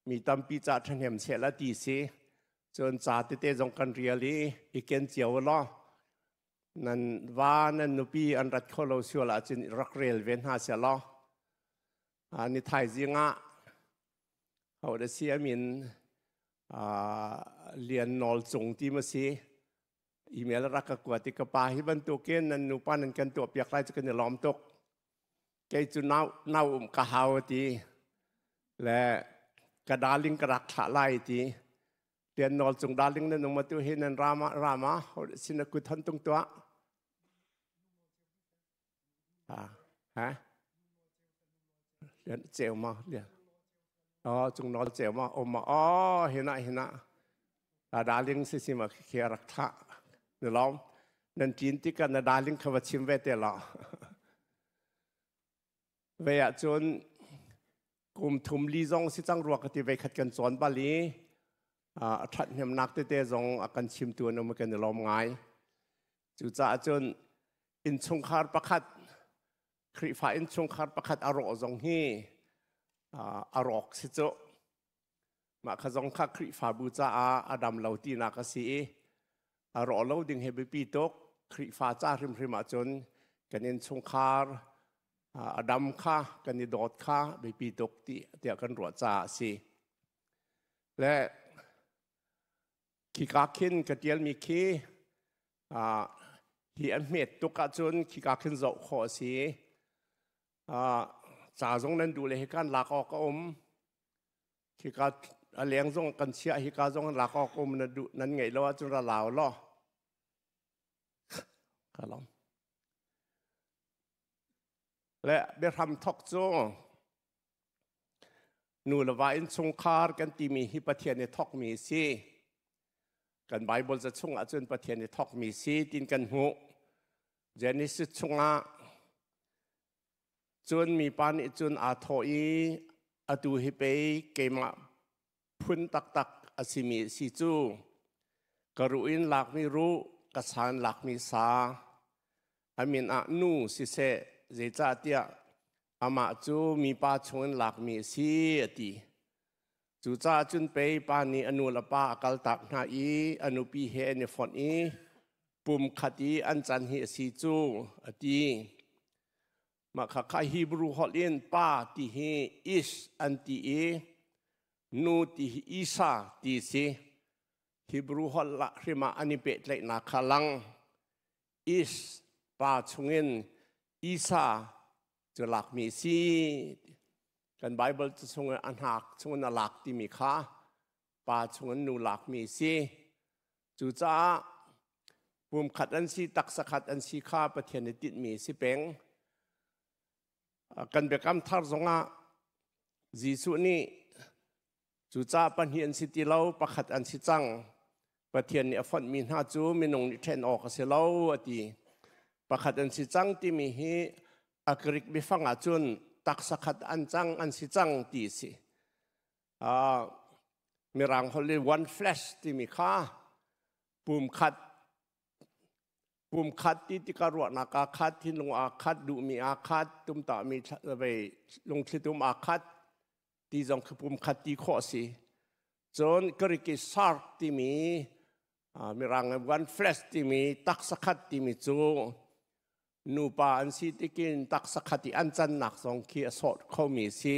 Mi tampi ca ṭhahnem seh la ti si. Cun ca tete zong kan rial i i ken cio law nan va nan nupi an rat kho lo sual ahcun rak rel ve hna seh law ni thaizing ah ho da si amin Lian Nawl Cung ti ma si email rak ka kuat i ka pa hi bantukin nan nupa nan kan tuah piak lai cu kan i lawm tuk kei cu nau nau um ka hau ti le ka darling ka rak thlah lai ti Lian Nawl Cung darling nan um tu hi nan rama rama sin kut hon tung tuah ha Lian ceu ma lian oh Cung Nawl ceu ma om ma oh hina hina a darling si si ma khi rak thlah ni lawm nan tin tikah na darling kha va chim ve te la ve ah cun kum thum li zong si cang rua ka ti ve khat kan cawn bal i a ṭhat hnemnak tete zong a kan chimtu an um kan i lawm ngai. Cucaah cun innchungkhar pakhat Khrihfa innchungkhar pakhat a rawh zong hi a rawk si cu. Mah kha zong kha Khrihfabu caah a dam lo tinak a si i a rawh lo ding hi biapi tuk. Khrihfa ca hrimhrim ahcun kan innchungkhar a dam kha kan i dawt kha biapi tuk ti tiah kan ruah caah a si. Le khika khin ka tialmi khi hi an hmet tuk ahcun khika khin zoh khawh a si. Ca zong nan duh le hikan lak awk a um. Khika a leng zong kan chiah hika zong lak awk um na duh nan ngeih lo ahcun ra lau law. Ka lawm. Le biahram thok cu Nu le va innchungkhar kan timi hi Pathian i thawkmi a si. Kan Bible ca chungah cun Pathian i thawkmi si tin kan hmuh. Genesis chungah cun mipa nih cun aa thawh i atu hi pei keimah phun taktak a simi si cu ka ruh in lakmi ruh ka sa in lakmi sa a min ah nu siseh zeicahtiah amah cu mipa chungin lakmi a si a ti cucaah cun pei pa nih a nu le pa a kaltak hna i a nupi he an i fonh i pum khat i an can hi a si cu a ti Mah khakha Hebrew holh in pa ti hi Ish an ti i nu ti hi Isa ti si. Hebrew holh lah hrim ah an i pehtlaihnak kha lang. Ish pa chungin Isa cu lakmi si. Kan Bible cu chungin a hnak chungin a lak timi kha pa chungin nu lakmi si. Cucaah pumkhat an si, taksa khat an si kha Pathian nih tinhmi si peng. Kan biakam thar zongah Jesuh nih cucaah pahnih an si ti lo, pakhat an si cang. Pathian nih a fonhmi hna cu minung nih ṭhen awk a si lo a ti. Pakhat an si cang timi hi a Greek biafang ahcun taksa khat an cang an si cang ti a si. Mirang holh in one flesh timi kha pumkhat pumkhat ti tikah ruahnak aa khat thinlung aa khat duhmi aa khat tumtahmi vei lungthlitum aa khat ti zong khi pumkhat ti khawh a si. Cun Greek i sark timi Mirang one flesh timi taksa khat timi cu nupa an si tikin taksa khat i an cannak zong khi a sawt khomi a si.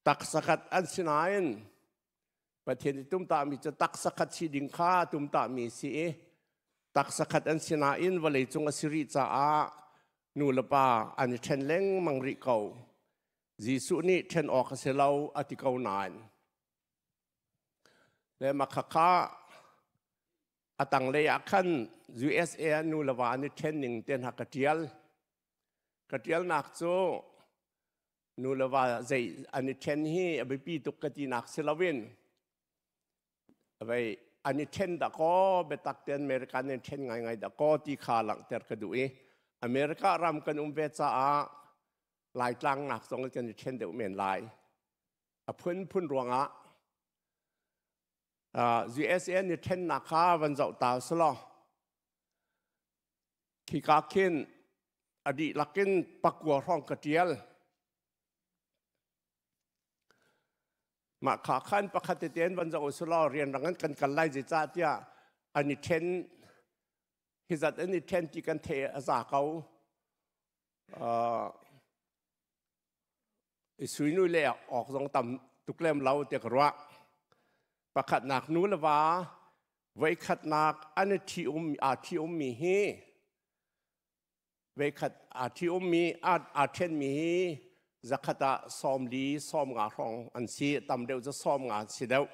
Taksa khat an si nain Pathian i tumtahmi cu taksa khat si ding kha tumtahmi si i taksa khat an si nain vawlei cung a si rih caah nu le pa an i ṭhen lengmang rih ko. Jesuh nih ṭhen awk a si lo a ti ko nain le makhakha a tanglei ah khan USA ah nu le va an i ṭhen ning te hna ka ṭial. Ka ṭialnak cu nu le va zei an i ṭhen hi a biapi tuk ka tinak si loin vei an i ṭhen dah kaw biatak tein America an i ṭhen ngaingai dah kaw ti kha langhter ka duh i America ram kan um ve caah Laitlang nak zong kan i ṭhen deuh men lai. A phunphun ruangah USA nih ṭhennak kha van zoh ta selaw khika khin a dihlak in pakua hrawng ka ṭial. Mah kha khan pakhat tete an van zoh usulaw rianrang an kan kal lai zeicah tiah an i ṭhen hi zat an i ṭhen ti kan theih a za ko. I suinu le awk zong tam tuk lem lo tiah ka ruah. Pakhatnak nu le va voikhatnak an i ṭhi um aa ṭhi ummi hi Veikhat aa ṭhi-ummi aa ṭhenmi hi zakhat ah 40 50 hrawng an si. Tam deuh cu 50 an si deuh,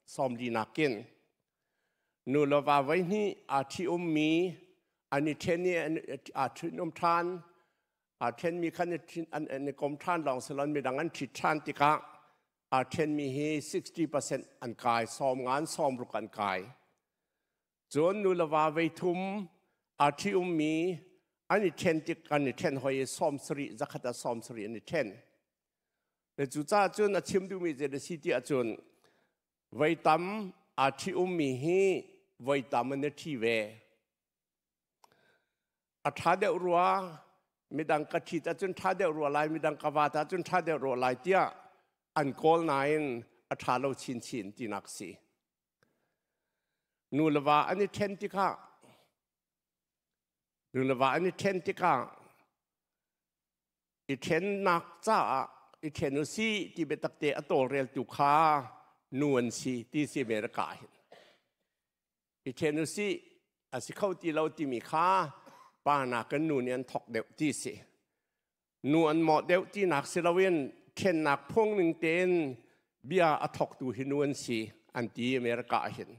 40 nakin. Nu le va voihnih aa ṭhi-ummi an i ṭhen i aa ṭhin-um ṭhan. Aa ṭhenmi khan an i kom ṭhan lawng si loin midang an ṭhit ṭhan tikah aa ṭhenmi hi 60% an kai, 50 in 60 an kai. Cun nu le va veithum aa ṭhi-ummi an i ṭhen tik an i ṭhen hoi i 70 zakhat ah 70 an i ṭhen. Le cucaah cun a chim duhmi zei a si ti ahcun voi tam aa ṭhi-ummi hi voi tam an i ṭhi ve. A ṭha deuh rua midang ka ṭhit ahcun ṭha deuh rua lai, midang ka vaat ahcun ṭha deuh rua lai tiah an kawl nain a ṭha lo chinchin tinak si. Nu le va an i ṭhen tikah nu le va an i ṭhen tikah i ṭhennak caah i ṭhen u si ti biatak te a tawlreltu kha nu an si ti si America ah hin. I ṭhen u si a si kho ti lo timi kha pa nakin nu nih an thawk deuh ti si. Nu an mawh deuh tinak si loin ṭhennak phung ning tein bia a thawktu hi nu an si an ti America ah hin.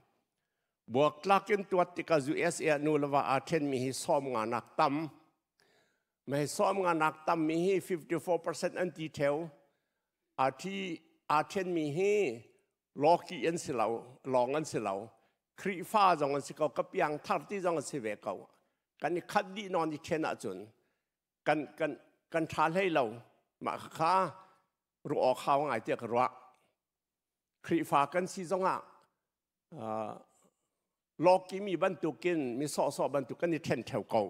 Buaktlak in tuat tikah USA ah nu le va aa ṭhenmi hi 50 nak tam. Mei 50 nak tammi hi 54% an ti ṭheo. Aa ṭhi aa ṭhenmi hi lawki an si lo, lawng an si lo. Khrihfa zong an si ko, ka piang thar ti zong an si ve ko. Kan i khat dih nawn i ṭhen ahcun kan kan kan ṭha hlei lo. Mah kha ruah awk hau ngai tiah ka ruah. Khrihfa kan si zongah lawki mi bantukin mi sawhsawh bantuk kan i ṭhen ṭheo ko.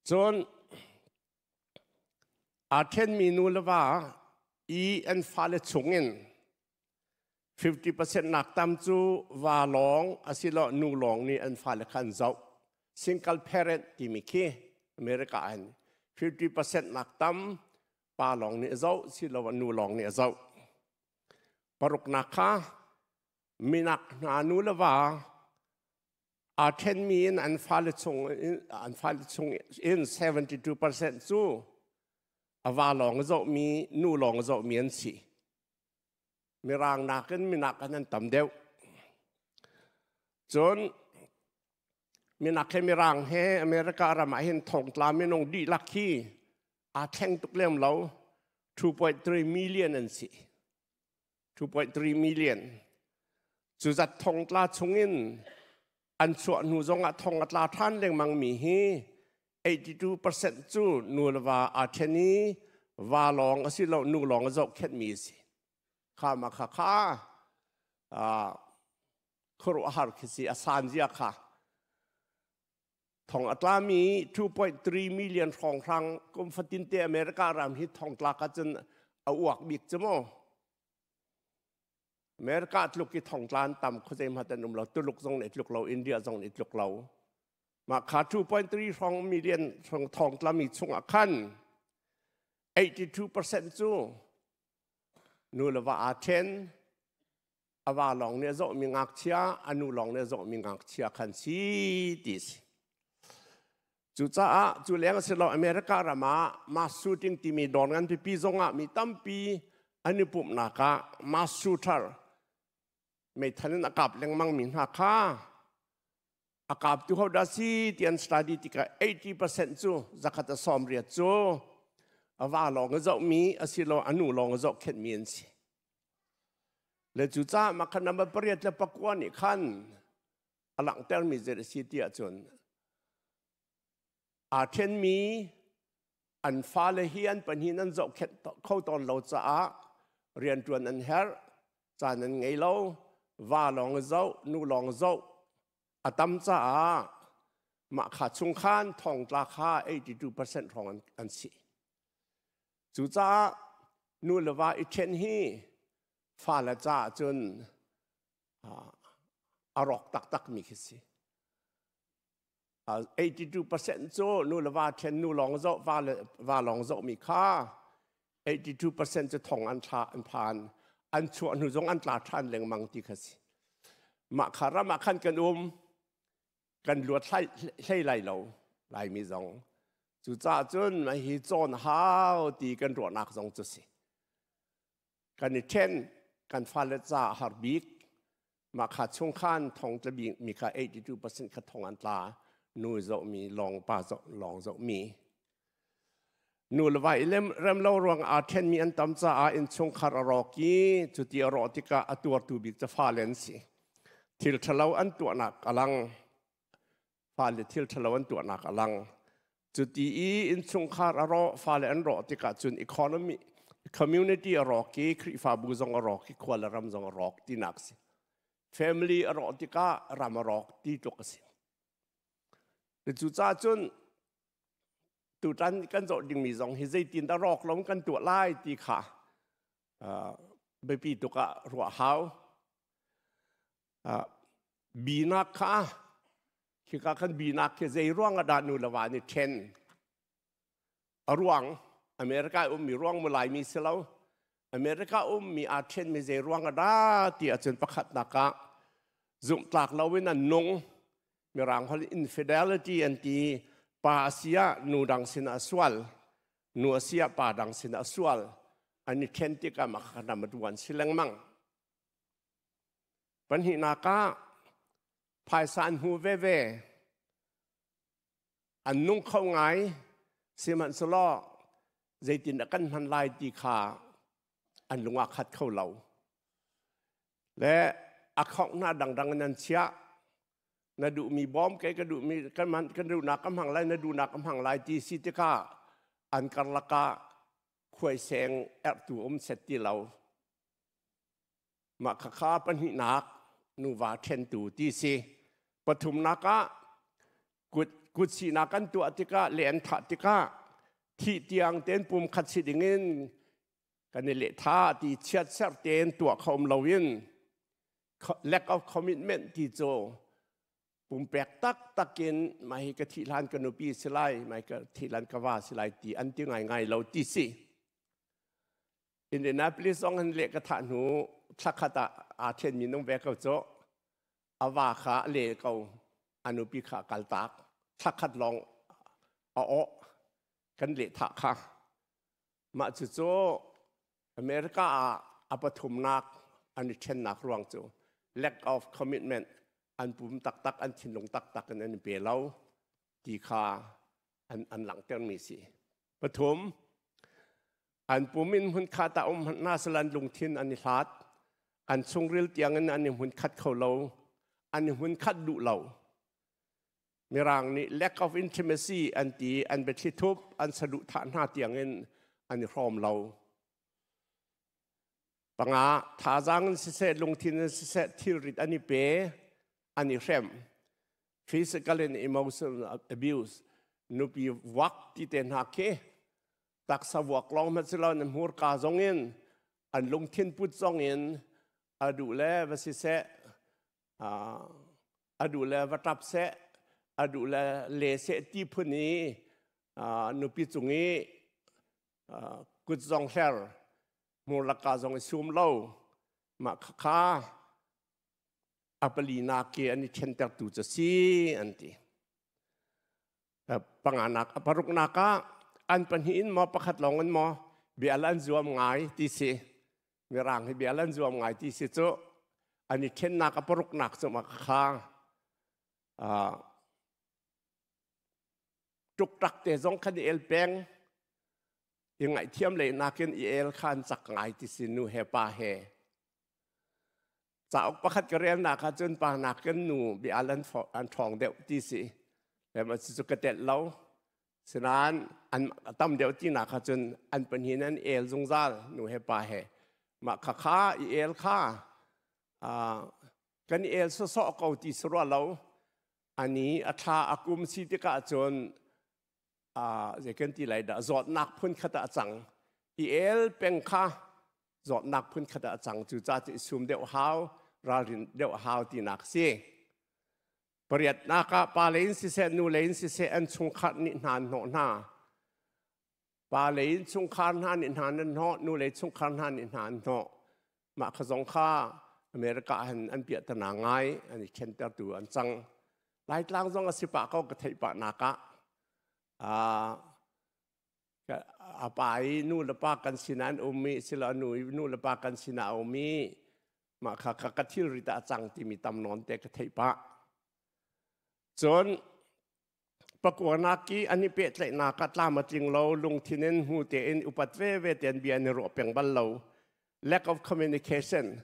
Cun aa ṭhenmi nu le va i an fale chungin 50% nak tam cu va lawng asiloah nu lawng nih an fale kha an zoh. Single parent timi khi America ah hin 50% nak tam pa lawng nih a zoh siloah nu lawng nih a zoh. Paruknak kha minak hna nu le va aa ṭhenmi in an fale chung an fale chung in 72% cu a va lawng a zohmi nu lawng a zohmi an si. Mirang nakin minak an tam deuh. Cun minak he mirang he America ram ah hin thongtla minung dihlak hi aa thleng tuk lem lo. 2.3 million an si. 2.3 million. Cu zat thongtla chungin an chuah hnu zongah thong a tla ṭhan lengmang mi hi 82% cu nu le va aa ṭhen i va lawng a si lo nu lawng a zohkhenhmi a si. Kha ma kha kha khuaruahhar khi si a san zia kha. Thong a tlami 2.3 million hrawnghrang kum fatin te America ram hi thongtlak ahcun a uak bik cu mu. America tluk i thongtla an tam khuazei hmanh an um lo. Tuluk zong nih tluk lo, India zong nih tluk lo. Mah kha 2.3 hrawng million hrawng thongtlami chungah khan 82% cu nu le va aa ṭhen, a va lawng nih a zohmi ngakchia, a nu lawng nih a zohmi ngakchia khan si ti si. Cucaah cu leng a si lo America ram ah mass shooting timi dawr ngan pipi zong ah mi tampi an i pumhnak ah mass shooter meithal in a kap lengmang mi hna kha a kaptu ho dah si ti an study tikah 80% cu zakhat a 80 cu a va lawng a zohmi asilo a nu lawng a zohkhenhmi an si. Le cucaah mah kha number pariat le pakua nih khan a langhtermi zei a si ti ahcun aa ṭhenmi an fale hi an pahnih an zohkhenh kho tawn lo caah rianṭuan an herh, caan an ngei lo, va lawng zoh, nu lawng zoh a tam caah mah kha chung khan thongtla kha 82% hrawng an si. Cucaah Nu le va i ṭhen hi fale caah cun a rawk taktakmi khi si. 82% cu nu le va ṭhen nu lawng zoh va le va lawng zohmi kha 82% cu thong an thla an phan an chuah hnu zong an tla ṭhan lengmang ti kha si. Mah kha ram ah khan kan um kan luat hlei lai lo Laimi zong. Cucaah cun hi cawn hau ti kan ruahnak zong cu si. Kan i ṭhen kan fale ca har bik mah kha chung khan thong tla mi kha 82% kha thong an tla nu zohmi lawng pa zoh lawng zohmi nu le va i rem lo ruang aa ṭhenmi an tam caah innchungkhar a rawk i cuti a rawh tikah a tuartu bik cu fale an si. Thil ṭhalo an tuahnak a lang. Fale thil ṭhalo an tuahnak a lang. Cuti i innchungkhar a rawh, fale an rawh tikah cun economy, community a rawk i Khrihfabu zong a rawk i khua le ram zong a rawk tinak si. Family a rawh tikah ram a rawk ti tluk a si. Cucaah cun tutan kan zoh dingmi zong hi zeitin dah rawk lo kan tuah lai ti kha biapi tuk ah ruah hau. Binak kha khika khan binak khi zei ruang ah dah nu le va nih ṭhen a ruang America ummi ruang mu Laimi si lo America ummi aa ṭhenmi zei ruang ah dah ti ahcun pakhatnak ah zumhtlak loin an nung Mirang holh infidelity an ti pa a si ah nu dang sin ah sual nu a si ah pa dang sin ah sual an i ṭhen tikah mah kha nam a duan si lengmang Pahnihnak ah phaisa an hmu veve. An nung kho ngai. Sihmanhsehlaw zeitindah kan hman lai ti kha an lung ah khat kho lo. Le a khonghna dangdang in an chiah. Na duhmi bawm ke ka duhmi kan man kan duhnak ka hmang lai na duhnak ka hmang lai ti si tikah an karlak ah khuaiseng erhtu um set ti lo. Mah khakha pahnihnak nuva ṭhentu ti si. Pathumnak ah kut kutsinak kan tuah tikah le an thah tikah thih tiang ten pum khat si dingin kan i lehtha ti chiatserh tein tuah kho um loin lack of commitment ti cu pumpek taktak in mah hi ka thih hlan ka nupi si lai mai ka thih hlan ka va si lai ti an ti ngaingai lo ti si. Indianapolis zong hin leh ka thah hnu thlakhat ah aa ṭhenmi nung ve ko cu a va kha a le ko a nupi kha a kaltak thlakhat lawng a awh kan leh thah kha mah cucu America ah a pathumnak an i ṭhennak ruang cu lack of commitment an pum taktak an thinlung taktak in an i pe lo ti kha an, an langhtermi si pathum An pum in hmunkhat ah um hmanh hna sehla an lungthin an i hlat. An chungril tiangin an i hmunkhat kho lo. An i hmunkhat duh lo. Mirang nih lack of intimacy an ti, an biathli thup, an saduhthah hna tiangin an i hrawm lo. Panga, thazaang in siseh, lungthin in siseh, thilrit an i pe, an i hrem. Physical and emotional abuse, nupi vuak ti te hna khi taksa vuak lawng hmanh si lo na hmurka zong in an lungthin put zong in a duh le va si seh a duh le va ṭap seh a duh le le seh ti phun i nupi cung i kut zong hler hmur laka zong i sum lo mah kha a palinak ke an i ṭhentertu cu si an ti. Panganak a paruknak ah an pahnih in maw pakhat lawng in maw bia an zuam ngai ti si mirang hi bia an zuam ngai ti si cu an i ṭhennak a paruknak cu ma kha ṭukṭak te zong khan i el peng i ngaihthiam lei nakin i el kha an cak ngai ti si nu he pa he Cauk pakhat ka relnak ah cun pa nakin nu bia an an ṭhawng deuh ti si. Le cu ka telh lo. Sinain an tam deuh tinak ah cun an pahnih an el zungzal nu he pa he. Mah kha kha i el kha kan i el sawsawh ko ti si rua lo. Ani a thla a kum si tikah cun zei kan ti lai dah zawtnak phun khat ah a cang. I el peng kha zawtnak phun khat ah a cang. Cu ca cu i sum deuh hau, ralrin deuh hau tinak si. Pariatnak ah pa lei in siseh, nu lei in siseh an chungkhar nih hna an hnawh hna. Pa lei in chungkhar hna nih hna nan hnawh, nu lei chungkhar hna nih hna an hnawh. Mah kha zong kha America han an piahtana ngai, an i ṭhentertu an cang. Laitlang zong a si pah ko ka theih pah nak ah. A pa i nu le pa kan sinah an um i silo nu i nu le pa kan sinah a um i mah kha kha ka thilri ta a cang timi tam nawn te ka theih pah. Cun pakuanak i an i pehtlaihnak ah tlam a tling lo, lungthin in hmu tein upat veve tein bia an i ruah peng bal lo. Lack of communication.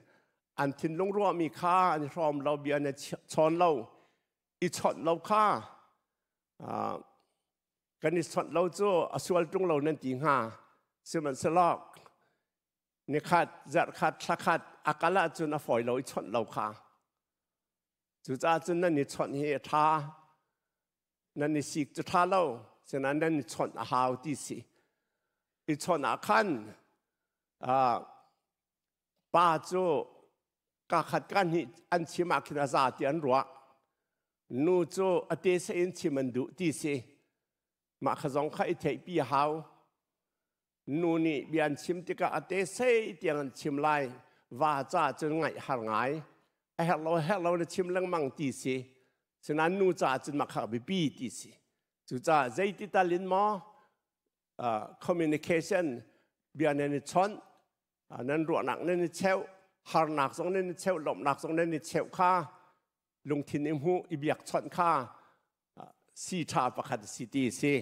An thinlung ruahmi kha an i hrawm lo, bia an i chawn lo, i chawnh lo kha kan i chawnh lo cu a sual ṭung lo nan ti hnga. Sihmanhsehlaw nikhat, zarhkhat, thlakhat a kal ahcun a fawi lo i chawnh lo kha. Cucaah cun nan i chawnh hi a ṭha. Nan i sik cu ṭha lo, sinain nan i chawnh a hau ti si. I chawnh ah khan pa cu ka khat ka hnih an chim ah khin a za ti an ruah. Nu cu a te se in chim an duh ti si. Mah kha zong kha i theihpi a hau. Nu nih bia an chim tikah a te sei tiang an chim lai. Va caah cun ngaih har ngai. A herh lo herh lo na chim lengmang ti si. Sinain nu caah cun mah kha a biapi ti si. Cucaah zeiti tal in maw communication bia nan i chawnh, nan ruahnak nan i cheuh, harnak zong nan i cheuh, lawmhnak zong nan i cheuh kha lungthin i hmuh i biakchawnh kha si ṭha pakhat a si ti a si.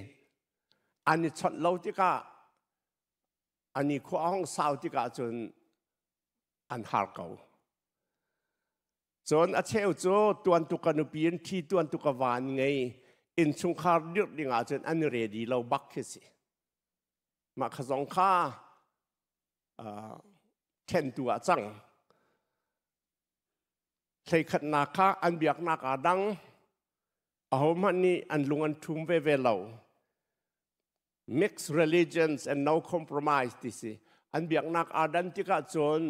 An i chawnh lo tikah an i khua a hung sau tikah cun an har ko. Cun a cheu cu tuan tuk a nupi in ṭhi tuan tuk a van ngei innchungkhar dirh ding ahcun an i ready lo bak khi si. Mah kha zong kha ṭhentu ah cang. Hleikhatnak kha an biaknak aa dang. Ahohmanh nih an lung an ṭhum veve lo. Mixed religions and no compromise ti si. An biaknak aa dan tikah cun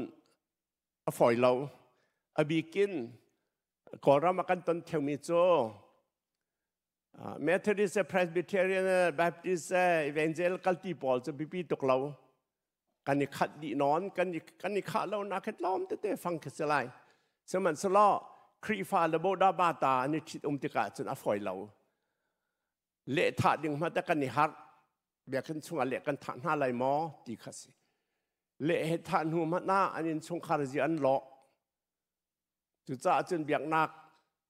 a fawi lo. A bikin Kawlram ah kan ton theumi cu Methodist, Presbyterian, Baptist, Evangelical ti pawl cu biapi tuk lo. Kan i khat dih nawn, kan i khah lo nak hi tlawm tete fang khi si lai. Sihmanhsehlaw Khrihfa le Boda Bata an i ṭhit um tikah cun a fawi lo. Lehthah ding hmanh te kan i harh. Biakinn chungah leh kan thah hna lai maw ti kha si. Leh he thah hnu hmanh ah an innchungkhar zi an lawh. Cucaah cun biaknak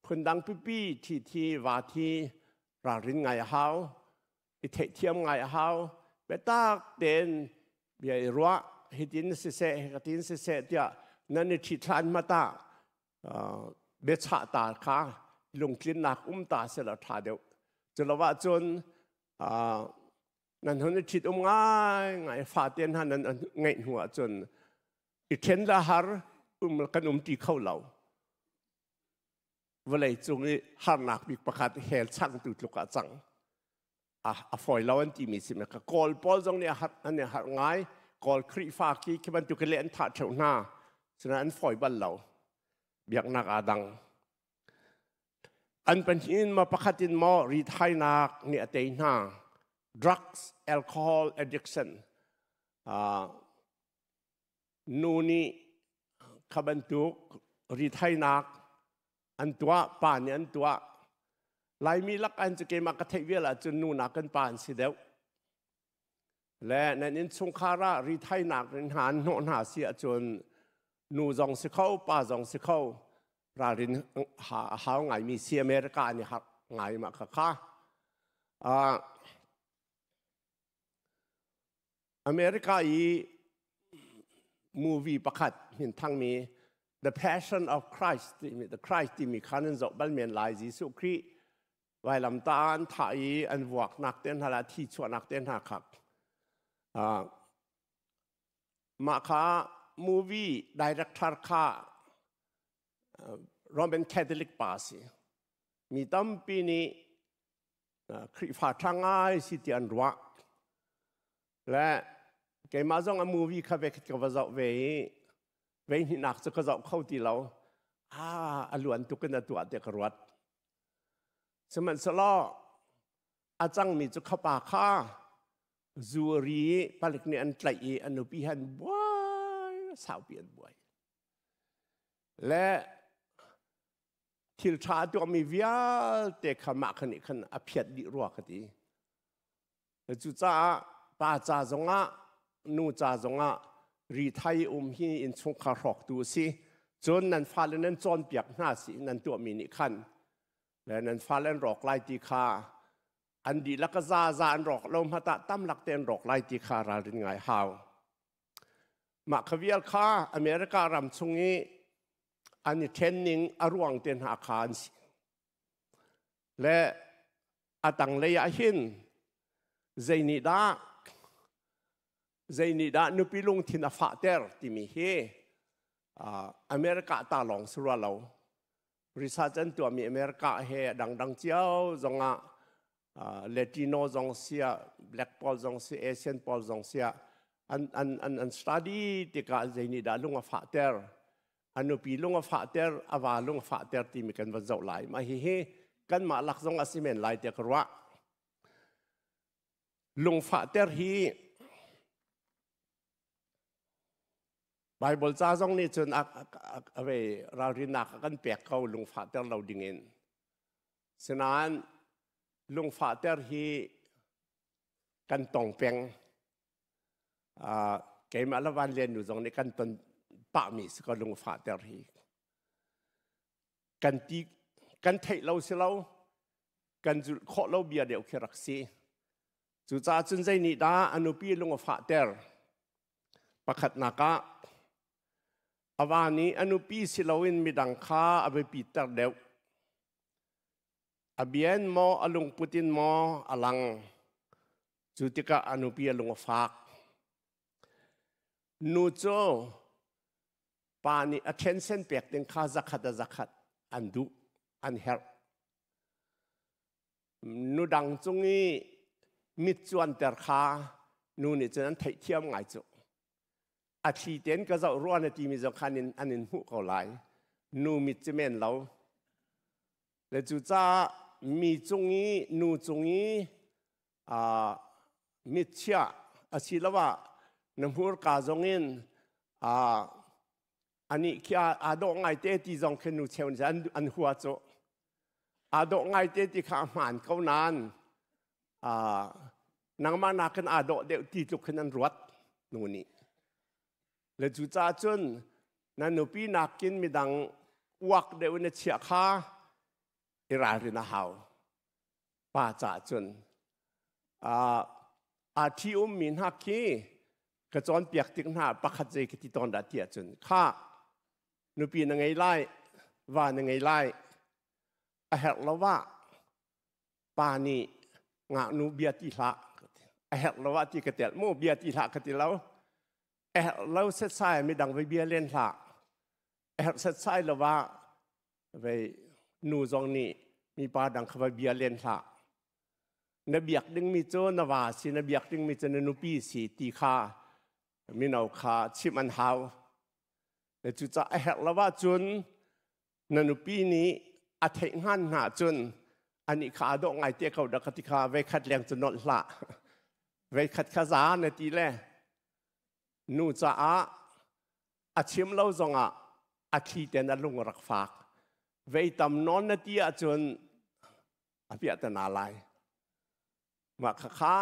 phundang pipi thi thi va thi ralrin ngai a hau, i theihthiam ngai a hau. Biatak tein bia i ruah hitin siseh hikatin siseh tiah nan i ṭhit hlan hmat ah biachah ta kha lungtlinnak um ta selaw ṭha deuh. Culo ahcun nan hun i ṭhit um ngaingai fate hna nan ngeih hnu ahcun i ṭhen le har um kan um ti kho lo. Vawlei cung i harnak bik pakhat hell changtu tluk ah cang. A fawi lo an timi si ka Kawl pawl zong nih an i harh ngai. Kawl Khrihfa khi khi bantuk le an thah ṭheo hna. Sinain an fawi bal lo. Biaknak aa dang. An pahnih in maw pakhat in maw rithainak nih a tei hna. Drugs, alcohol addiction. Nu nih kha bantuk rithainak an tuah, pa nih an tuah. Laimi lak an cu keimah ka theih vial ahcun nu nakin pa an si deuh. Le nan innchungkhar ah rithainak in hna an hnawh hna si ahcun nu zong si kho, pa zong si kho, ralrin a hau ngaimi si America an i harh ngai mah kha kha. America i movie pakhat minthangmi The Passion of Christ timi The Christ timi kha nan zoh bal men lai. Jesuh Khrih vailamtah an thah i an vuaknak te hna le thi chuahnak te hna kha. Mah kha movie director kha Roman Catholic pa si. Mi tampi nih Khrihfa ṭha ngai si ti an ruah. Le Keimah zong a movie kha ve ka va zoh ve i vei hnihnak cu ka zoh kho ti lo. Ah, a luan tuk in a tuah te ka ruat. Sihmanhsehlaw a cangmi cu khapa kha zu a ri i palik nih an tlaih i a nupi han buai saupi an buai. Le thil ṭha a tuahmi vialte kha mah kha nih khan a phiat dih rua ka ti. Cucaah pa ca zongah nu ca zongah rithai um hi innchungkhar hrawktu a si. Cun nan fale nan cawnpiak hna si nan tuahmi nih khan le nan fale an rawk lai ti kha an dihlak a za za an rawk lo hmanh ah tamlak te an rawk lai ti kha ralrin ngai hau. Mah kha vial kha America ram chung i an i ṭhen ning a ruang te hna kha an si. Le a tanglei ah hin zei nih dah nupi lungthin a fahter timi hi America ta lawng si rua lo. Research an tuahmi America he a dangdang cio zongah, Latino zong sia, Black pawl zong si, Asian pawl zong sia, an study tikah zei nih dah lung a fahter, a nupi lung a fahter, a va lung a fahter timi kan van zoh lai. Mah hihi kanmah lak zong a si men lai tiah ka ruah. Lung fahter hi Bible ca zong nih cun a ve ralrinnak a kan pek ko lung fahter lo dingin. Sinain lung fahter hi kan tong peng. Keimah le Van Lian nu zong nih kan ton pahmi si ko lung fahter hi. Kan ti kan theih lo si lo, kan zulh khawh lo bia deuh khi rak si. Cucaah cun zei nih dah a nupi lung a fahter? Pakhatnak ah, a va nih a nupi si loin midang kha a biapiter deuh. A bia in maw, a lungput in maw a lang. Cu tikah a nupi a lung a fak. Nu cu pa nih a ṭhensen pek ding kha zakhat a zakhat an duh, an herh. Nu dang cung i mit cuanter kha nu nih cun an theihthiam ngai cu. A thli tein ka zoh rua na timi zong khan in an in hmuh ko lai. Nu mit cu men lo. Le cucaah mi cung i nu cung i mitchia asiloah na hmurka zongin anih khi aa dawh ngaite ti zong khi nu cheu nih an hua cu. Aa dawh ngaite ti kha a hmaan ko nain nangmah nakin aa dawh deuh ti tluk khin an ruat nu nih. Le cucaah cun na nupi nakin midang uak deuh in a chiah kha i ralrin a hau. Pa caah cun aa ṭhi ummi hna khi ka cawnpiak tik hna pakhat zei ka ti tawn dah ti ahcun, kha nupi na ngei lai, va na ngei lai, a herh lo ah pa nih ngaknu bia ti hlah. A herh lo ah ti ka tel mu, bia ti hlah ka ti lo. A herh lo setsai midang vai bia len hlah. A herh setsai lo ah vei nu zong nih mipa dang kha vai bia len hlah. Na biak dingmi cu na va si, na biak dingmi cu na nupi si ti kha mino kha chimh an hau. Cucaah a herh lo ahcun na nupi nih a theih hngan hna cun anih kha aa dawh ngai te ko dah ka ti kha veikhat leng cu nolh hlah. Veikhat kha za na ti le nu caah a chim lo zongah a thli ten a lung rak fak. Vei tam nawn na ti ahcun a piah te na lai. Mah khakha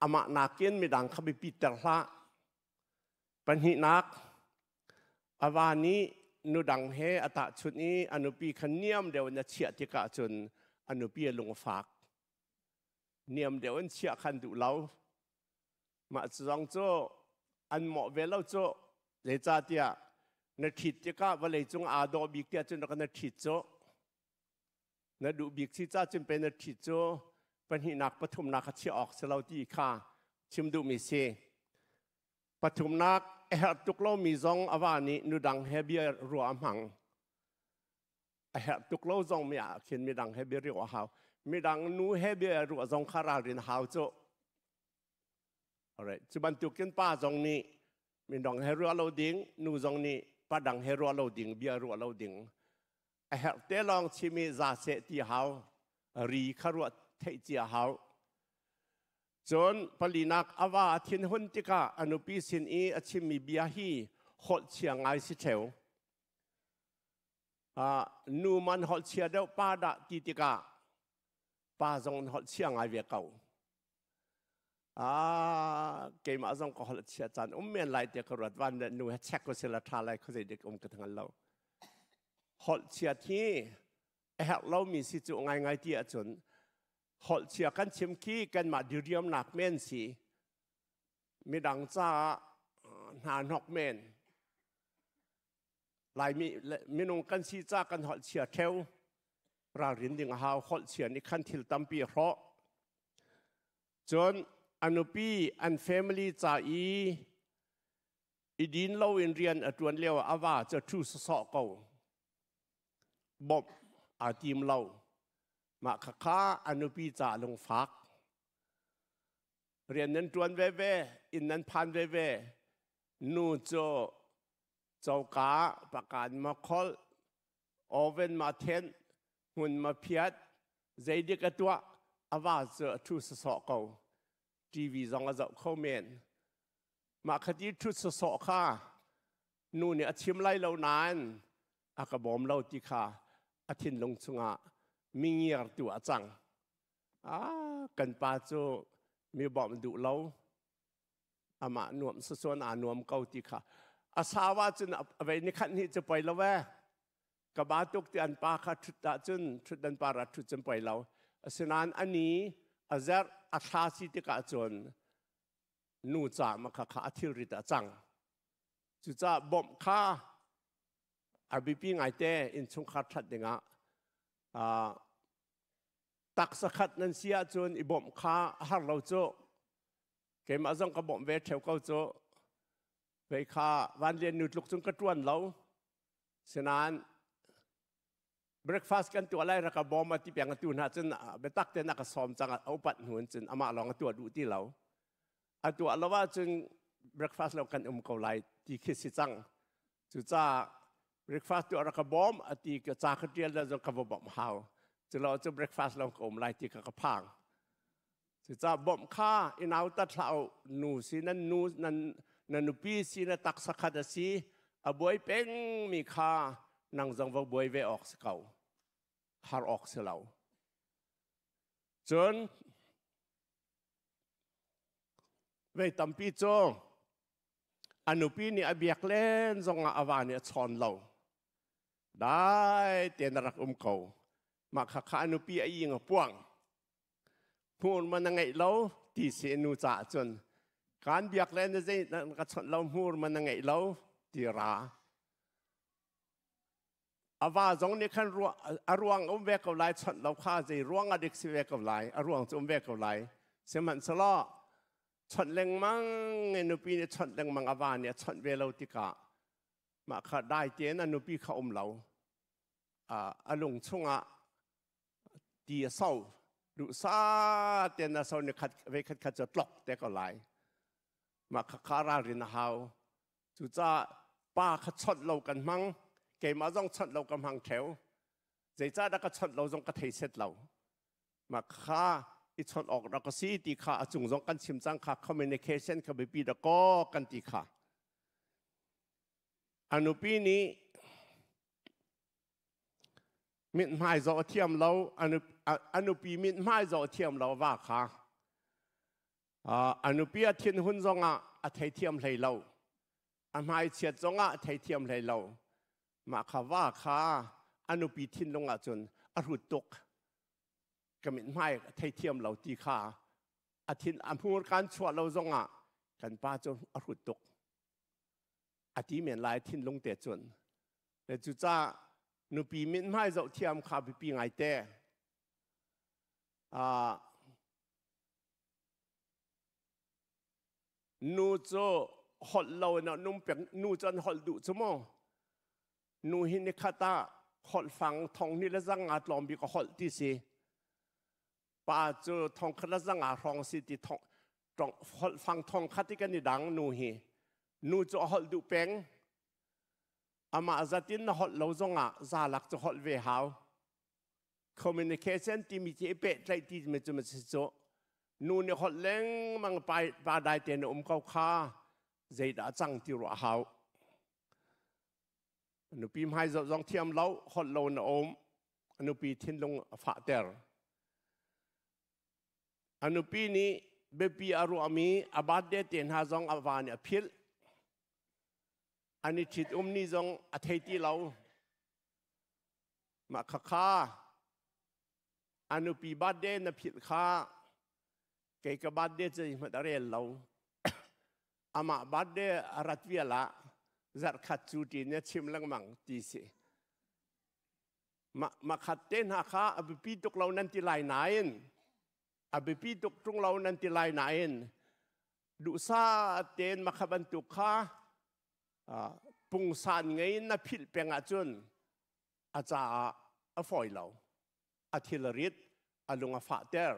amah nakin midang kha biapi ter hlah. Pahnihnak, a va nih nudang he a tahchunh i a nupi kha niam deuh in a chiah tikah cun a nupi a lung a fak. Niam deuh in chiah khan duh lo. Mah cu zong cu an mawh ve lo cu. Zeicahtiah na ṭhit tikah vawleicung aa dawh bik tiah cun rak na ṭhit cu. Na duh bik si ca cun pe na ṭhit cu pahnihnak pathumnak kha chiah awk si lo ti kha chim duhmi si. Pathumnak, a herh tuk lomi zong a va nih nudang he bia ruah a hmang. A herh tuk lo zong mi ah khin midang he bia ruah a hau. Midang nu he bia ruah zong kha ralrin hau cu. Alright. Cu bantukin pa zong nih mindong he ruah lo ding, nu zong nih pa dang he ruah lo ding, bia ruah lo ding. A herh te lawng chimi za seh ti hau, ri kha ruah theih cia hau. Cun palinak a va a thinhun tikah a nupi sin i a chimmi bia hi holh chia ngai si ṭheo. Nu man holh chia deuh pa dah ti tikah pa zong holh chia ngai ve ko. Keimah zong ka holh chia caan um men lai tiah ka ruat van le nu he check ko sila ṭha lai khuazei dik um ka thangal lo. Holh chiat hi a herh lomi si cu ngaingai ti ahcun holh chia kan chim khi kanmah diriamnak men si midang caah hna hnok men Laimi minung kan si ca kan holh chia ṭheo ralrin ding a hau holh chia nih khan thil tampi a hrawh cun a nupi an family ca i i din lo in rian a ṭuan lio ah a va cu ṭhu sawsawh ko bawmh aa tim lo mah khakha a nupi ca lungfak rian nan ṭuan veve inn nan phan veve nu cu coka pakan ma kholh oven ma thenh hmun ma phiat zeidik a tuah a va cu a ṭhu sawsawh ko TV zong a zoh kho men mah khati ṭhut sawsawh kha nu nih a chim lai lo nain a ka bawm lo ti kha a thinlung chungah mingiar tu a cang ah kan pa cu mi bawmh duh lo amah nuam sasuan aa nuam ko ti kha a sau ahcun a vei ni khat hnih cu poi lo e ka ba tuk ti an pa kha ṭhut ahcun ṭhut an par ah ṭhut cun poi lo asinain ani a zerh a thla si tikah cun nu ca ma kha kha a thilrit a cang cucaah bawmh kha a biapi ngaite innchungkhar ṭhat dingah taksa khat nan si ahcun i bawmh kha a har lo cu keimah zong ka bawmh ve ṭheo ko cu vei kha vanlian nu tluk cun ka ṭuan lo sinain breakfast kan tuah lai rak ka bawm a ti peng atu hna cun biatak tein a ka sawm cang a upat hnu in cun amah lawng a tuah duh ti lo a tuah lo ahcun breakfast lo kan um ko lai ti khi si cang cucaah breakfast tuah rak ka bawm a ti ka ca ka ṭial le zong ka va bawmh hau culo cu breakfast lo ka um lai ti ka ka phang Cucaah bawmh kha i nautat hlah u. Nu si nan nu nan na nupi si na taksa khat a si a buai pengmi kha nang zong va buai ve awk si ko. Har awk si lo. Cun vei tampi cu a nupi nih a biak len zongah a va nih a chawn lo. Dai tein a rak um ko. Mah kha kha a nupi a ing a puang. Hmur ma na ngeih lo ti si nu caah cun kan biak le na zei na ka chawnh lo hmur ma na ngeih lo ti ra a va zong nih khan a ruang um ve ko lai chawnh lo kha zei ruang a dik si ve ko lai a ruang cu um ve ko lai sihmanhsehlaw chawnh lengmang nupi nih chawnh lengmang a va nih a chawnh ve lo tikah mah kha dai tein a nupi kha um lo a lung chungah ti a so duhsah tein a so ni khat ve khat khat cu tlok te ko lai mah kha kha ralrin a hau cucaah pa kha chawnh lo kan hmang keimah zong chawnh lo ka hmang theo zeicahdah ka chawnh lo zong ka thei set lo mah kha i chawnh awk rak ka si ti kha a cung zong kan chim cang kha communication kha biapi da kaw kan ti kha a nupi nih Mithmai zoh a thiam lo, a nupi mithmai zoh a thiam lo va kha. A nupi a thinhun zongah a theithiam hlei lo. A hmaichiat zongah a theithiam hlei lo. Mah kha va kha a nupi thinlung ahcun a hrut tuk. Ka mithmai a theithiam lo ti kha a thin a hmur kan chuah lo zongah kan pa cu a hrut tuk. A ti men lai thinlung te cun. Le cucaah nupi mithmai zoh thiam kha biapi ngaite. Nu cu holh lo in a um peng nu cu an holh duh cu mu. Nu hi nikhat ah holh fang thong hnih le zanga tlawm bik a holh ti si. Pa cu thong khat le zanga hrawng si ti thong. Tong holh fang thong khat i kan i dang nu hi. Nu cu a holh duh peng. Amah zatin na holh lo zongah zalak cu holh ve hau. Communication timi cu i pehtlaih timi cu ma si cu nu nih holh lengmang pa dai te na um ko kha zeidah cang ti ruah hau. Nupi hmai zoh zong thiam lo, holh lo na um, nupi thinlung a fahter. A nupi nih biapi a ruahmi a birthday te hna zong a va nih a philh. An i ṭhit um ni zong a thei ti lo. Mah khakha a nupi birthday na philh kha kei ka birthday cu hmanh a rel lo. Amah birthday a rat vial ah zarhkhat cu ṭin a chim lengmang ti si. Mah khat te hna kha a biapi tuk lo nan ti lai nain a biapi tuk ṭung lo nan ti lai nain duhsah tein makha bantuk kha pungsan ngei in na philh peng ahcun a caah a fawi lo. A thil a rit, a lung a fahter.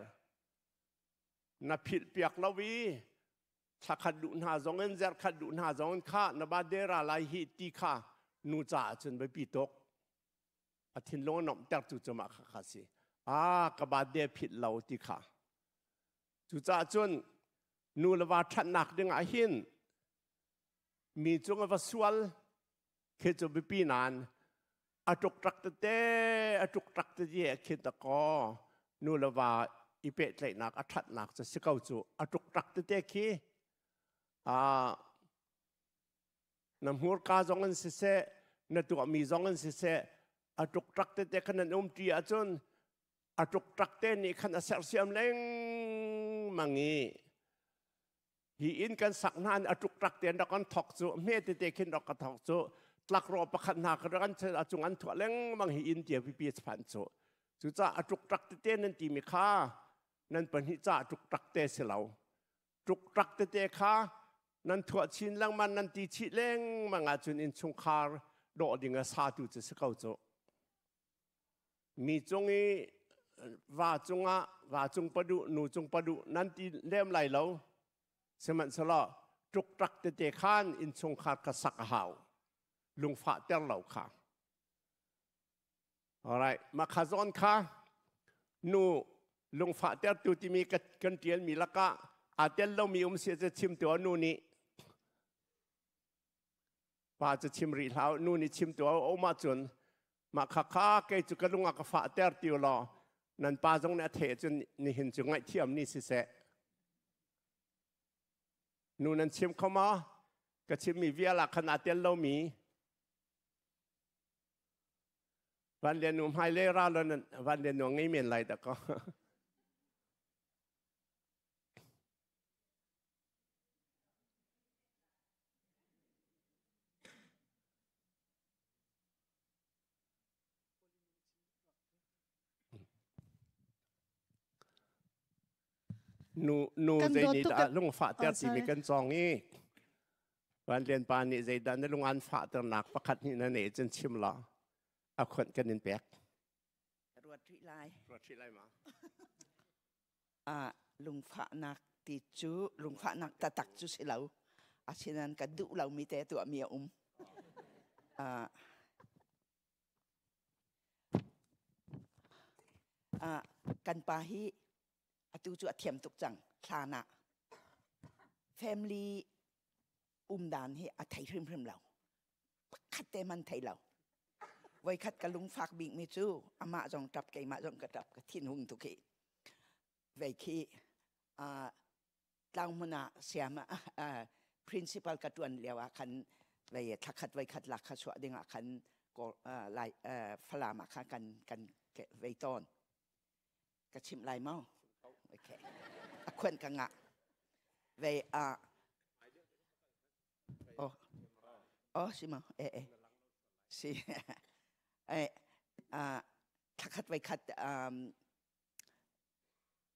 Na philh piak lo i thlakhat duh hna zong in zerkhat duh hna zong in kha na birthday ra lai hi ti kha nu caah cun biapi tuk. A thinlung a nuamhter tu cu mah kha kha si. Ah, ka birthday philh lo ti kha. Cucaah cun nu le va ṭhatnak ding ah hin mi cung a va sual khi cu biapi nain a ṭukṭak tete a ṭukṭak tete a khin ta kaw nu le va i pehtlaihnak a ṭhatnak cu si ko cu a ṭukṭak tete khi na hmurka zong in siseh na tuahmi zong in siseh a ṭukṭak tete khan an um ṭi ahcun a ṭukṭak te nih khan a sersiam lengmang i hi inn kan sak hna in a ṭukṭak te rak an thok cu hme tete khin rak ka thok cu tlakrawh pakhat hna kha rak an a cung an thuah lengmang hi inn tia pipi phan cu cucaah a ṭukṭak tete nan timi kha nan pahnih ca ṭukṭak te si lo ṭukṭak tete kha nan thuah chin lengmang nan ti chih lengmang ahcun innchungkhar dawh ding a satu cu si ko cu Mi cung i va cungah va cung paduh nu cung paduh nan ti lem lai lo. Sihmanhsehlaw ṭukṭak tete khan innchungkhar kha sak a hau. Lungfah ter lo kha. Alright, mah kha zawn kha nu lungfah tertu timi kan ṭialmi lakah aa tel lomi um si cu chim tu nu nih pa cu chim rih hlah nu nih chim tu a um ahcun mah kha kha kei cu ka lung a ka fahter ti law nan pa zong nih a theh cun nihin cu ngaihthiam ni siseh nu nan chim kho maw ka chimmi vial ah khan aa tel lomi van lian nu hmai le ra lo nan van lian nu ngei men lai dah ko Nu nu Kan zei dawt nih tuk dah kan lungfahter oh timi sorry. kan cawng i Van Lian pa nih zeidah na lung an fahternak pakhat hnih na neih cun chim law a khuanh kan in pek. Ruat rih lai. Ruat rih lai ma? Ah, lungfahnak ti cu lungfahnak taktak cu si lo. Asinain ka duh lomi te tuahmi a um. Ah, ah, kan pa hi atu cu a thiam tuk cang hlan ah family umdan hi a thei hrimhrim lo pakhat te man thei lo voikhat ka lungfak bik mi cu amah zong ṭap keimah zong ka ṭap ka thinhung tuk hi vei khi tlanghmun ah siam principal ka ṭuan lio ah khan vei thlakhat voikhat lak kha chuah ding ah khan lai Falam ah khan kan kan vei tawn ka chimh lai maw okay a khuan ka ngah vei a Oh, oh si ma eh eh si eh ah thlakhat vai khat um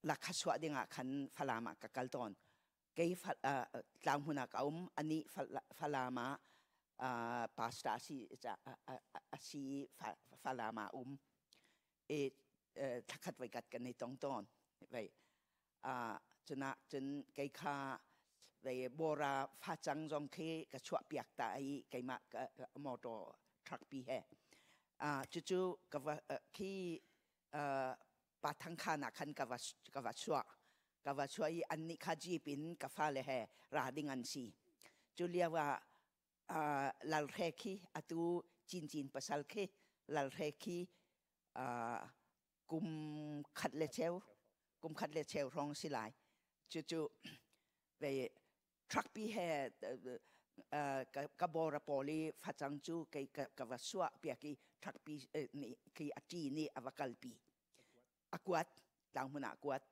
lakha suah ding ah khan Falam ah ka kal tawn kei tlang hmun ah ka um ani Falam ah pastor si asi Falam ah um e thlakhat vai kat kan nei tong tawn vai. Cunah cun kei kha vei bora facang zong khi ka chuah piak ta i keimah ka motor truck pi he. Cucu ka va khi pa thang khan ah khan ka va ka va chuah. Ka va chuah i annih kha jeep in ka fale he ra ding an si. Cu lio ah Lalhre khi atu Cincin pasal khi Lalhre khi kum khat le cheu kum khat le cheu hrawng si lai. Cucu ve truck pi he ka bora pawl i facang cu kei ka va suah piak i truck pi nih khi a ṭi nih a va kalpi. A kuat tlang hmun ah kuat.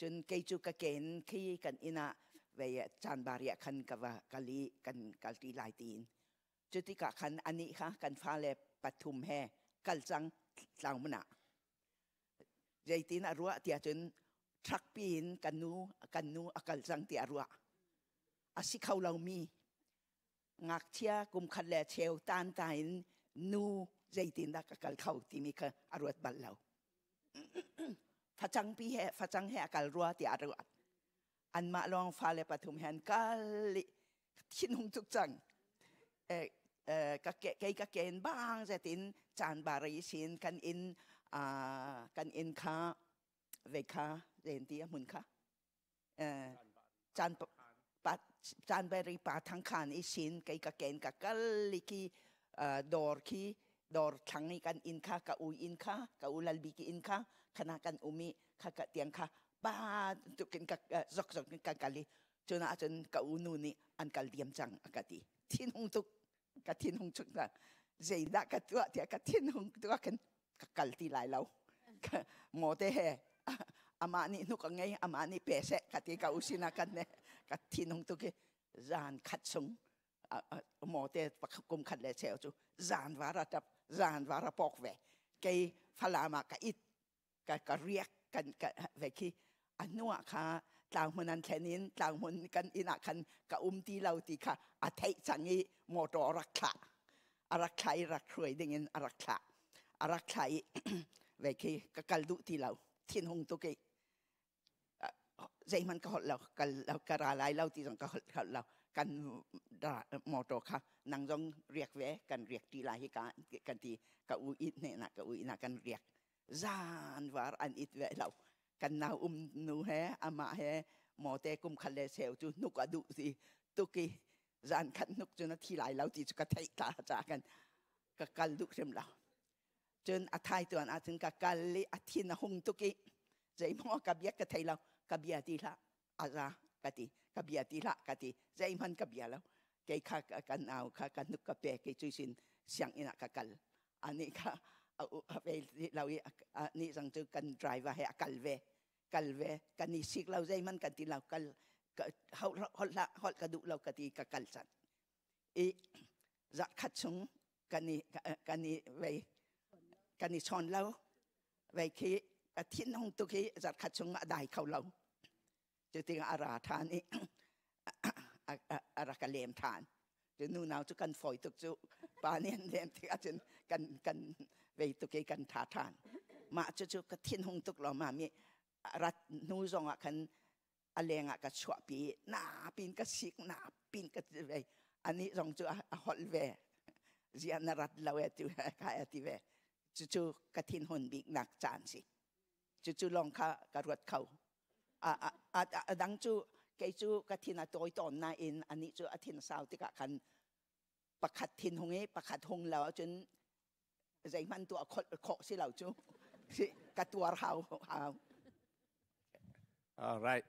Cun kei cu ka ken khi kan inn ah ve caan bari ah khan ka va kal i kan kalṭi lai tiin. Cu tikah khan anih kha kan fale pathum he kal cang tlang hmun ah. Zeitin a ruah tiah cun truck pi in kan nu kan nu a kal cang tiah a ruah. A si kho lomi ngakchia kum khat le cheu tan ta in nu zeitindah ka kal kho timi kha a ruat bal lo. Facang pi he facang he a kal rua tiah a ruat. Anmah lawng fale pathum he an kal i thinhung tuk cang. Ka kei ka ken bang zetin caan bari sin kan inn kan inn kha ve kha len ti a hmun kha caan pa caan bari pa thang khan i sin kei ka ken ka kal i khi dawr khi dawr thlang i kan inn kha ka u inn kha ka u lalbi ki inn kha khana kan um i kha ka tiang kha pa tukin ka zok zok in kan kal i cun ahcun ka u nu nih an kal diam cang a ka ti. Thinhung tuk ka thinhung tuk na zeidah ka tuah tiah ka thinhung tuah khin ka kal ti lai lo. Mo te he amah nih hnuk a ngei, amah nih pe seh ka ti. Ka u sinah kan ne ka thinhung tuk i zan khat chung mo te kum khat le cheu cu zan vara tap zan vara pok ve. Kei Falam ah ka it ka ka riak kan ka ve khi a hnu ah kha tlang hmun an thlen in tlang hmun kan inn ah khan ka um ti lo ti kha a theih cang i motor rak thlah a rak thlah i rak hruai ding in a rak thlah a rak thlah i ve khi ka kal duh ti lo. Thinhung tuk i zeihmanh ka holh lo, kal lo, ka ra lai lo ti zong ka holh lo. Kan motor kha nang zong riak ve, kan riak ti lai hi ka kan ti. Ka u it ne na ka u ina kan riak zan var an it ve lo. Kan nau um nu he amah he mote kum khat le cheu cu hnuk a duh ti tuki zan khat hnuk cu na thi lai lo ti cu ka theih ta cha kan ka kal duh hrim lo. Cun a thai tuan ahcun ka kal i a thin a hung tuk i zeimaw ka biak ka thei lo. Ka bia ti hlah, a za ka ti. Ka bia ti hlah ka ti. Zeihmanh ka bia lo. Kei kha kan nau kha ka hnuk ka pek i cuisin sianginn ah ka kal. Ani kha a ve lo i ni zang cu kan driver he a kal ve kal ve. Kan i sik lo, zeihmanh kan ti lo. Kal holh hlah, holh ka duh lo ka ti. Ka kal cang i zarh khat chung kan i kan i vei kan i chawn lo vei khi. Ka thin hung tuk i zarh khat chung a dai kho lo. Cu tikah a ra ṭhan i a rak ka lem ṭhan. Cu nu nau cu kan fawi tuk cu pa nih an lem tikah cun kan kan vei tuk i kan ṭha ṭhan. Mah cu cu ka thin hung tuk lo. Ma mi rat hnu zong ah khan a leng ah ka chuahpi, na pin ka sik, na pin ka vei. Ani zong cu a holh ve, zia na rat lo e tu ka e ti ve. Cucu ka thin hun bik nak caan si. Cucu lawng kha ka ruat kho. A a a dang cu kei cu ka thin a tawi tawn nain ani cu a thin sau tikah khan pakhat thin hung i pakhat hung lo ahcun zeihmanh tuah khawh si lo cu si ka tuar hau hau. All right.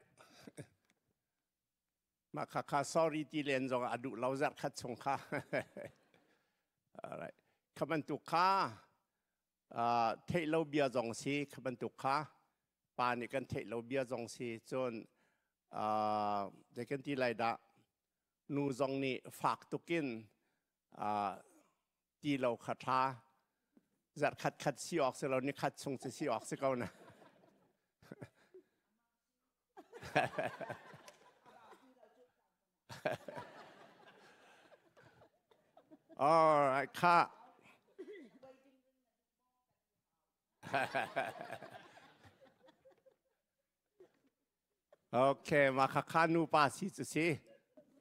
Mah kha kha sorry ti len zong a duh lo zarh khat chung kha. All right. Kha bantuk kha theih lo bia zong si, kha bantuk kha pa nih kan theih lo bia zong si. Cun zei kan ti lai dah, nu zong nih fak tukin ti lo kha tha. Zarh khat khat si awk si lo, ni khat chung si si awk si ko na. All right, kha. Okay, mah kha kha nu pa si cu si.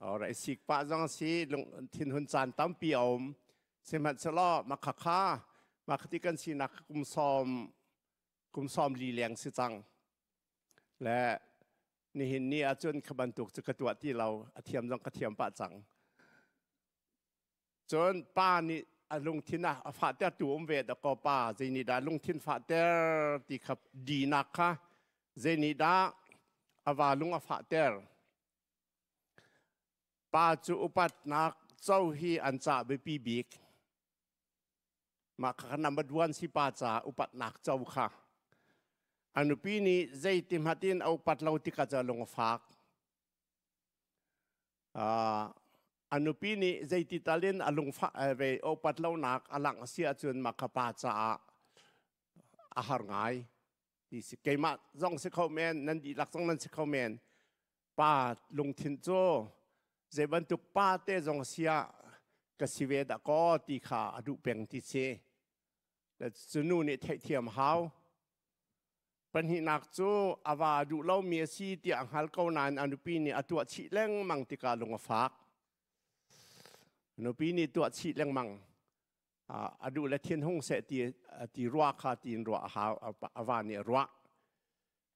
Alright, sik pa zong si lung thinhun caan tampi a um. Sihmanhsehlaw mah kha kha mah khati kan sinak kum sawm li leng si cang. Le nihin ni ahcun kha bantuk cu ka tuah ti lo. A thiam zong ka thiam pah cang. Cun pa nih a lungthin ah a fahtertu um ve dakaw pa zei nih dah lungthin fahter ti kha dinak kha zei nih dah a va lung a fahter. Pa cu upatnak co hi an cah biapi bik. Mah kha number one si pa ca upatnak co kha. A nupi nih zeiti hmat in a upat lo tikah ca lung a fak. A nupi nih zeiti tal in a lungfah ve opat lonak a langh a si ahcun mah kha pa caah a har ngai ti si. Keimah zong si kho men, nan dihlak zong nan si kho men. Pa lungthin cu zei bantuk pa te zong si ah ka si ve dah kaw ti kha a duh peng ti si. Cu nu nih theihthiam hau. Pahnihnak cu a va duh lomi a si tiah a hngal ko nain a nupi nih a tuah chih lengmang tikah lung a fak. A nupi nih tuah chih lengmang a duh le thin hung seh ti ti ruah kha tiin ruah a hau a va nih a ruah.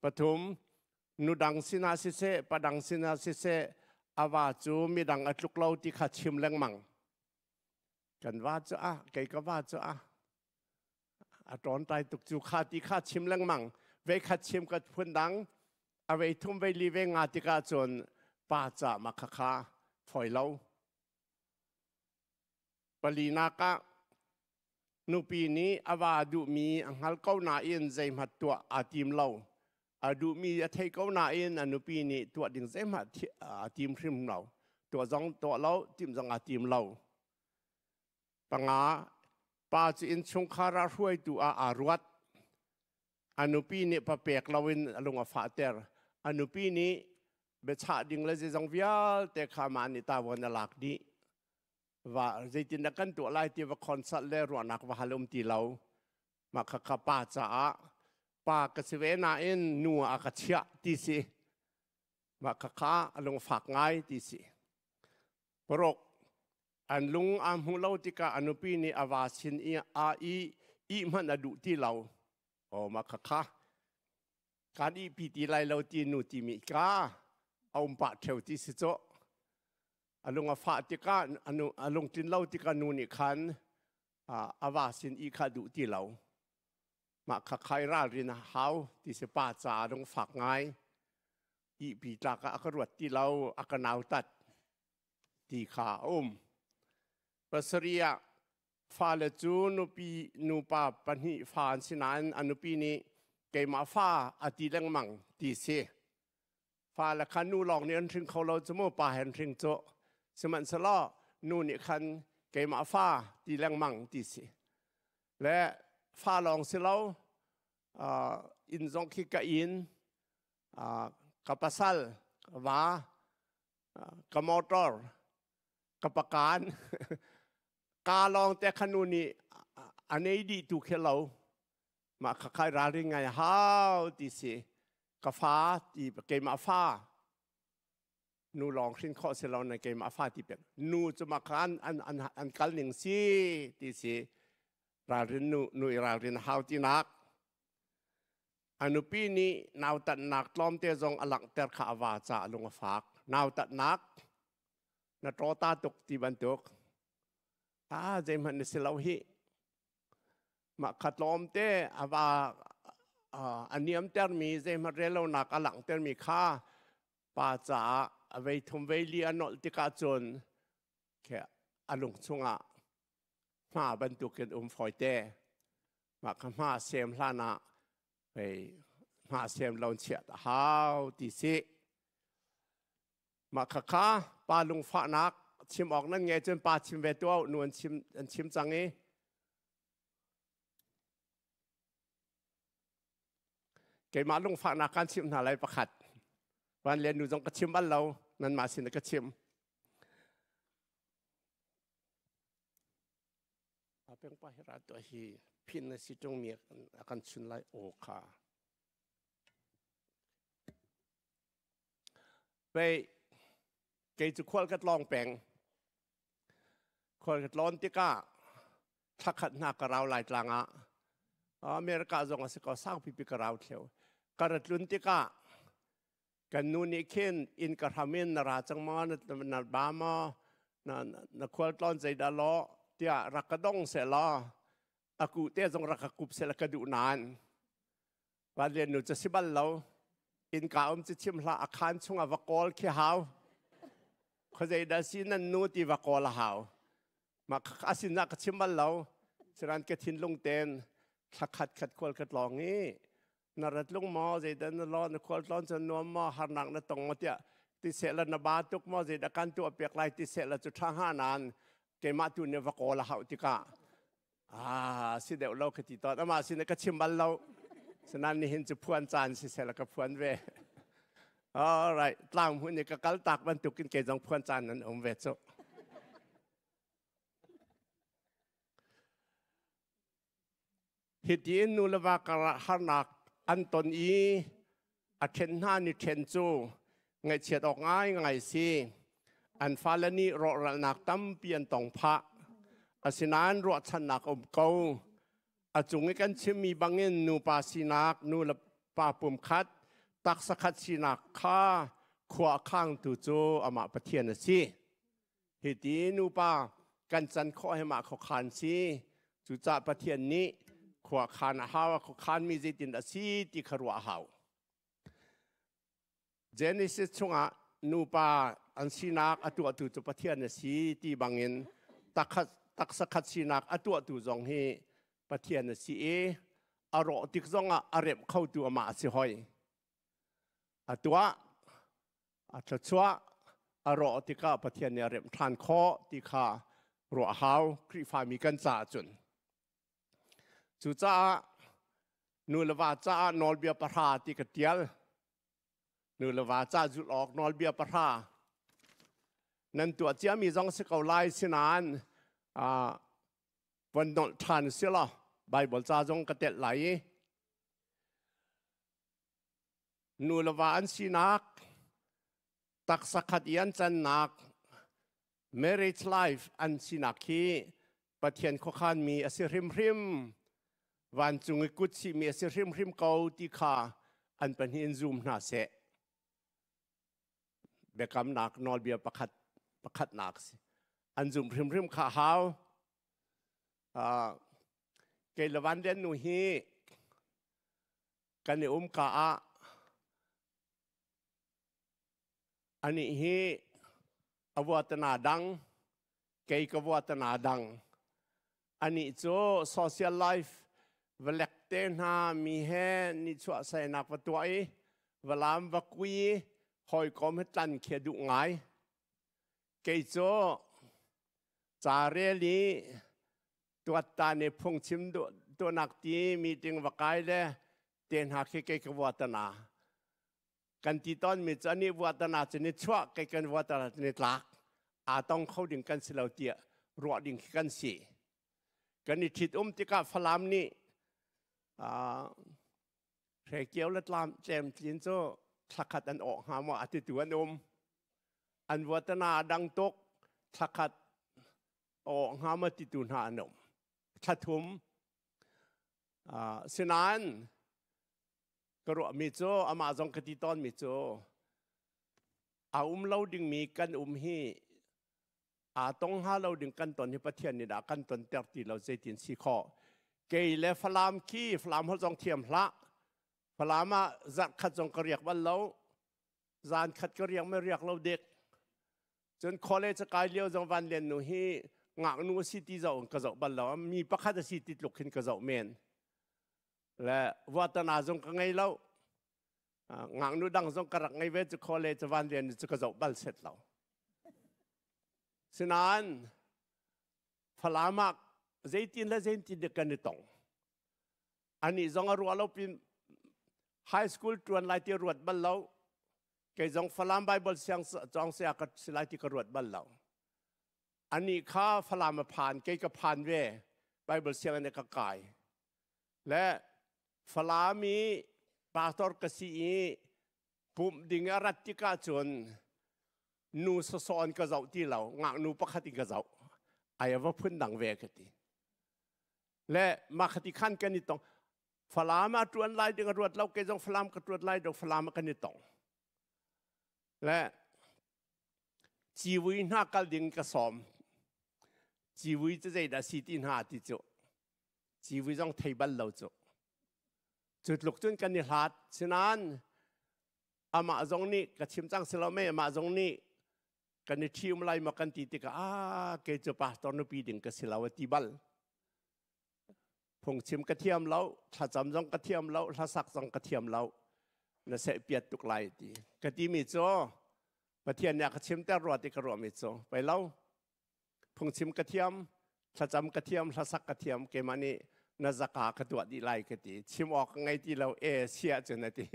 Pathum, nu dang sinah siseh, pa dang sinah siseh, a va cu midang a tluk lo ti kha chim lengmang. Kan va cu ah, kei ka va cu ah, A ṭawnṭai tuk cu kha ti kha chim lengmang. Vei khat chim ka phun dang, a vei thum vei li ve nga tikah cun pa ca ma kha kha foi lo. Palinak ah nupi nih a va duhmi a hngal ko nain zeihmanh tuah aa tim lo. A duhmi a thei ko nain a nupi nih tuah ding zeihmanh aa tim hrim lo. Tuah zong tuah lo, timh zong aa tim lo. Panga, pa cu innchungkhar ah hruaitu ah aa ruat. A nupi nih papek loin a lung a fahter. A nupi nih biachah ding le zeizong vialte kha mah nih tavuan a lak dih. Va zeitindah kan tuah lai ti va consult le ruahnak va hal um ti lo. Mah kha kha pa caah pa ka si ve nain nu ah a ka chiah ti si. Mah kha kha a lungfak ngai ti si. Paruk, An lung aa hmuh lo tikah a nupi nih a va sin i a i ih hmanh a duh ti lo. Aw mah khakha kan ihpi ti lai lo ti nu timi ka a um pah ṭheo ti si cawh. A lung a fah tikah a lungtlin lo tikah nu nih khan a va sin ih kha duh ti lo. Mah kha ralrin a hau ti si pa caah lungfak ngai. Ihpi tlak ah a ka ruat ti lo, a ka nautat. ti kha a um. Pasarih ah fale cu nupi nupa pahnih fa an si nain a nupi nih keimah fa a ti lengmang ti si. Fale kha nu lawng nih an hring kho lo cu mu pa he an hring cu. Sihmanhsehlaw nu nih khan keimah fa ti lengmang ti si. Le fa lawng si lo inn zong khi ka inn ka pasal ka va ka motor ka pakan ka lawng te kha nu nih a nei dih tu khi lo mah kha khai ralring ngai hau ti si ka fa ti keimah fa nu lawng hrin khawh si lo na keimah fa ti pek nu cu mah kha an an an kal ning si ti si ralrin nu nu i ralrin hau ti nak A nupi nih nautatnak tlawmte zong a langhter kha a va caah lung a fak. Nautatnak na ṭawta tuk ti bantuk. Ah, zeihmanh na si lo hih. Mah kha tlawmte a va a niamtermi zeihmanh rellonak a langhtermi kha pa caah a vei thum vei li a nolh tikah cun a lung chungah hma bantukin um fawite. Mah kha hma sem hlan ah hei hma sem lo chiat a hau ti si. Mah kha kha pa lungfahnak chim awk nan ngei cun pa chim ve tuah nu an chim an chim cang i keimah lungfahnak kan chimh hna lai pakhat van le nu zong ka chim bal lo nanmah sin ka chim Peng pa hi ra tuah hi phin na si ṭung mi a kan chun lai aw kha. Pei kei cu khual ka tlawng peng. Khual ka tlawn tikah thlakhat hna ka rau lai tlang ah America zong a si ko saupipi ka rau thleu. Ka ra tlun tikah kan nu nih khin inn ka hram in na ra cang maw na ba maw na na khual tlawn zeidah law tiah rak ka dong seh law a ku te zong rak ka kup seh la ka duh nain Vanlian nu cu si bal lo. Innka um cu chim hlah, a khaan chungah va kawl khi hau. Khuazei dah si nan nu ti va kawl a hau. Mah a sinah ka chim bal lo. Siran ka thinlung ten thla khat khat khual ka tlawng i na rat lung maw zeidah na law na khual tlawn cu nuam maw harnak na tong maw tiah ti seh la na ba tuk maw zeidah kan tuah piak lai ti seh la cu ṭha hnga nain keimah tu nih va kawl a hauh tikah Ah, si deuh lo ka ti tawn. Amah sin ka chim bal lo. Sanan nihin cu phuan caan si seh la ka phuan ve. All right, tlang hmun i ka kal tak bantukin kei zong phuan caan nan um ve cu. Hiti in nu le va karah harnak an ton i a ṭhen hna ni ṭhen cu ngaihchiat awk ngaingai si. An fale nih rawhralnak tampi an tong phah. Asinain ruahchannak a um ko. A cung i kan chimmi bangin nupa sinak, nu le pa pumkhat, taksa khat sinak kha khua a khangtu cu amah Pathian a si. Hiti nupa kan can khawh hi mah khuakhan si. Cucaah Pathian nih khuakhan a hau, a khuakhanmi zeitin a si ti kha ruah a hau. Genesis chungah nupa an sinak a tuahtu cu Pathian a si ti bangin takhat taksa khat sinak a tuahtu zong hi Pathian a si i a rawh tik zongah a remh khotu amah a si hoi. A tuah a thluachuah a rawh tikah Pathian nih a remh ṭhan khawh ti kha ruah a hau Khrihfami kan caah cun. Cucaah nu le va caah nawlbia pahra ti ka ṭial. Nu le va ca zulh awk nawlbia pahra. Nan tuah ciami zong si ko lai sinain von nolh ṭhan si law Baibal ca zong ka telh lai i nu le va an sinak taksa khat i an cannak marriage life an sinak hi Pathian khuakhanmi a si hrimhrim vancung i kut sihmi a si hrimhrim ko ti kha an pahnih in zum hna seh biakamnak nawlbia pakhat pakhatnak si an zum hrimhrim kha hau kei le van lian nu hi Kan i umka ah anih hi a vuatana dang, kei ka vuatana dang. Anih cu social life valek te hna mi he nichuah sainak va tuah i valam va kui i hawikom he tlan khi a duh ngai. Kei cu ca rel i tuatta nih phungchim tuahnak ti meeting va kai le te hna khi kei ka vuatana kan ti tawn mi cu ani vuatana cu ni chuah kei kan vuatana cu ni tlak aa tong kho ding kan si lo tiah ruah ding khi kan si kan i ṭhit um tikah Falam nih Hrekio le tlam tlem tlin cu thlakhat an awh hnga maw a titu an um an vuatana a dang tuk thlakhat awh hnga maw titu hna an um thla thum sinain ka ruahmi cu amah zong ka ti tawnmi cu a um lo dingmi kan um hi aa tong hnga lo ding kan ton hi Pathian nih dah kan ton ter ti lo zeitin si khawh kei le Falam khi Falam holh zong thiam hlah Falam ah zarh khat zong ka riak bal lo zan khat ka riak me riak lo dek Cun college a kai lio zong Van Lian nu hi ngaknu a si ti zoh in ka zoh bal lo. Mi pakhat a si ti tluk khin ka zoh men. Le vuatana zong ka ngei lo. Ngaknu dang zong ka rak ngei ve cu college Van Lian nu cu ka zoh bal set lo. Sinain Falam ah zeitin le zeitin dik kan i tong. Anih zong a ruah lo pin high school tuan lai ti ruat bal lo. Kei zong Falam Bible siang cawng saya ka si lai ti ka ruat bal lo. Anih kha Falam a phan, kei ka phan ve. Bible sianginn ka kai. Le Falam i pastor ka si i pumh ding a rat tikah cun Nu sawsawh in ka zoh ti lo, ngaknu pakhat in ka zoh. Ai va phun dang ve ka ti. Le mah khati khan kan i tong. Falam ah ṭuan lai ding a ruat lo, kei zong Falam ka ṭuan lai ding Falam ah kan i tong. Le civui hna kal ding ka sawm. Civui cu zeidah si ti hna ti cu. Civui zong thei bal lo cu. Cu tluk cun kan i hlat. Sinain amah zong nih ka chim cang si lo mei amah zong nih kan i ṭhium lai maw kan ti tikah ah kei cu pastor nupi ding ka si lo a ti bal. Phungchim ka thiam lo, thlacam zong ka thiam lo, hlasak zong ka thiam lo. Na seh piat tuk lai ti. Ka timi cu Pathian nih a ka chimter rua ti ka ruahmi cu pei lo. Phungchim ka thiam, thlacam ka thiam, hlasak ka thiam, keimah nih na zaka ka tuah dih lai ka ti. Chim awk ka ngei ti lo, e sia cun a ti.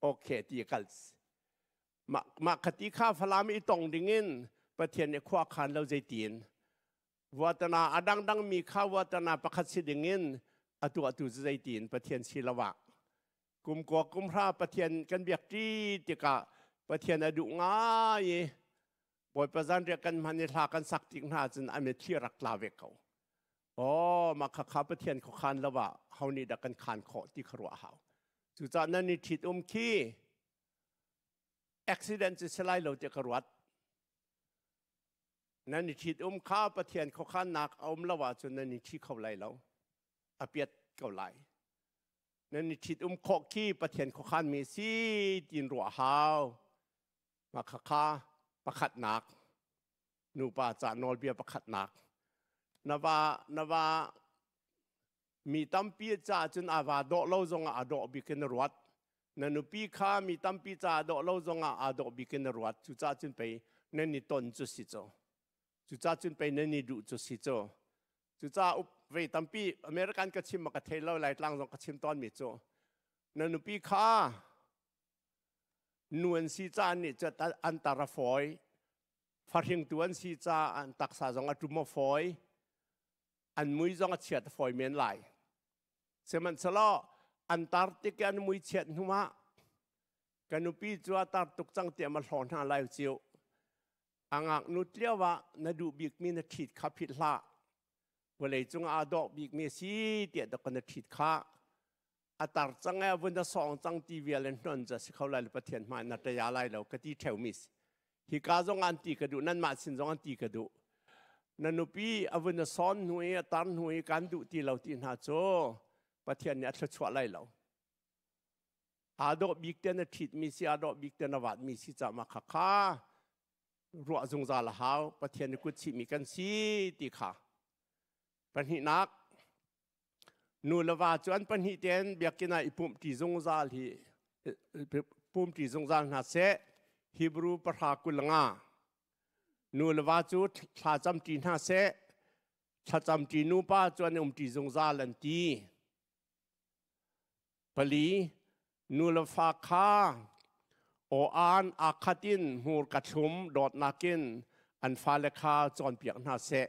Okay ti kal. Mah mah khati kha Falam i tong dingin Pathian nih khua khan lo zeitin Vuatana a dangdang mi kha vuatana pakhat si dingin a tuahtu cu zeitin Pathian si lo ah kum kua kum hra Pathian kan biak ṭi tikah Pathian a duh ngai i Bawipa zanriah kan hman i hla kan sak tik hna cun a mitthli rak tla ve ko. Aw mah khakha Pathian khuakhan lo ah ho nih dah kan khan khawh ti kha ruah hau. Cucaah nan i ṭhit um khi accident cu si lai lo tiah ka ruat. Nan i ṭhitum kha Pathian khuakhannak a um lo ahcun nan i ṭhi kho lai lo. A piat ko lai. Nan i ṭhitum khawh khi Pathian khuakhanmi si tiin ruah hau. Mah khakha pakhatnak nupa ca nawlbia pakhatnak. Na va na va mi tampi ca cun a va dawh lo zongah a dawh bik in na ruat. Na nupi kha mi tampi ca a dawh lo zongah aa dawh bik in na ruat. Cucaah cun pei nan i ton cu si cu. Cucaah cun pei nan i duh cu si cu. Cucaah up vei tampi American ka chim ma ka thei lo Laitlang zong ka chim tawnmi cu na nupi kha nu an si ca nih cu an tar a fawi fahringtu an si ca an taksa zong a ṭum a fawi an mui zong a chiat a fawi men lai. Sihmanhsehlaw an tar tik i an mui chiat hnuah ka nupi cu a tar tuk cang tiah ma hlaw hna lai ciu. A ngaknu tlio ah na duh bikmi na ṭhit kha phit hlah. Vawlei cung aa dawh bikmi a si tiah dok na ṭhit kha. A tar cang e a vun a sawng cang ti vial in hnon cu a si kho lai lo Pathian hmai na ṭaya lai lo ka ti ṭheumi si. Hika zong an ti ka duh nanmah sin zong an ti ka duh. Na nupi a vun a sawn hnu i a tar hnu i kan duh ti lo ti hna cu Pathian nih a thluachuah lai lo. Aa dawh bik te na ṭhitmi si aa dawh bik te na vatmi si ca ma kha kha ruah zungzal a hau Pathian nih kut chihmi kan si ti kha. Pahnihnak Nu le va cu an pahnih tein biakinn ah i pumhṭi zungzal hi pumṭi zungzal hna seh. Hebrew 10:25. Nu le va cu thlacamṭi hna seh. Thlacamṭi nupa cu an i umṭi zungzal an ti. 4. Nu le fa kha aw-aan aa khat in hmurka thlum dawtnak in an fale kha cawnpiak hna seh.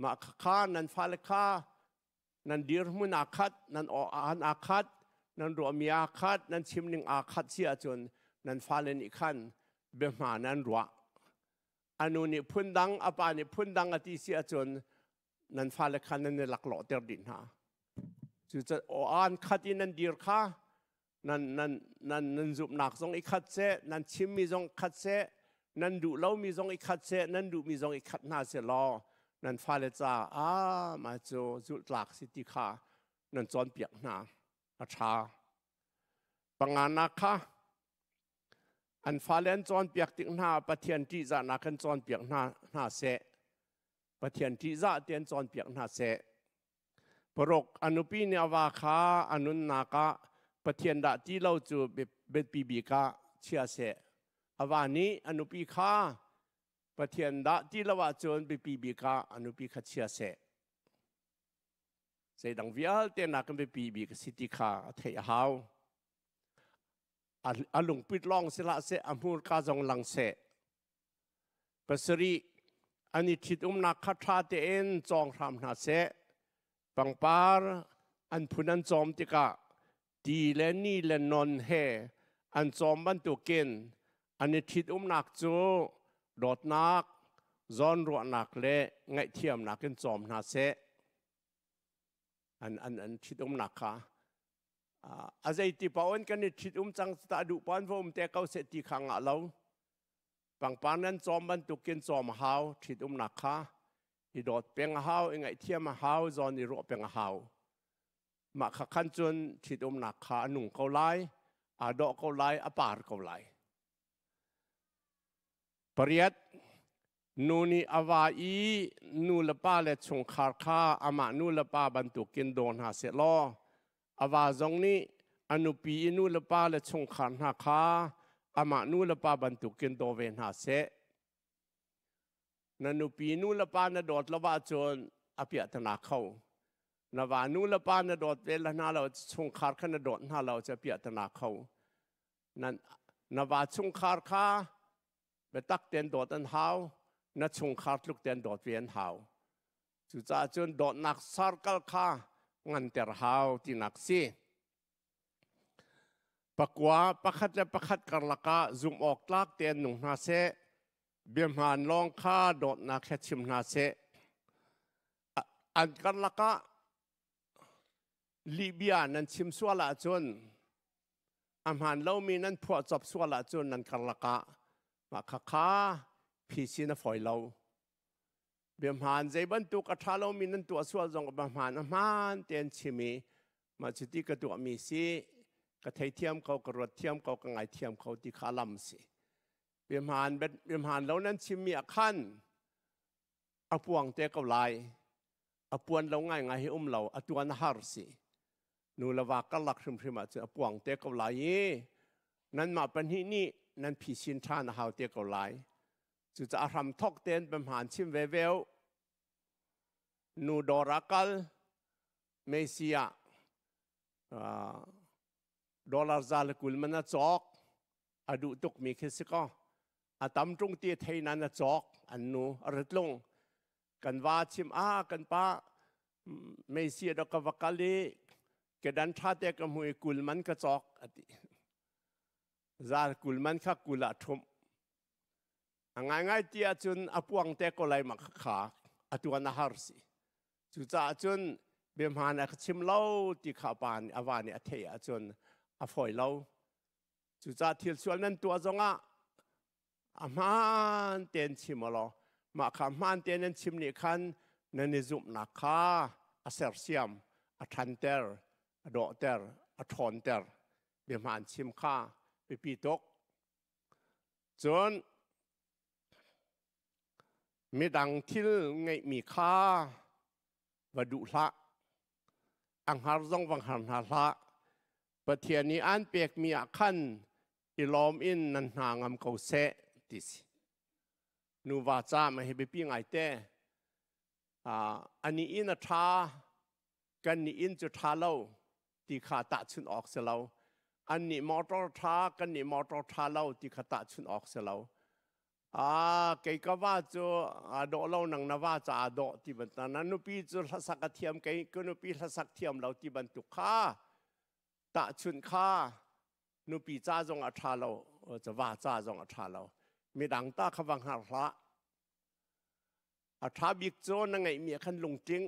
Mah kha nan fale kha nan dirhmun aa khat, nan aw-aan aa khat, nan ruahmi aa khat, nan chimning aa khat si ahcun nan fale nih khan biahma nan ruah. A nu nih phundang, a pa nih phundang a ti si ahcun nan fale kha nan i laklawhter dih hna. Cucaah aw-aan khat in nan dir kha nan nan nan nan zumhnak zong i khat seh, nan chimmi zong khat seh, nan duh lomi zong i khat seh, nan duhmi zong i khat hna seh law nan fale ca ah mah cu zulh tlak si ti kha nan cawnpiak hna a ṭha. Panganak kha an fale an cawnpiak tik hna Pathian ṭihzahnak kan cawnpiak hna hna seh. Pathian ṭihzah te an cawnpiak hna seh. 6. A nupi nih a va kha a nunnak ah Pathian dah ti lo cu biapi bik ah chia seh. A va nih a nupi kha Pathian dah ti lo ahcun biapi bik ah a nupi kha chia seh. Zeidang vialte nakin biapi bik a si ti kha a theih a hau. A lungpit lawng si hlah seh, a hmurka zong lang seh. 7. An i ṭhitumnak kha ṭha tein cawng hram hna seh. Pangpar an phun an cawm tikah ti le ni le non he an cawm bantukin An i ṭhitumnak cu dawtnak, zawnruahnak le ngaihthiamnak in cawm hna seh. An ṭhitumnak kha a zeiti paoh in kan i ṭhitum cang ta duh paoh in va um te ko seh ti kha ngah lo. Pangpar nan cawm bantukin cawm a hau ṭhitumnak kha i dawt peng a hau, i ngaihthiam a hau, zawn i ruah peng a hau. Mah kha khan cun ṭhitumnak kha a nung ko lai, aa dawh ko lai, a par ko lai. Pariat, nu nih a va i nu le pa le chungkhar kha amah nu le pa bantukin daw hna seh law a va zong nih a nupi i nu le pa le chungkhar hna kha amah nu le pa bantukin daw ve hna seh. Na nupi nu le pa na dawt lo ahcun a piahtana kho. Na va nu le pa na dawt ve la hna lo chungkhar kha na dawt hna lo cu a piahtana kho. Na va chungkhar kha biatak tein dawt an hau, na chungkhar tluk tein dawt ve an hau. Cucaah cun dawtnak circle kha nganter hau tinak si. Pakua pakhat le pakhat karlak ah zumh awk tlak tein nung hna seh. Biahmaan lawng kha dawtnak he chim hna seh. An karlak ah lihbia nan chim sual ahcun a hmaan lomi nan phuahcop sual ahcun nan karlak ah mah khakha phisin a fawi lo. Biahmaan zei bantuk a ṭha lomi nan tuah sual zong biahmaan a hmaan tein chim i mah cuti ka tuahmi si ka theithiam ko ka ruat thiam ko ka ngaithiam ko ti kha lam si. Biahmaan biahmaan lo nan chimmi ah khan a puang te ko lai. A puan lo ngaingai hi um lo a tuan a har si. Nu le va karlak hrimhrim ah cun a puang te ko lai i nanmah pahnih nih nan phisin ṭhan a hau te ko lai. Cucaah hramthok tein biahmaan chim veve u. Nu dawr ah kal, Messi ah dollar 120 man a cawk, a duh tukmi khi si kaw, a tam ṭung ti thei nan a cawk, an nu a ritlung. Kan va chim ah kan pa Messi a ka va kal i kedan ṭha te ka hmu i 20 man ka cawk a ti. 120 man kha 20 ah ṭhumh. A ngaingai ti ahcun a puang te ko lai ma kha a tuan a har si. Cucaah cun biahmaan a ka chim lo ti kha pa nih a va nih a theih ahcun a fawi lo. Cucaah thil sual nan tuah zongah a hmaan tein chim law mah kha hmaan tein nan chim nih khan nan i zumhnak kha a sersiam, a ṭhanter, a dawhter, a ṭhawnter. Biahmaan chim kha biapi tuk. Cun midang thil ngeihmi kha va duh hlah. A hngar zong va hngar hna hlah. Pathian nih aan pekmi ah khan i lawm in nan hna ngam ko seh ti si. Nuva ca ma hi biapi ngai te. Ani inn a ṭha, kan nih inn cu ṭha lo ti kha tahchunh awk si lo. An nih motor ṭha, kan nih motor ṭha lo ti kha tahchunh awk si lo. Kei ka va cu aa dawh lo nang na va ca aa dawh ti bantuk na nupi cu hlasak a thiam kei ka nupi hlasak thiam lo ti bantuk kha tahchunh kha nupi ca zong a ṭha lo va ca zong a ṭha lo midang ta kha va hngar hlah a ṭha bik cu na ngeihmi ah khan lungtling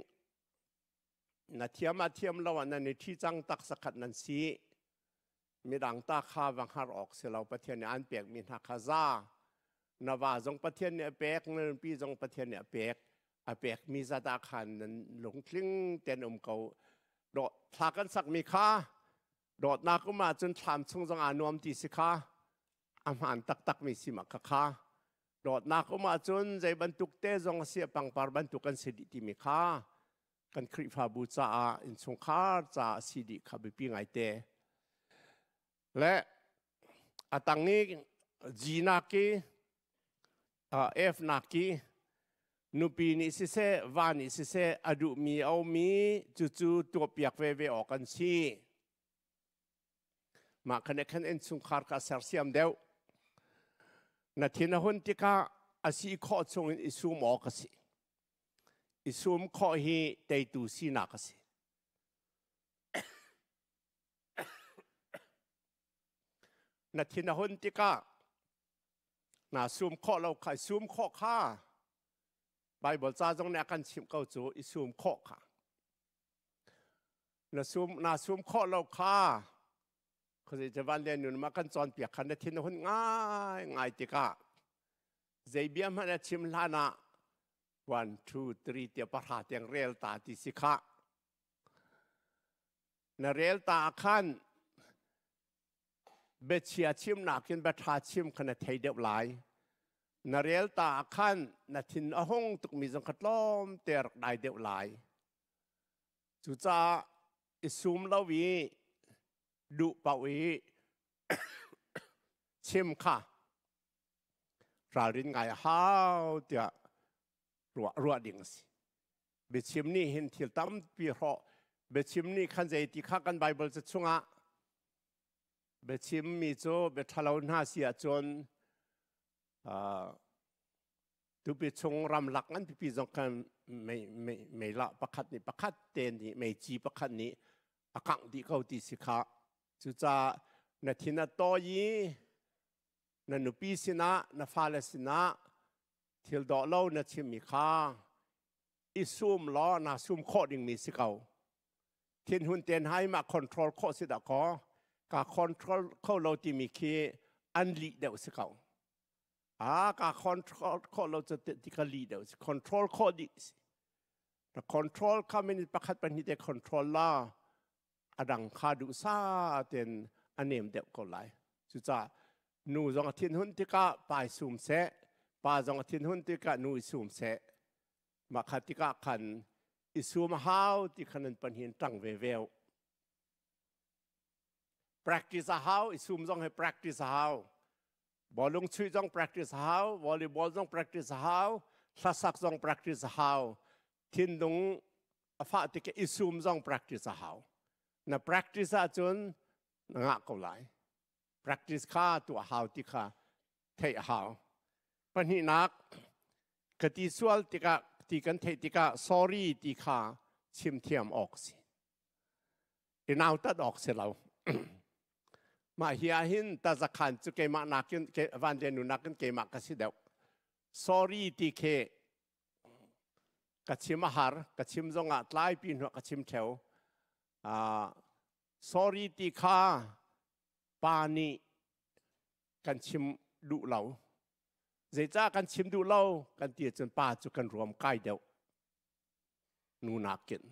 na thiam ah thiam lo ah nan i ṭhi cang tak sakhat nan si midang ta kha va hngar awk si lo Pathian nih an pekmi hna kha za na va zong Pathian nih a pek na nupi zong Pathian nih a pek a pekmi zat ah khan nan lungtling ten um ko dawh thla kan sakmi kha dawtnak um ahcun thlam chung zong aa nuam ti si kha a hmaan taktakmi si ma kha kha dawtnak um ahcun zei bantuk te zong a si a pangpar bantuk kan si dih timi kha kan Khrihfabu caah innchungkhar caah si dih kha biapi ngaite le a tang i G nak i F nak i nupi nih siseh va nih siseh a duhmi a ummi cucu tuahpiak veve awk an si Mah khan khan innchungkhar kha sersiam deuh. Na thin a hun tikah a si khawh chungin i sum awk a si. I sum khawh hi teitu sinak a si. Na thin a hun tikah Na sum khawh lo kha, sum khawh kha. Bible ca zong nih a kan chimh ko cu, i sum khawh kha. Na sum, na sum khawh lo kha. Khuazei Javan le nun ma kan cawnpiak khan na thin a hun ngai ngai tikah zei bia hmanh a chim hlan ah 1 2 3 tiah pahra tiang rel ta ti si kha. Na rel ta khan biachia chim nakin bia ṭha chim kha na thei deuh lai. Na rel ta ah khan na thin a hung tukmi zong kha tlawmte rak dai deuh lai. Cucaah i sum lo i duh paoh i chim kha ralrin ngai a hau tiah ruah ruah ding a si. Biachim nih hin thil tampi hrawh. Biachim nih khan zei ti kha kan Bible ca chungah biachim mi cu bia ṭhalo hna si ahcun tupi chung ramlak ngan pipi zong khan mei mei meila pakhat nih pakhat te nih meici pakhat nih a kangh dih ko ti si kha. Cucaah na thin a tawi i na nupi sinah, na fale sinah thil dawh lo na chimmi kha i sum law naa sum khawh dingmi si ko. Thinhun ten hai ma control khawh si dah kaw ka control kho lo timi khi an lih deuh si ko. A ka control khawh lo cu ti ka lih deuh si. Control khawh dih si. Na control kha minute pakhat pahnih te control la, a dang kha duhsa ten a nem deuh ko lai. Cucaah nu zong a thinhun tikah pa i sum seh, pa zong a thinhun tikah nu i sum seh. Mah kha tikah khan i sum a hau ti khan an pahnih ṭang ve veo. Practice a hau, i sum zong he practice a hau. Bawlung chuih zong practice a hau, volleyball zong practice a hau, hlasak zong practice a hau. Thinlung a fah tik i sum zong practice a hau. Na practice ahcun na ngah ko lai. Practice kha tuah hau ti kha theih a hau. Pahnihnak, ka ti sual tikah, ti kan theih tikah sorry ti kha chim thiam awk si. I nautat awk si lo. Mah hi ah hin tazakhan cu keimah nakin, van le nu nakin keimah ka si deuh. Sorry ti khi ka chim a har, ka chim zongah tlaipi hnuah ka chim theo. Sorry ti kha pa nih kan chim duh lo. Zeicah kan chim duh lo kan ti ahcun pa cu kan ruam kai deuh nu nakin.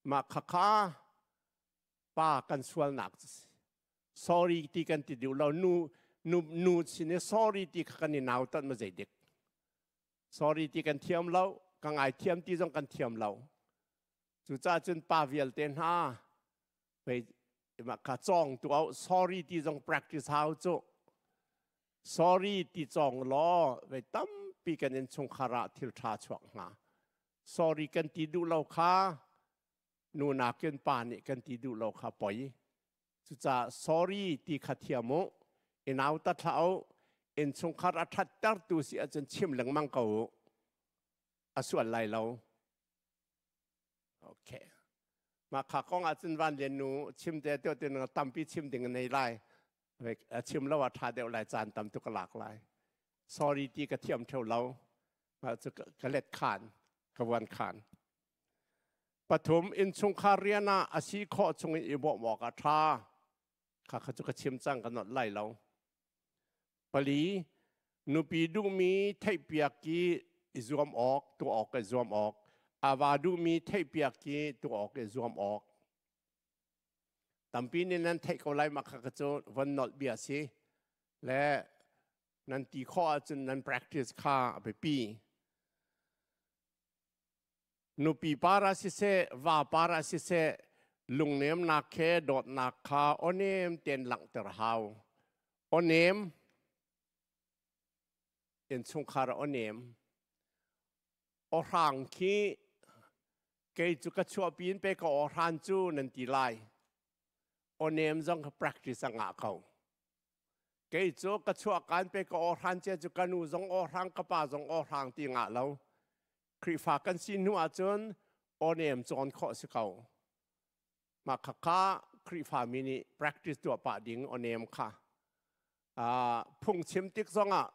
Mah khakha pa kan sualnak cu si. Sorry ti kan ti duh lo. Nu nu nu sin i sorry ti kha kan i nautat ma zei dik. Sorry ti kan thiam lo, ka ngaithiam ti zong kan thiam lo. Cucaah cun pa vialte hna pei ka cawng tu au sorry ti zong practice hau cu. Sorry ti cawng law vei tampi kan innchungkhar ah thil ṭha chuak hnga. Sorry kan ti duh lo kha nu nakin pa nih kan ti duh lo kha poi. Cucaah sorry ti kha thiam u, i nauta thlah u, innchungkhar a ṭhattertu si ahcun chim lengmang ko u. A sual lai lo. Okay. Mah kha kong ahcun Van Lian nu chim te te te tampi chim ding nei lai. Chim lo a ṭha deuh lai, caan tam tuk ka lak lai. Sorry ti ka thiam theo lo. Mah cu ka let khan, ka vuan khan. Pathum, innchungkhar rian ah a si khawh chung in i bawmh awk a ṭha. Kha kha cu ka chim cang, ka nolh lai lo. Pali, nupi duhmi theihpiak i i zuam awk, tuah awk i zuam awk. A va duhmi theihpiak i tuah awk i zuam awk. Tampi nih nan theih ko lai, mah kha ka cu von nolh bia si. Le nan ti khawh ahcun nan practice kha a biapi. Nupi para siseh, va para siseh, lungnemnak he dawtnak kha awnem tein langhter hau. Awnem, innchungkhar awnem. Awhrang khi kei cu ka chuahpi in pe ka awhran cu nan ti lai. Awnem zong ka practice a ngah ko. Kei cu ka chuahkan pe ka awhran cia cu ka nu zong awhrang, ka pa zong awhrang ti ngah lo. Khrihfa kan si hnu ahcun awnem cawn khawh si ko. Mah khakha Khrihfa mi nih practice tuah pah ding awnem kha. Phungchim tik zongah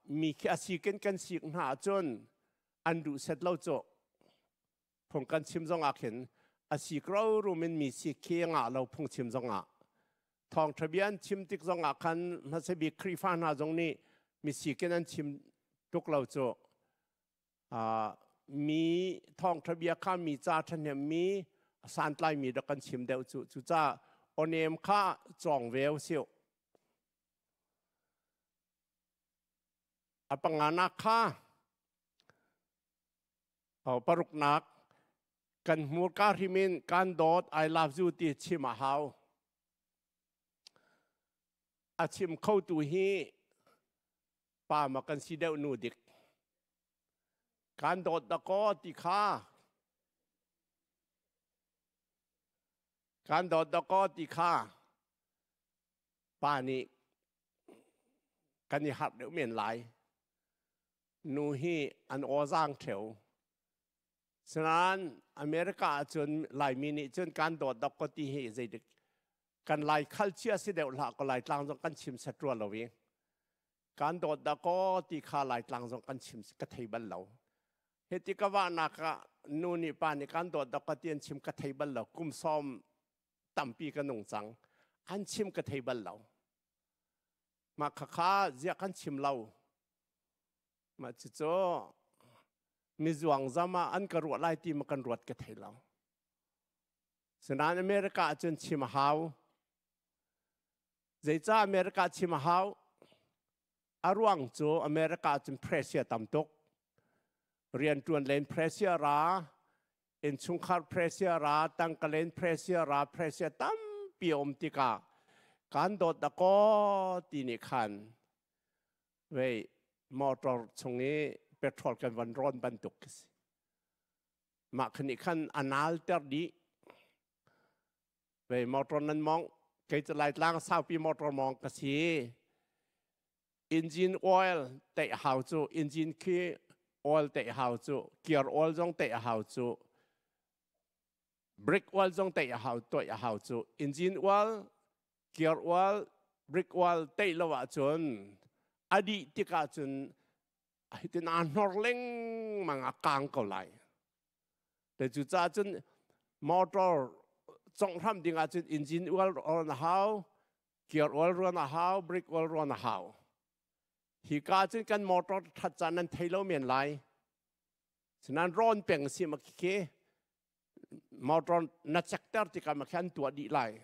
Mi khi a sikin kan sik hna ahcun an duh set lo cu. Phung kan chim zong ah khin a sik rorum in mi sik khi ngah lo phung chim zong ah. Thawngṭha bia an chim tik zong ah khan hmasa bik Khrihfa hna zong nih mi sik in an chim tuk lo cu. Mi thawngṭha bia kha mi ca ṭhahnem mi santlai mi rak kan chim deuh cu. Cucaah awnem kha cawng ve usih. A panganak kha paruknak kan hmurka hrim in kan dawt, I love you ti chim a hau. A chim khotu hi pa ma kan si deuh nu dik. Kan dawt dakaw ti kha, kan dawt dakaw ti kha pa nih kan i harh deuh men lai. Nu hi an aw zaang ṭheo. Sinain America ahcun Laimi nih cun kan dawt dok ko ti hi zeidik kan Lai khal chia si deuh hlah ko, Laitlang zong kan chim set rua lo i kan dawt dah kaw ti kha Laitlang zong kan chim ka thei bal lo. Hiti ka vahnak ah nu nih pa nih kan dawt dok ka ti an chim ka thei bal lo. Kum 10 tampi ka nung cang, an chim ka thei bal lo. Mah khakha ziah kan chim lo? Mah cucu mizuang zam ah an ka ruah lai ti ma kan ruat ka thei lo. Sinain America ahcun chim a hau. Zeicah America chim a hau? A ruang cu America ahcun pressure tam tuk, riantuan len pressure ra, innchungkhar pressure ra, tangka len pressure ra, pressure tampi a um tikah kan dawt dakaw ti nih khan vei motor chung i petrol kan van rawn bantuk khi si. Mah khan nih khan a nal ter dih. Vei motor nan mong, kei cu Laitlang saupi motor mong ka si. Engine oil teih hau cu, engine khi oil teih hau cu, gear oil zong teih a hau cu, brake oil zong teih a hau, toih a hau cu. Engine oil, gear oil, brake oil teih lo ahcun a dih tikah cun hitin aa hnor lengmang, a kang ko lai. Te cucaah cun motor conghram ding ahcun engine oil on a hau, gear oil ruan a hau, brake oil ruan a hau. Hi ka cun kan motor that caan nan thei lo men lai. Sinan rawn peng si ma khi motor na check ter tikah ma khan tuah dih lai.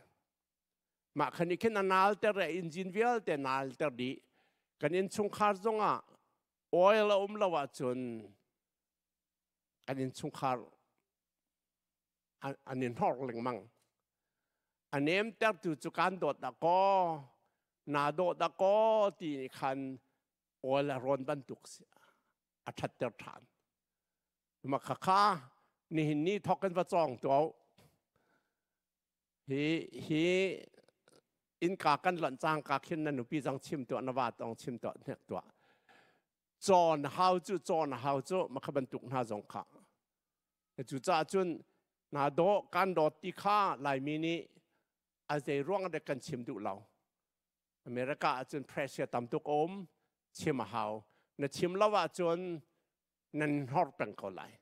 Mah khan i khin a nal ter e engine vialte nal ter dih. Kan innchungkhar zongah oil a um lo ahcun kan innchungkhar an in hnor lengmang. A nem tertu cu kan dawt dah kaw, naa dawh dah kaw ti nih khan oil a rawn bantuk si, a ṭhatter ṭhan. Ma khakha nihin ni thok kan va cawng tuau. Hi hi innka kan lonh cangka khin na nupi zong chim tuah, na va tong chim tuah, hnek tuah. Cawn hau cu, cawn hau cu, makha bantuk hna zong kha. Cucaah cun naa dawh, kan dawt ti kha Laimi nih a zei ruang dek kan chim duh lo. America ahcun pressure tam tuk a um, chim a hau. Na chim lo ahcun nan hnor peng ko lai.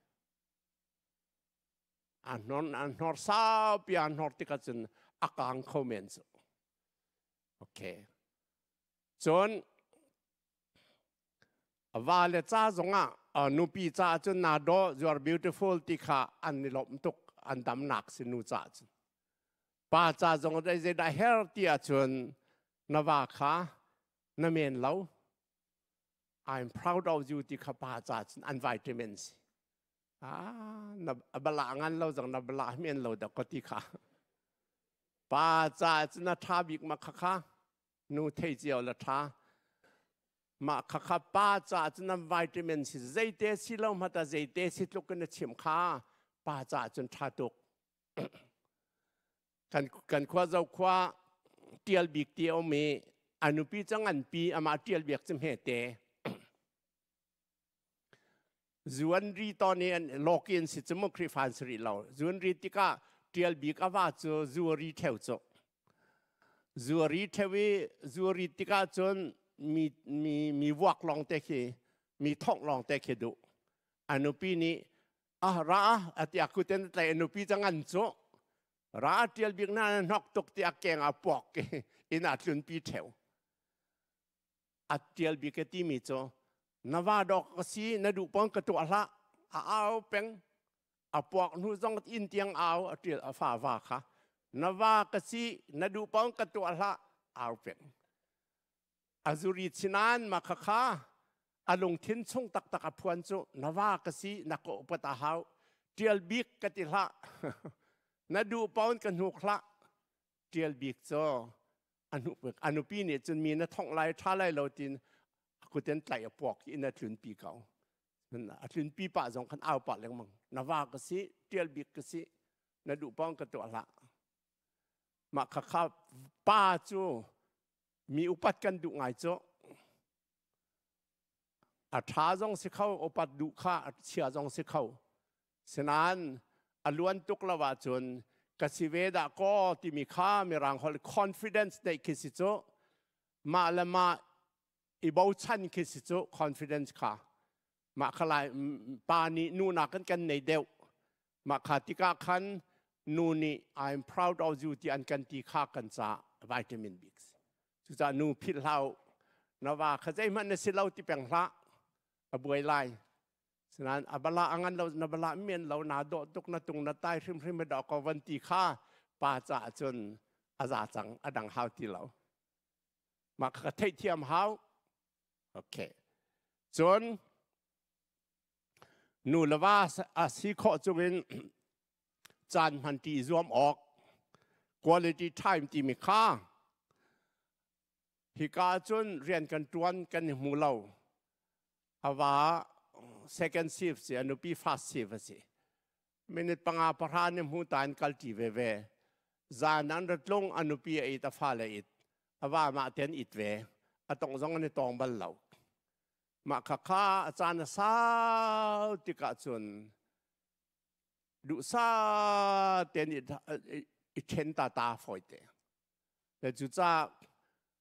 A hnor, a hnor saupi a hnor tikah cun a kang kho men cu. Okay. Cun Va le ca zongah nupi caah cun naa dawh, you are beautiful ti kha an i lawmh tuk, an damnak si nu caah cun. Pa ca zong zeidah her ti ahcun na va kha na men lo. I'm proud of you ti kha pa caah cun an vitamin si. Ah, na bala ngan lo zong na bala men lo dah ko ti kha. Pa caah cun a ṭha bik ma kha kha nu thei cio la ṭha. Mah khakha pa caah cun an vitamin si, zeite si lo hmata zeite si tluk in a chim kha pa caah cun ṭha tuk. Kan khua zo khua tial bik ti a um i a nupi cu nganpi, amah tial biak cu hme te. Zuan ri ton i an lawki an si cu mu, Khrihfa an si rih lo. Zuan ri tikah tial bik a va cu zu ri theu cu. Zu ri theu i zu ri tikah cun Mi mi mi vuak lawng te khi, mi thongh lawng te khi duh. A nupi nih ah ra a ti a kuten tlai, a nupi ca ngan cu ra Tial Bik na hnok tuk ti a keng a puak in a tlunpi theu. A Tial Bik ti mi cu na va dok ka si, na duh pong ka tuah hlah. A au peng, a puak hnu zong inn tiang au. A tial a fa va kha na va ka si, na duh pong ka tuah hlah, au peng. A zuri chinan ma kha kha a lungthin chung taktak a phuan cu na va ka si, na ka upat a hau, Tial Bik ka ti hlah, na duh pawn ka hnuk hlah. Tial Bik cu a nupi nih cun mi na thongh lai, tha lai lo tin a kuten tlaih, a puak in a tlunpi ko. A tlunpi pah zong khan au pah lengmang, na va ka si, Tial Bik ka si, na duh pawn ka tuah hlah. Mah kha kha pa cu mi upat kan duh ngai cu. A ṭha zong si kho, upat duh kha a chia zong si kho. Sinain a luan tuk lo ahcun ka si ve dah kaw timi kha mirang holh confidence neih khi si cu. Mah le mah i bochan khi si cu confidence kha. Mah kha lai pa nih nu nakin kan nei deuh. Mah kha tikah khan nu nih "I'm proud of you" ti an kan ti kha kan ca vitamin bik si. Cucaah nu philh hlah u. Na va kha zeihmanh na si lo ti peng hlah, a buai lai. Sinain a bala a ngan lo, na bala men lo, naa dawh tuk, na tung na tai hrimhrim a dawh ko van ti kha pa caah cun a za cang, a dang hau ti lo. Mah kha ka theihthiam hau. Okay. Cun nu le va a si khawh cungin caan hman ti zuam awk, quality time timi kha. Hika cun rian kan tuan, kan i hmu lo. A va second shift si, a nupi first shift a si. Minute 5 10 ni hmu ta in kal ti ve ve. Zan an ratlung, a nupi a it, a fale it, a va mah ten it ve. A tong zong an i tong bal lo. Mah kha kha a caan a sau tikah cun duhsah tein i ṭhen ta ta fawite le. Cucaah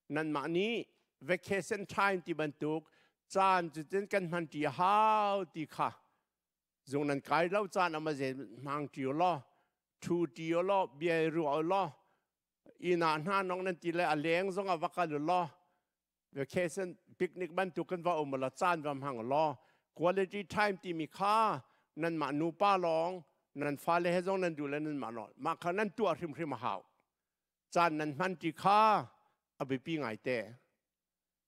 nanmah nih vacation time ti bantuk caan cu cun kan hman ṭi hau ti kha. Zung nan kai lo caan ama ze hmang ṭi law, ṭhu ṭi law, bia ruah law, inn ah hna nong nan ti le a leng zong ah va kal law, vacation picnic bantuk kan va um law, caan va hmang law, quality time timi kha nanmah nupa lawng, nan fale he zong nan duh le nanmah nawl mah kha nan tuah hrimhrim a hau. Caan nan hman ti kha a biapi ngai te.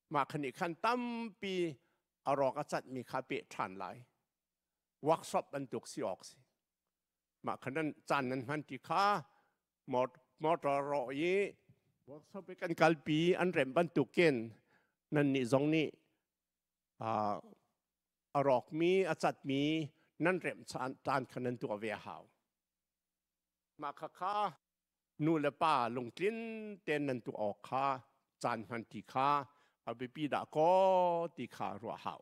Mah khan nih khan tampi a rawk a cat mi kha peh ṭhan lai. Workshop bantuk si awk si. Mah khan nan caan nan hman ti kha motor rawh i workshop i kan kalpi an rem bantukin nan nih zong nih a rawkmi a catmi nan remh caan kha nan tuah ve a hau. Mah kha kha nu le pa lungtlin tein nan tuah awk kha, caan hman ti kha a biapi dah kaw ti kha ruah hau.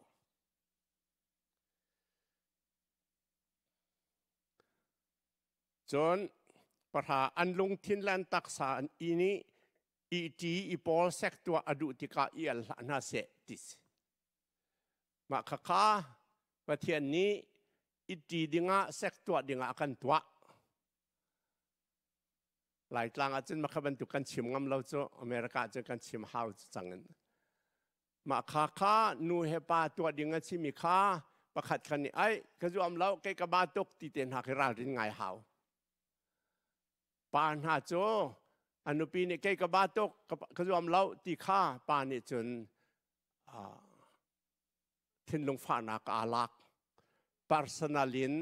Cun 10, an lungthin le an taksa an i nih i ṭi i pawl sek tuah a duh tikah i al hlah hna seh ti si. Mah khakha Pathian nih i ṭi dingah, sek tuah dingah a kan tuah. Laitlang ah cun makha bantuk kan chim ngam lo cu, America ah cun kan chim hau cu cang in. Mah kha kha nu he pa tuah ding a chimi kha pakhat khan nih ai ka zuam lo, kei ka ba tuk ti te hna khi ralrin ngai hau. Pa hna cu a nupi nih kei ka ba tuk, ka zuam lo ti kha pa nih cun thinlung fahnak aa lak personal in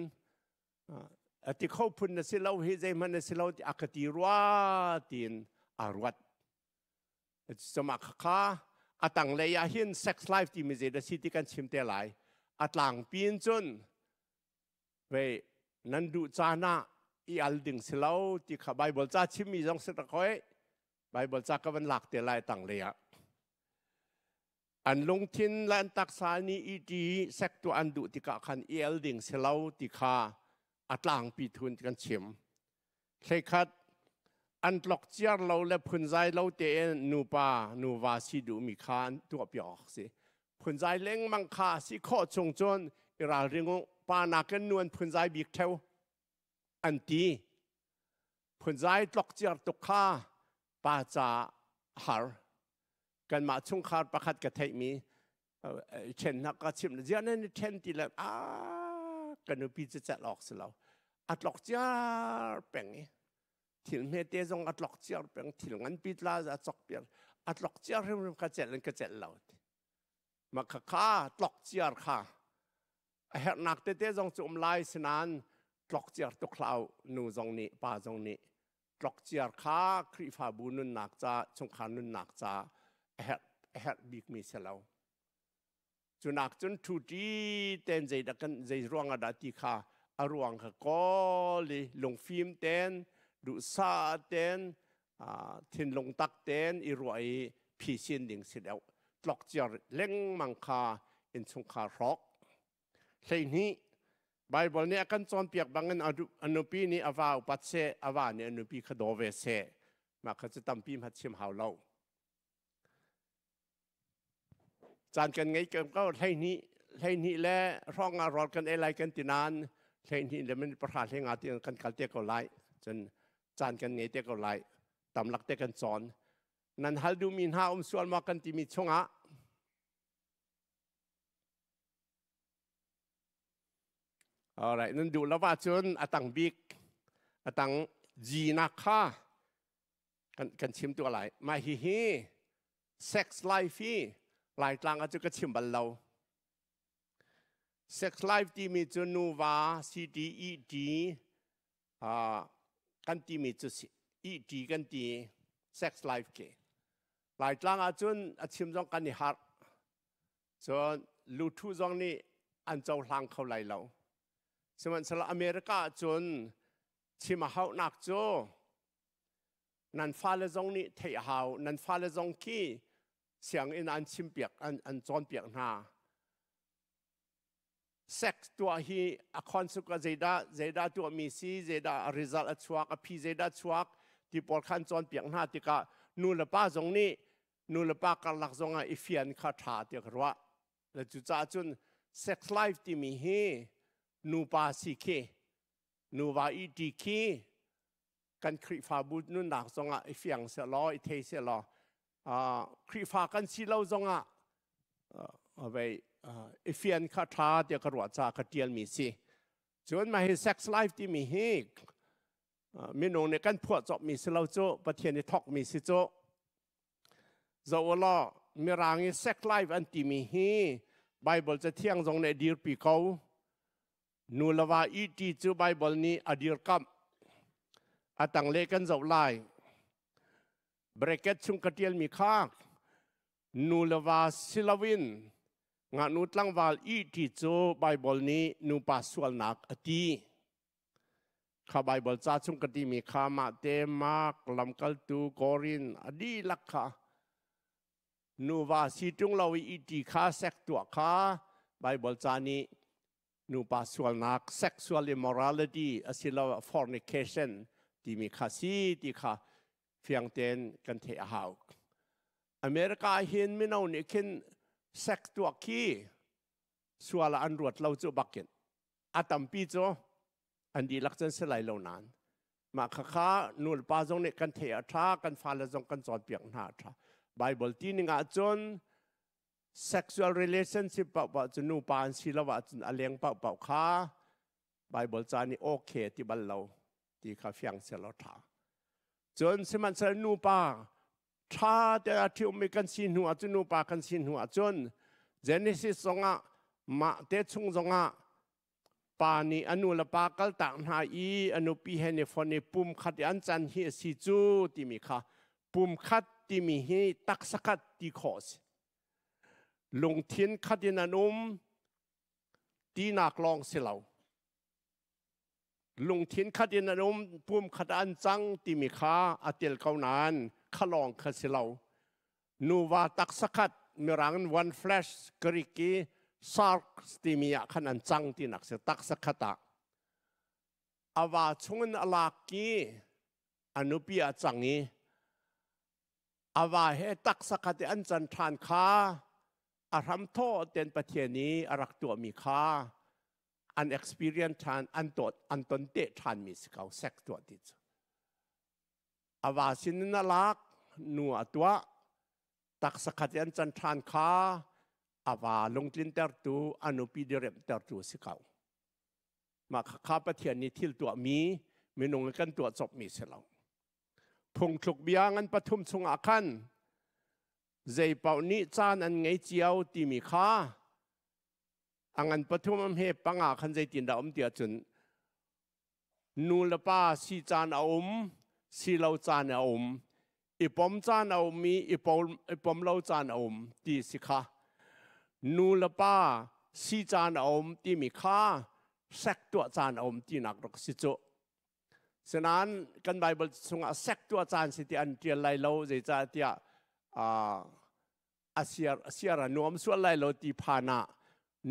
a ti kho phun na si lo hi, zeihmanh na si lo ti a ka ti rua tiin aa ruat. Cuma kha a tanglei ah hin sex life timi zei dah si ti kan chim te lai. A tlangpi in cun ve nan duh caan ah i al ding si lo ti kha Bible ca chimmi zong si ta khoi. Bible ca ka van lak te lai tanglei ah. An lungthin le an taksa nih i ṭi sek tuah an duh tikah khan i el ding si lo ti kha a tlangpi thun kan chim. 11. An tlok ciar lo le phunzai lo tein nupa nuva si duhmi kha an tuahpiak awk si. Phunzai lengmang kha si khawh chung cun i ralring u. Pa nakin nu an phunzai bik theo an ti. Phunzai tlok ciar tuk kha pa ca har. Kanmah chungkhar pakhat ka theihmi ṭhennak ka chimh ziah nan i ṭhen ti le a ka nupi cu celh awk si lo a tlok ciar peng i thil hmete zong a tlok ciar peng thil nganpi tla a chok piar a tlok ciar hrimhrim ka celh in ka celh lo ti ma kha kha tlok ciar kha a herhnak tete zong cu um lai sinain tlok ciar tuk hlau nu zong nih pa zong nih tlokciar kha Khrihfabu nunnak ca chungkhar nunnak ca a herh a herh bikmi si lo. Cu nak cun ṭhuṭi ten zeidah kan zei ruang ah dah ti kha a ruang kha kawl i lungfim ten duhsah ten thinlung tak ten i ruah i phisin ding si deuh tlokciar lengmang kha innchungkhar hrawk 12 Baibal nih a kan cawnpiak bangin a nupi nih a va upat seh, a va nih a nupi kha daw ve seh. Mah kha cu tampi hmanh chim hau lo. Caan kan ngei ko 12 12 le hrawng ah rawl kan ei lai kan ti nain 12 le minute 10 hlenga ti kan kal te ko lai. Cun caan kan ngei te ko lai. Tamlak te kan cawn. Nan hal duhmi hna um sual maw kan timi chungah Alright, nan duh lo ahcun a tang bik, a tang G nak kha kan, kan chim tuah lai. Mah hi hi sex life hi Laitlang ah cu ka chim bal lo. Sex life timi cu nuva CTET kan timi cu ET kan ti sex life ke. Laitlang ahcun a chim zong kan i harh. Cun luthu zong nih an cohlang kho lai lo. Sihmanhsehlaw America ahcun chim a hauhnak cu nan fale zong nih theih a hau. Nan fale zong khi sianginn an chimpiak an, an cawnpiak hna. Sex tuah hi a consequence zeidah zeidah tuahmi si zeidah a result a chuak a phi zeidah chuak ti pawl kha an cawnpiak hna tikah nu le pa zong nih nu le pa karlak zongah i fian kha ṭha tiah ka ruah. Le cucaah cun sex life timi hi nupa si khi nuva i ṭi khi kan Khrihfabu nunnak zongah i fiang sehlaw i thei sehlaw Khrihfa kan si lo zongah vei i fian kha ṭha tiah ka ruah caah ka ṭialmi si. Cun mah hi sex life timi hi minung nih kan phuah cawpmi si lo cu Pathian i thawkmi si cu zoh u law mirang i sex life an timi hi Bible cathiang zong nih dirpi ko nu le va iti cu Bible nih a dirkamh a tangle kan zoh lai bracket chung ka tialmi kha nu le va si loin ngaknu tlangval iti cu Bible nih nupa sualnak a ti Kha Baibal ca chung ka timi kha mahte Mark lamkaltu Korin a dihlak kha nuva si ṭung lo i iti kha sek tuah kha Baibal ca nih nupa sualnak sexual immorality asiloah fornication timi kha si ti kha fiang tein kan theih a hau. America hin mino nih khin sex tuah khi sual ah an ruat lo cu bakin a tampi cu an dihlak cun si lai lo nain mah khakha nu le pa zong nih kan theih a ṭha kan fale zong kan cawnpiak hna a ṭha Bible ti ning ahcun sexual relationship paohpaoh cu nupa an si lo ahcun a leng paohpaoh kha Bible ca nih okay ti bal lo ti kha fiang selaw ṭha cun sihmanhsehlaw nupa ṭha te a ṭhiummi kan si hnu ah cun nupa kan si hnu ah cun Genesis zongah mah te chung zongah pa nih a nu le pa kaltak hna i a nupi he ni fon i pum khat i an can hi a si cu timi kha pum khat timi hi taksa khat ti khawh a si lungthin khat in an um tinak lawng si lo lungthin khat in an um pum khat an cang timi kha a tel ko nain kha lawng kha si lo nuva taksa khat mirang in one flesh Greek i sark timi ah khan an cang tinak si taksa khat ah a va chungin a lak i A nupi ah cang i a va he taksa khat i an can ṭhan kha a hramthawh ten Pathian i a rak tuahmi kha an experience ṭhan, an tuah, an ton te ṭhanmi si ko sex tuah ti cu. A va sinin a lak, nu a tuah, taksa khat i an can ṭhan kha a va lungtlintertu, a nupi diriamhtertu si ko. Mah kha Pathian nih thil tuahmi minung kan tuah copmi si lo. Phungthluk bia ngan pathum chungah khan zei paoh nih caan an ngei cio timi kha a ngan pathum am he panga khan zeitin dah um ti ahcun nu le pa si caan a um, si lo caan a um, i pom caan a um i i pom lo caan a um ti si kha. Nu le pa si caan a um timi kha sek tuah caan a um tinak rak si cu. Sinain kan Bible chungah sek tuah caan si ti an ṭial lai lo, zeicahtiah a siar a nuam sual lai lo ti phan ah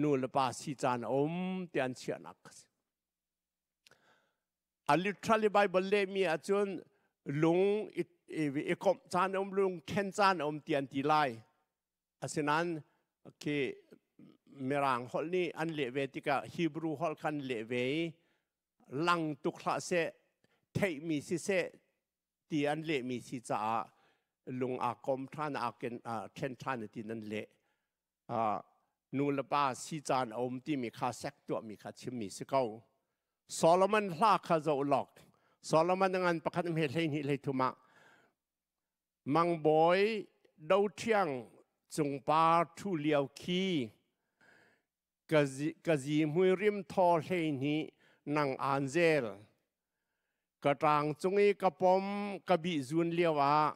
nu le pa si caan a um ti an chiahnak a si. A literally Bible lehmi ahcun lung i komh caan a um, lung ṭhen caan a um ti an ti lai. Asinain khi Mirang holh nih an leh ve tikah Hebrew holh khan leh ve i lang tuk hlah seh, theihmi siseh ti an lehmi si caah lung aa kom ṭhan, aa ken ṭhen ṭhan ti nan leh. Nu le pa si caan a um timi kha sek tuahmi kha chimmi si ko. Solomon hla kha zoh lawk. Solomon ngan pakhat hme 12 13 ah Mangbawi doṭhiang cungpar ṭhu lio khi ka zihmui rim thaw 12 nang aan zel. Ka ṭang cung i ka pom ka bih zun lio ah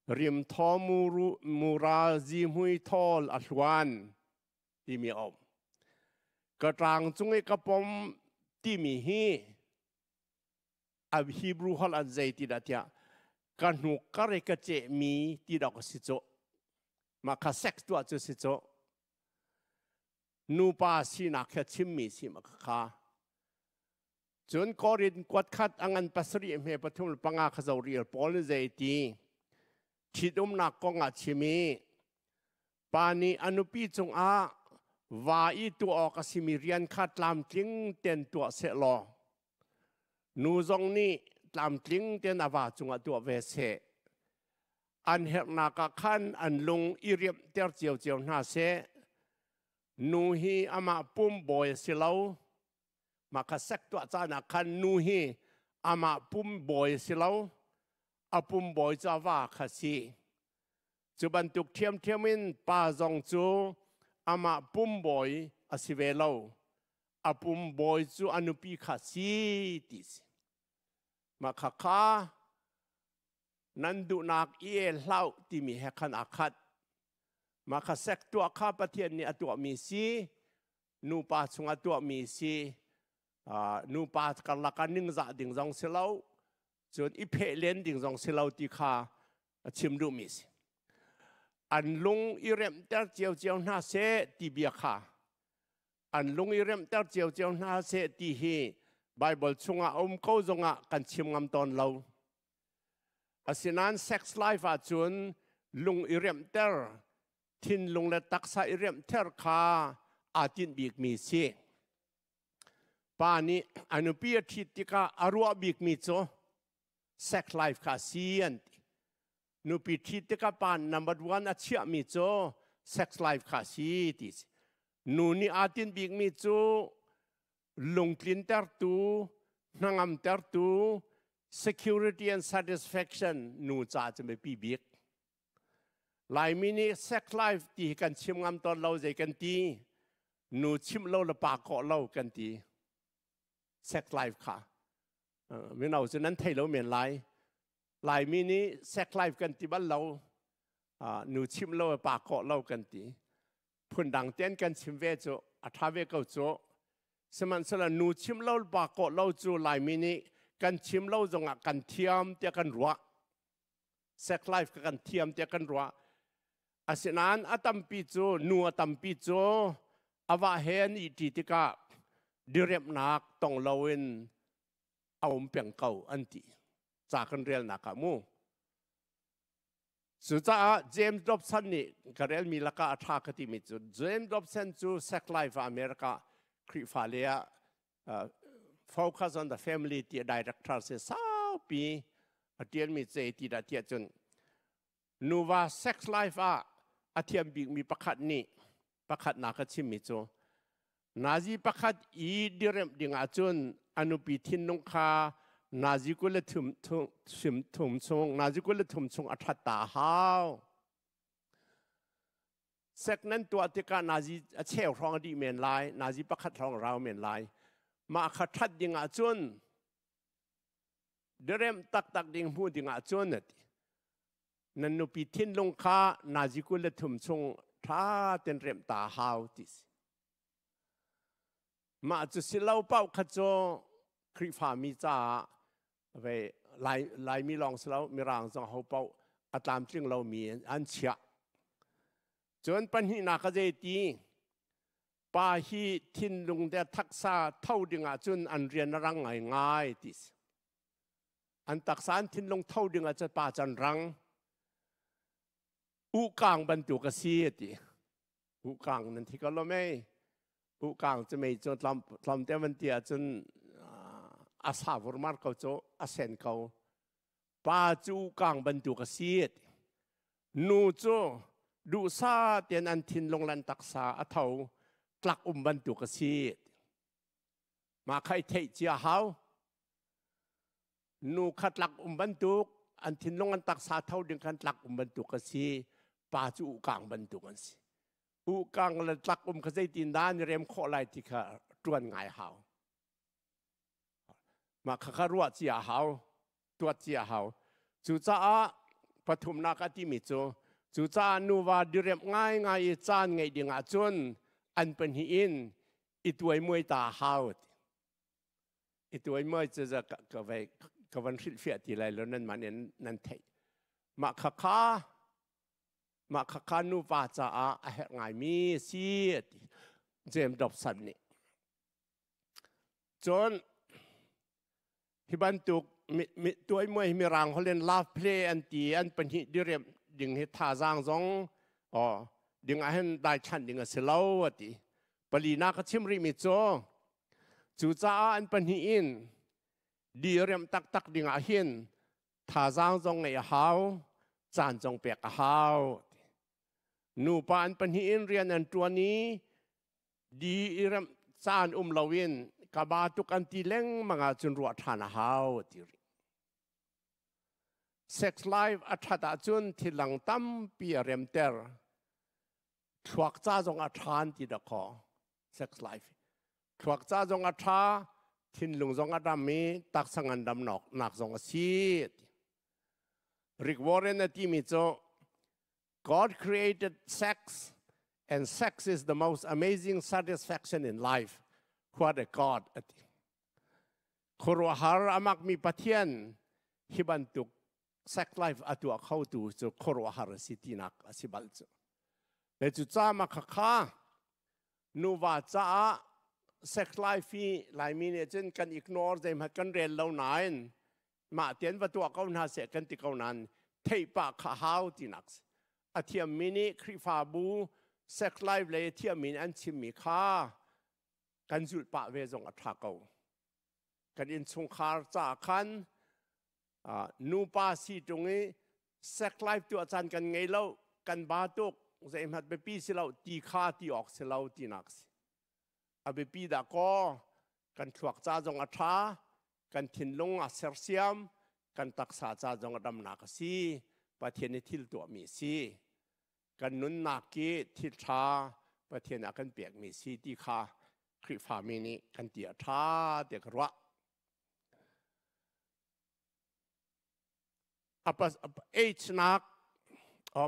rim thaw mura zihmui thawl a hluan timi a um. Ka ṭang cung i ka pom timi hi a Hebrew holh an zei ti dah tiah ka hnuk kar i ka cehmi ti dok a si cu. Mah kha sex tuah cu si cu. Nupa sinak he chimmi si ma kha. Cun Korin kuat khat a ngan pasarih hme pathum le panga kha zo rial Paul nih zei ti ṭhitumnak kong ah chim i pa nih a nupi cungah va i tuah awk a simi rian kha tlamtling ten tuah seh law nu zong nih tlamtling ten a va cungah tuah ve seh. An herhnak ah khan an lung i riamhter ciocio hna seh. Nu hi amah pum bawi a si lo. Mah kha sek tuah caan ah khan nu hi amah pum bawi a si lo. A pum bawi cu a va kha si. Cu bantuk ṭhiamṭhiam in pa zong cu amah pum bawi a si ve lo. A pum bawi cu a nupi kha si ti si. Mah kha kha nan duhnak i el hlah timi he khan aa khat. Mah kha sek tuah kha Pathian nih a tuahmi si, nupa chungah tuahmi si, nupa karlak ah ningzah ding zong si lo, cun i pheh len ding zong si lo ti kha a chim duhmi si. An lung i remhter ciocio hna seh ti bia kha an lung i remhter ciocio hna seh ti hi Bible chungah a um ko zongah kan chim ngam tawn lo. Asinain sex life ahcun lung i remhter, thinlung le taksa i remhter kha aa tinh bikmi si. Pa nih a nupi a ṭhit tikah a ruah bikmi cu sex life kha a si an ti. Nupi ṭhit tikah pa number one a chiahmi cu sex life kha a si ti si. Nu nih aa tinh bikmi cu lungtlintertu, hnangamtertu, security and satisfaction nu ca cu biapi bik. Laimi nih sex life ti hi kan chim ngam tawn lo, zei kan ti? Nu chimh lo le pa kawh lo kan ti. Sex life kha. Mino cu nan thei lo men lai. Laimi nih sex life kan ti bal lo. Nu chimh lo le pa kawh lo kan ti. Phundang ten kan chim ve cu a ṭha ve ko cu. Sihmanhsehlaw nu chim lo pa kawh lo cu Laimi nih kan chim lo zongah kan thiam tiah kan ruah. Sex life ka kan thiam tiah kan ruah. Asinain a tampi cu nu a tampi cu a va he an i ṭi tikah diriamhnak tong loin a um peng ko an ti. Ca kan relnak ah mu. Cucaah James Dobson nih ka relmi lakah a ṭha ka timi cu James Dobson cu Sex Life ah America Khrihfa le ah Focus on the Family ti director si saupi a ṭialmi ce ti dah tiah cun nuva sex life ah a thiam bikmi pakhat nih pakhatnak a chimmi cu nazi pakhat i diremh ding ahcun a nupi thinlung kha nazi 23 chung nazi 23 chung a ṭhat ta hau. Sek nan tuah tikah nazi a cheu hrawng a dih men lai, nazi pakhat hrawng a rau men lai. Mah kha ṭhat ding ahcun diremh taktak ding hmu ding ahcun a ti. Nan nupi thinlung kha nazi 23 chung ṭha ten remh ta hau ti si. Mah cu si lo paoh kha cu Khrihfami caah ve Lai, Laimi lawng si lo Mirang zong ho paoh a tlamtling lomi an chiah. Cun pahnihnak a zei ti pa hi thinlung de thaksa tho ding ahcun an rian a rang ngaingai ti si. An taksa an thinlung tho ding ahcun pa can rang. Ukang bantuk a si a ti. Ukang nan thi ko lo mei. Ukang cu mei cu tlawm tlawm te van ti ahcun a sa vurmar ko cu a sen ko. Pa cu ukang bantuk a si a ti. Nu cu duhsa tein an thinlung lan taksa a tho tlak um bantuk a si. Mah kha i theih cia hau. Nu kha tlak um bantuk, an thinlung an taksa tho ding khan tlak um bantuk a si. Pa cu ukang bantuk an si. Ukang le tlak um kha zeitin dah an i rem khawh lai ti kha ṭuan ngai hau. Mah kha kha ruah cia hau, tuat cia hau. Cucaah pathumnak a timi cu cucaah nuva diriamh ngaingai i caan ngeih ding ahcun an pahnih in i tuaimuai ta hau. I tuaimuai cu ka vai ka van hrilhfiah ti lai lo nan mah nih nan theih. Mah kha kha mah kha kha nuva caah a herh ngaimi a si a ti. James Dobson nih. Cun hi bantuk tuaimuai hi mirang holh in love play an ti an pahnih diriamh ding hi thazaang zong oh ding ah hin daithlan ding a si lo a ti. Palina ka chim rihmi cu cucaah an pahnih in diriamh taktak ding ah hin thazaang zong ngeih a hau, caan zong pek a hau. Nupa an pahnih in rian an ṭuan i di i remh caan um loin ka ba tuk an ti lengmang ahcun ruah ṭhan a hau ti rih. Sex life a ṭhat ahcun thil dang tampi a remter. Thluak ca zong a ṭhan ti dakaw sex life. Thluak ca zong a ṭha, thinlung zong a dam i taksa ngandam nak zong a si. Rick Warren a timi cu God created sex, and sex is the most amazing satisfaction in life. What a God! Ati. Khuaruahhar amak mi Pathian hi bantuk sex life a tuah kho tu cu khuaruahhar a si tinak a si bal cu. Le cu ca ma kha kha nuva caah sex life hi Laimi nih cun kan ignore zeihmanh kan rel lo nain mah tian va tuah ko hna seh kan ti ko nain theih pah kha hau tinak si. A thiammi nih Khrihfabu sex life lei a thiammi nih an chimmi kha kan zulh pah ve zong a ṭha ko. Kan innchungkhar caah khan nupa si ṭung i sex life tuah caan kan ngei lo, kan ba tuk, zeihmanh biapi si lo ti kha ti awk si lo tinak si. A biapi dah kaw kan thluak ca zong a ṭha, kan thinlung a sersiam, kan taksa ca zong a damnak a si. Pathian i thil tuahmi a si. Kan nunnak i thil ṭha Pathian a kan pekmi si ti kha Khrihfami nih kan ti a ṭha tiah ka ruah. Age nak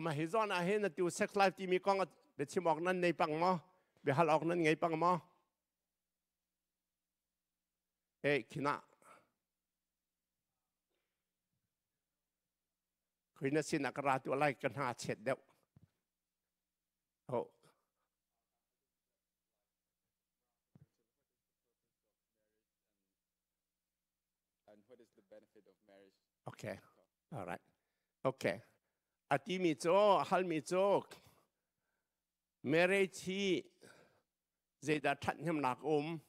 ma hi zawn ah hin atu sex life timi kong biachim awk nan nei pang maw? Biahal awk nan ngei pang maw? Eh khina Khoi na sin ah ka ra tu lai ka hna chet deuh. Oh. And what is the benefit of marriage? Okay. All right. Okay. A timi cu halmi cu marriage hi zeidah ṭhathnemnak um?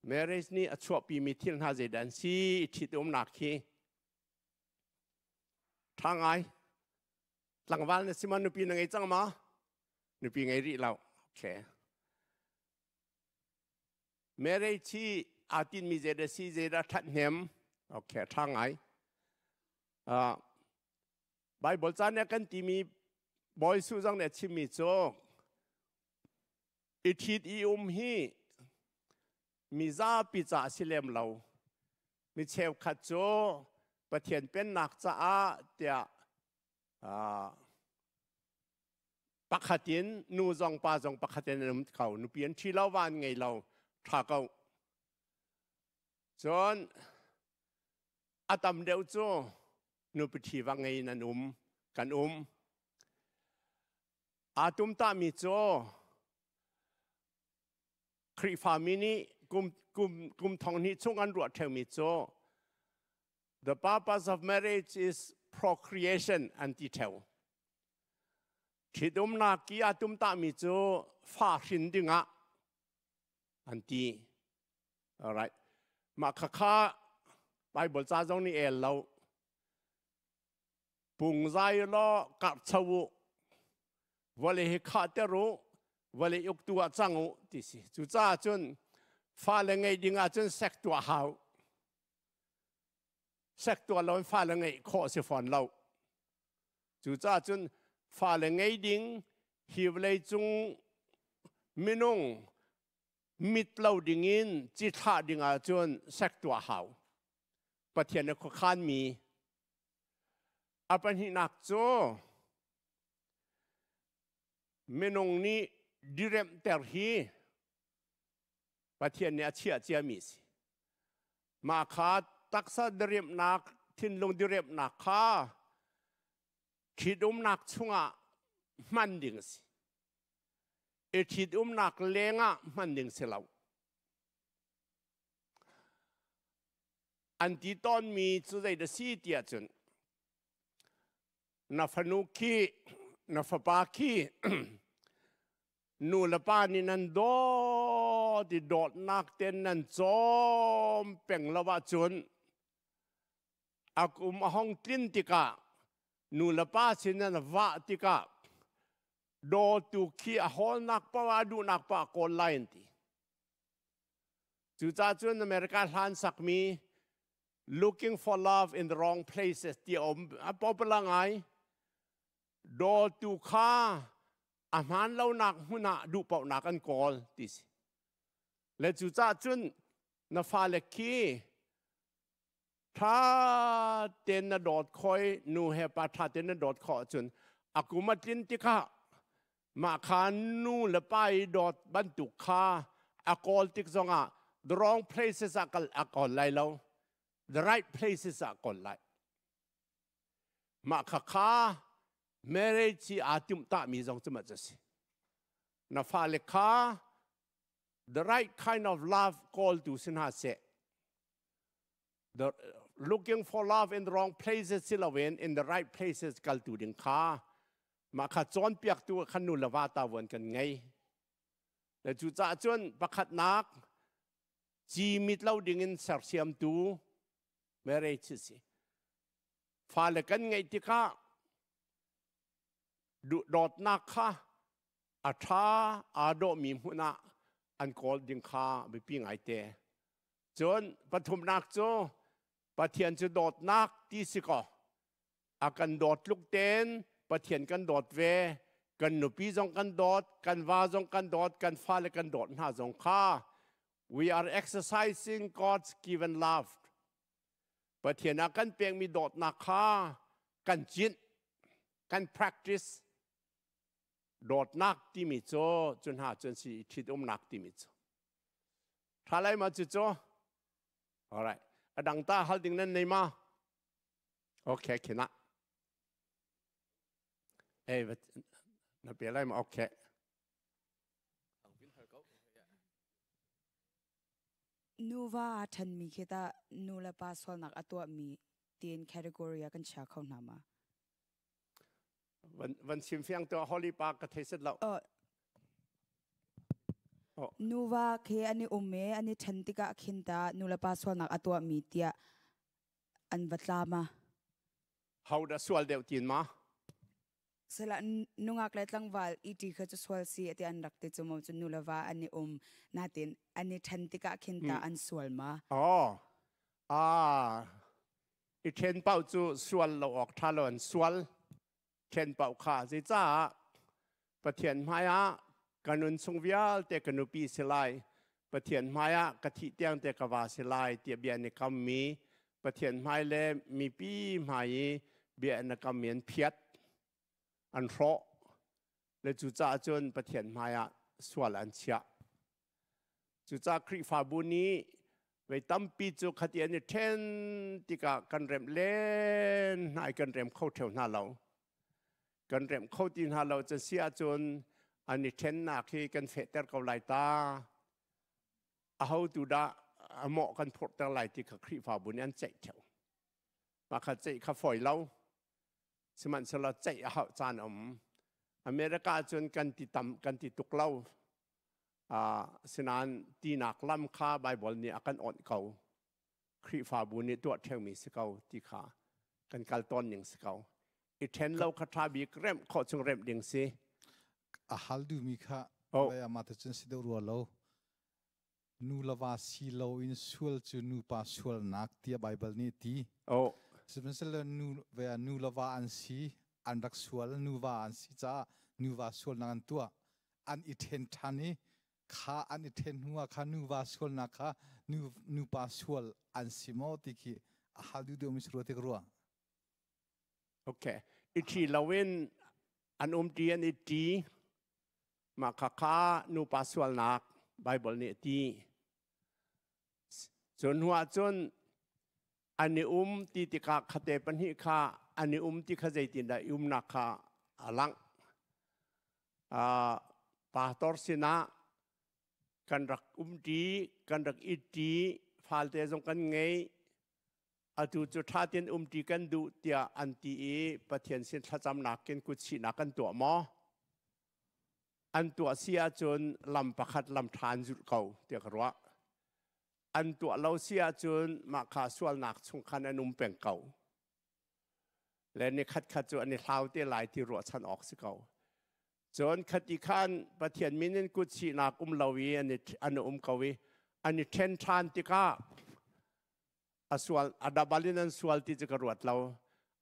Marriage nih a chuahpimi thil hna zeidah an si? Ṭhitumnak hi ṭha ngai. Tlangval na si ma nupi na ngei cang ma? Nupi ngei rih lo. Okay. Marriage hi aa tinmi zeidah si, zeidah ṭhathnem? Okay, ṭha ngai. Bible ca nih a kan timi Bawi Jesuh zong nih a chimmi cu i ṭhit i um hi mi zapi ca a si lem lo. Mi cheukhat cu Pathian pennak caah tiah pakhat in nu zong pa zong pakhat in an um kho. Nupi an ṭhi lo, va an ngei lo, ṭha ko. Cun a tam deuh cu nupi ṭhi va ngei in an um, kan um. Aa tumtahmi cu Khrihfami nih kum, kum, kum thong hnih chung an ruah ṭheumi cu the purpose of marriage is procreation an ti ṭheo. Ṭhitumnak i aa tumtahmi cu fa hrin dingah an ti. Alright. Mah khakha Bible ca zong nih el lo. Pungzai law karhcho u. Vawlei hi khahter u. Vawlei uktu ah cang u ti si. Cucaah cun fale ngeih ding ahcun sek tuah hau. Sek tuah lo in fale ngeih khawh si fawn lo. Cucaah cun fale ngei ding hi vawlei cung minung mit lo dingin cithlah ding ahcun sek tuah hau. Pathian a khuakhanmi a pahnihnak cu minung nih diremhter hi Pathian nih a chiah ciami a si. Mah kha taksa diriamhnak, thinlung diriamhnak kha ṭhitumnak chungah hman ding a si. I ṭhitumnak lengah hman ding si lo. An ti tawnmi cu zeidah si tiah cun na fanu khi na fapa khi nu le pa nih nan dawt i dawtnak ten nan cawm peng lo ahcun a kum a hong tlin tikah nu le pa sin nan vah tikah dawtu khi a hawlnak paoh ah duhnak paoh a kawl lai an ti. Cucaah cun America hlan sakmi Looking for Love in the Wrong Places ti a um a popular ngai. Dawtu kha a hmaan lonak hmun ah duh paohnak an kawl ti si. Le cucaah cun na fale khi ṭha tein na dawt khoi nu he pa ṭha tein na dawt khawh ahcun a kum a tlin tikah mah kha nu le pa i dawt bantuk kha a kawl tik zongah the wrong places ah kal a kawl lai lo, the right places ah kawl lai. Mah kha kha marriage hi aa timh tah mi zong cu mah cu si. Na fale kha the right kind of love kawl tu si hna seh, the looking for love in the wrong places si loin in the right places kal tu ding kha mah kha cawnpiaktu khan nu le va ta vuan kan ngei. Le cu caah cun pakhatnak ci mit lo ding in sersiamtu marriage si. Fale kan ngeih tikah dawtnak kha a ṭha aa dawhmi hmun ah an kawl ding kha biapi ngaite. Cun pathumnak cu Pathian cu dawtnak ti si kaw a kan dawt tluk tein Pathian kan dawt ve, kan nupi zong kan dawt, kan va zong kan dawt, kan fale kan dawt hna zong kha we are exercising God's given love. Pathian a kan pekmi dawtnak kha kan cinh, kan practice. Dawtnak timi cu cu hna cun si ṭhitumnak timi cu ṭha lai ma cu cu? Alright, a dang ta hal ding nan nei ma? Okay, khina eh na pe lai ma? Okay. Nuva aa ṭhenmi khi tah nu le pa sualnak a tuahmi? Tiin category ah kan chia kho hna ma? Van van chim fiang to Holy Pa ka thei set lo. Oh. Nuva khi an i um e an i then tikah khin ta nulepa sualnak a tuahmi tiah an va tla ma? Ho dah sual deuh tin ma? Sala nungak le tlangval iti kha cu sual si ati an rak ti cu mo cu nu le va an i um natin an i then tikah khin ta an sual ma? Oh. Ah. I then pau cu sual lo awk tha lo an sual then pau kha zeicah Pathian hmai ah ka nun chung vialte ka nupi si lai Pathian hmai ah ka thih tiang te ka va si lai tiah bia an i kammi Pathian hmai le mipi hmai i bia an i kammi an phiat an hrawh le cucaah cun Pathian hmai ah sual an chiah. Cucaah Khrihfabu nih vei tampi cu khati an i ṭhen tikah kan remh len hna i kan rem kho ṭheo hna lo. Kan remh kho ti hna lo can si ahcun an i ṭhennak hi kan fehter ko lai ta. Aho tu dah a mawh kan phurhter lai ti kha Khrihfabu nih an ceih ṭheo. Mah kha ceih kha fawi lo. Sihmanhsehlaw ceih a hauh caan a um. America cun kan ti tam kan ti tuk lo. Sinain tinak lam kha Baibal nih a kan awnh ko. Khrihfabu nih tuah ṭheumi si ko ti kha kan kal tawn ning si ko. I ṭhen lo kha ṭha bik remh khawh chung remh ding si. A hal duhmi kha mah te cun si deuh rua lo. Nu le va si loin sual cu nupa sualnak tiah Baibal nih a ti. Oh. Sihmanhsehlaw nu ve nu le va an si, an rak sual, nuva an si caah nuva sualnak an tuah. An i ṭhen ṭhan i kha an i ṭhen hnu ah kha nuva sualnak kha nu, nupa sual an si maw ti khi a hal duh deuhmi si rua ti ka ruah. Okay. I ṭhi loin an um ṭi an i ṭi. Mah khakha nupa sualnak Baibal nih a ti. Cun hnuah cun an i um ti tikah khate pahnih kha an i um ti kha zeitindah i umnak kha a langh. Pastor sinah kan rak umṭi, kan rak itṭi, falte zong kan ngei. Atu cu ṭha tein umṭi kan duh tiah an ti i Pathian sin thlacamnak in kutchihnak kan tuah maw? An tuah si ahcun lam pakhat lam ṭha an zulh ko tiah ka ruah. An tuah lo si ahcun mah kha sualnak chung khan an um peng ko. Le ni khatkhat cu an i hlau te lai ti ruahchan awk si ko. Cun khati khan Pathian min in kutchihnak um lo i an um ko i an i ṭhen ṭhan tikah a sual a dabal in an sual ti cu ka ruat lo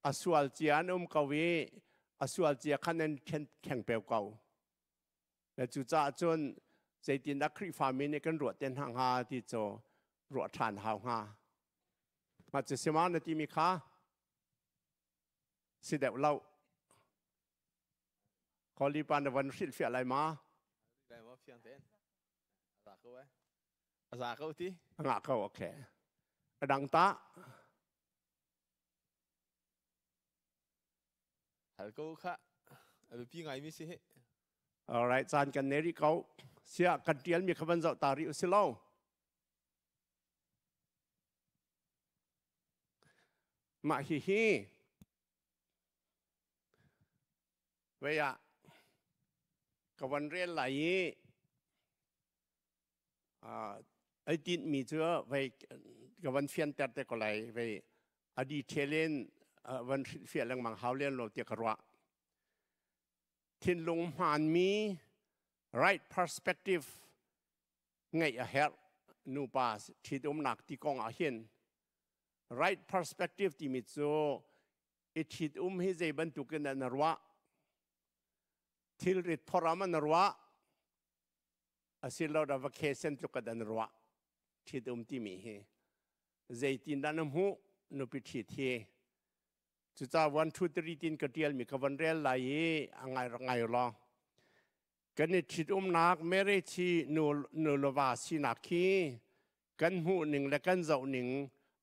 a sual cia an um ko i a sual cia khan an khen kheng peo ko le cucaah cun zeitindah Khrihfami nih kan ruah te hna hnga ti cu ruah ṭhan hau hnga mah cu sima na timi kha si deuh lo Kawli pa na van hrilhfiah lai ma? Fiang tein. A za ko eh. A za ko ti? A ngah ko, okay. A dang ta? Hal ko kha. A biapi ngaimi si hi. All right, caan kan nei rih ko. Sia kan tialmi kha van zoh ta rih usih lo. Mah hi hi vei ah ka van rel lai i ai tinhmi cu vei ka van fianter te ko lai vei a detail in van hrilhfiah lengmang hau len lo tiah ka ruah. Thinlung hmaanmi right perspective ngeih a herh nupa ṭhitumnak ti kong ah hin right perspective timi cu i ṭhitum hi zei bantukin dah na ruah thilrit phoram an ruah asilo dah vacation tluk an ruah ṭhitum timi hi zeitin dah na hmuh nupi ṭhit hi cucaah 1 2 3 tin ka ṭialmi ka van rel lai i a ngai rak ngai law kan i ṭhitumnak marriage hi nu nu le va sinak khi kan hmuh ning le kan zoh ning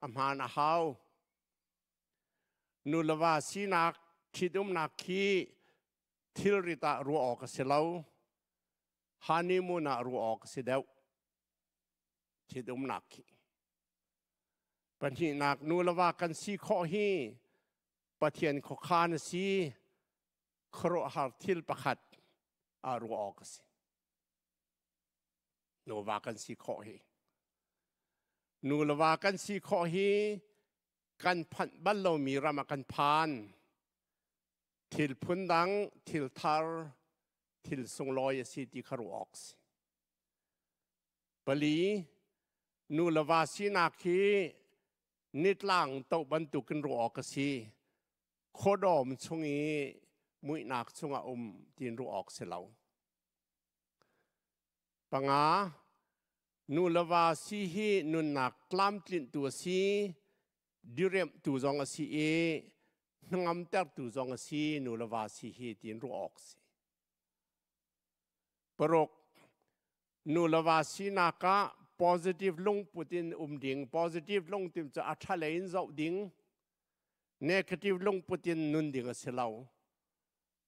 a hmaan a hau Nu le va sinak ṭhitumnak khi thilrit ah ruah awk a si lo. Honeymoon ah ruah awk a si deuh. Ṭhitumnak khi. Pahnihnak, nu le va kan si khawh hi Pathian khuakhan a si. Khuaruahhar thil pakhat aa ruah awk a si. Nuva kan si khawh hi. Nu le va kan si khawh hi kan phanh bal lomi ram ah kan phan. Thil phundang, thil thar, thil sunglawi a si ti kha ruah awk si. Pali, nu le va sinak hi nitlang toh bantukin ruah awk a si. Khuadawm chung i muihnak chungah um tiin ruah awk si lo. Panga, nu le va si hi nunnak tlamtlinhtu a si, diriamhtu zong a si i hnangamtertu zong a si nu le va si hi tiin ruah awk si. Paruk, nu le va sinak ah positive lungput in um ding, positive lungtim cu a ṭha lei in zoh ding, negative lungput in nun ding a si lo.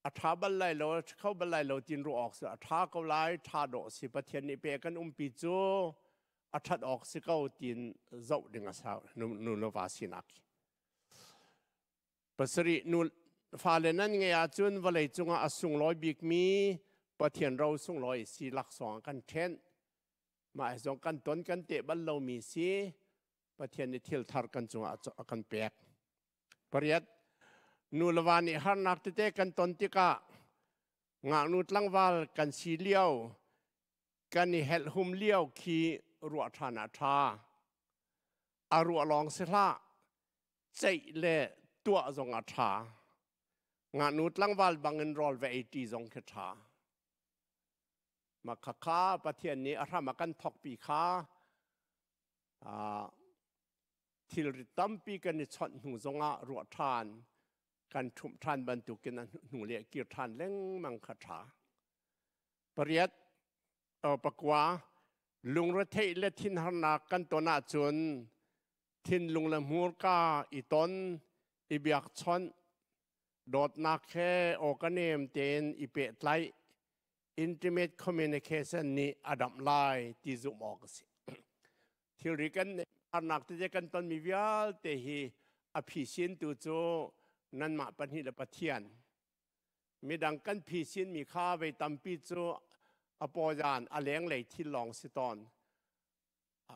A ṭha bal lai lo, a ṭha kho bal lai lo tin ruah awk si. A ṭha ko lai, ṭha dawh si. Pathian nih pe kan umpi cu a ṭhat awk si ko tin zoh ding a sau nu le va sinak hi. Pasarih nu fale nan ngei ahcun vawlei cungah a sunglawi bikmi Pathian ro sunglawi si laksawng kan ṭhenh. Mah hi zong kan ton kan teh bal lomi si. Pathian nih thil thar kan cungah a kan pek. Pariat, nu le va nih harnak tete kan ton tikah ngaknu tlangval kan si lio, kan i helhum lio khi ruah ṭhan ah ṭha. A ruah lawng si hlah, ceih le tuah zong a ṭha. Ngaknu tlangval bangin rawl va ei ṭi zong khi ṭha. Mah khakha Pathian nih a hram a kan thawkpi kha thilri tampi kan i chawnh hnu zongah ruah ṭhan kan ṭhumh ṭhan bantukin a hnu le kir ṭhan lengmang kha ṭha. Pariat, pakua, lungretheih le thinharnak kan ton ahcun thinlung le hmurka i ton, i biakchawnh, dawtnak he aw ka nem tein i pehtlaih, intimate communication nih a damh lai ti zumh awk a si. Thilri kan harnak tete kan tonmi vialte hi a phisin tu cu nanmah pahnih le Pathian. Midang kan phisinmi kha vei tampi cu a pawjan a lenglei thil lawng si tawn.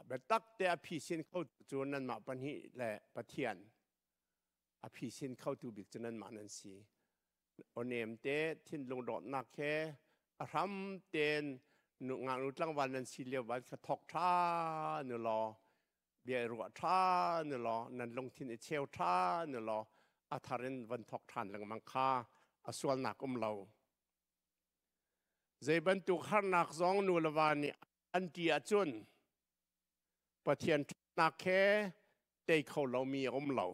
Biatak te a phisin kho cu nanmah pahnih le Pathian. A phisin khotu bik cu nanmah nan si. Awnem te thinlung dawtnak he a hram tein ngaknu tlangval nan si lio van kha thok ṭha nu law bia i ruah ṭha nu law nan lungthin i cheu ṭha nu law a thar in van thok ṭhan lengmang kha a sualnak um lo. Zei bantuk harnak zong nu le va nih an ti ahcun Pathian ṭhatnak he tei kho lomi a um lo.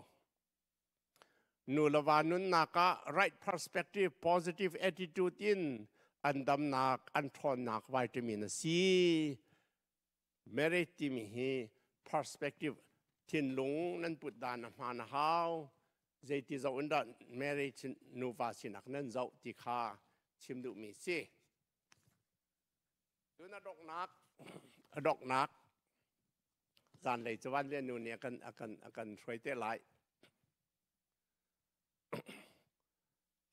Nu le va nunnak ah right perspective, positive attitude in an damnak, an ṭhawnnak vitamin a si. Marriage timi hi perspective thinlung nan put dan a hmaan a hau. Zeiti zoh in dah marriage nuva sinak nan zoh ti kha chim duhmi si. Cun a donghnak a donghnak zanlei cu van le nu nih a kan a kan a kan hruai te lai.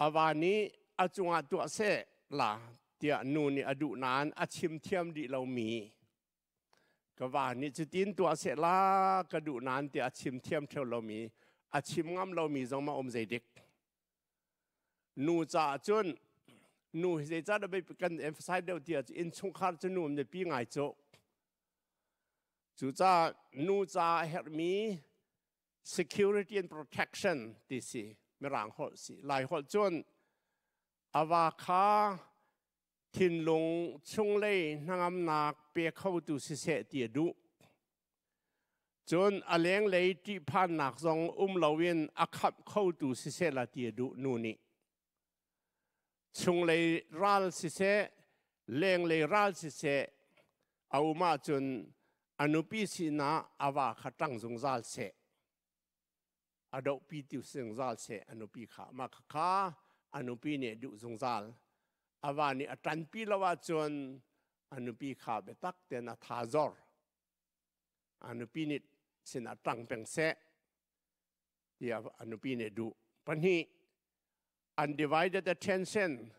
A va nih a cungah tuah seh la tiah nu nih a duh nain a chim thiam dih lomi ka va nih cutin tuah seh la ka duh nain tiah a chim thiam theo lomi a chim ngam lomi zong ma um zei dik. Nu caah cun nu hi zeicah dah kan emphasize deuh ti ahcun innchungkhar cu nu biapi ngai cu. Cucaah nu caah a herhmi security and protection ti si mirang holh si. Lai holh cun a va kha thinlung chunglei hnangamnak pe khotu siseh ti a duh. Cun a lenglei ṭihphannak zong um loin a khamh khotu siseh la ti a duh nu nih. Chunglei ral siseh, lenglei ral siseh, a um ahcun a nupi sinah a va kha ṭang zungzal seh. A dohpi ti zungzal seh a nupi kha. Mah khakha a nupi nih a duh zungzal. A va nih a ṭanpi lo ahcun a nupi kha biatak tein a tha zor. A nupi nih Sinah ṭang peng seh tiah a nupi nih duh. Pahnih, undivided attention.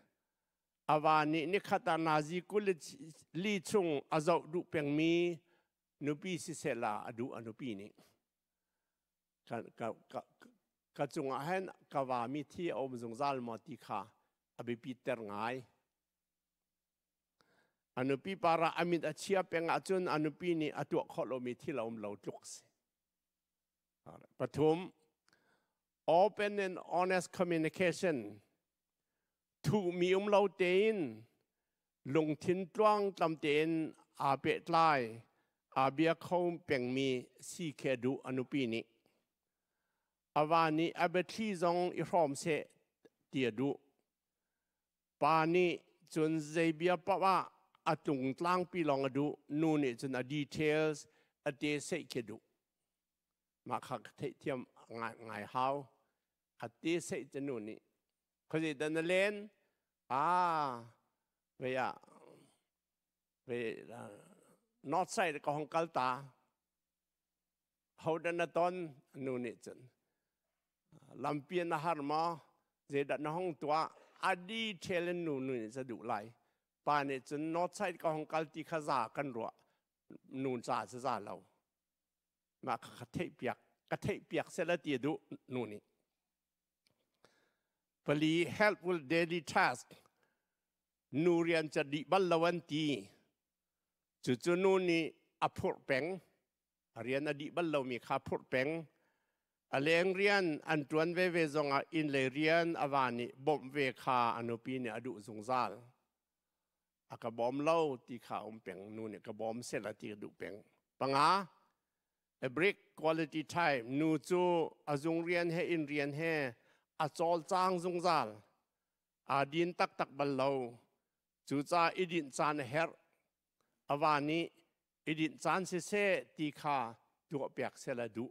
A va nih nikhat ah nazi 24 chung a zoh duh pengmi nupi siseh la a duh a nupi nih. Ka, ka, ka, ka cungah hin ka va mi thi a um zungzal maw ti kha a biapit ter ngai. A nupi para a mit a chia peng ahcun a nupi nih a tuah khawh lomi thil a um lo tluk si. Pathum, open and honest communication. Thuhmi um lo tein lungthin tluang tlam tein aa pehtlai, aa bia kho pengmi si khi a duh a nupi nih. A va nih a biathli zong i hrawm seh ti a duh. Pa nih cun zei bia paoh ah a tlungtlangpi lawng a duh, nu nih cun a details a te seih khi a duh. Mah kha ka theihthiam ngai, ngai hau. A te seih cu nu nih. Khuazei dah na len? Ah, vei ah, vei north side ka hong kal ta. Ho dah na ton? Nu nih cun. Lampi na har maw? Zeidah na hong tuah? A detail in nu nih ca duh lai. Pa nih cun north side ka hong kal ti kha za kan ruah. Nu ca cu za lo. Mah kha ka theih piak. Ka theih piak sela ti a duh nu nih. Pali helpful daily task. Nu rian ca dih bal lo an ti. Cucu nu nih a phurh peng. A rian a dih bal lomi kha phurh peng. A leng rian an ṭuan veve zongah inn lei rian a va nih bawmh ve kha a nupi nih a duh zungzal. A ka bawm lo ti kha um peng. Nu nih ka bawm sehla ti ka duh peng. Panga, a break quality time. Nu cu a zung rian he inn rian he a cawlcang zungzal. Aa din taktak bal lo. Cucaah i dinh caan a herh. A va nih i dinh caan siseh ti kha tuahpiak seh la duh.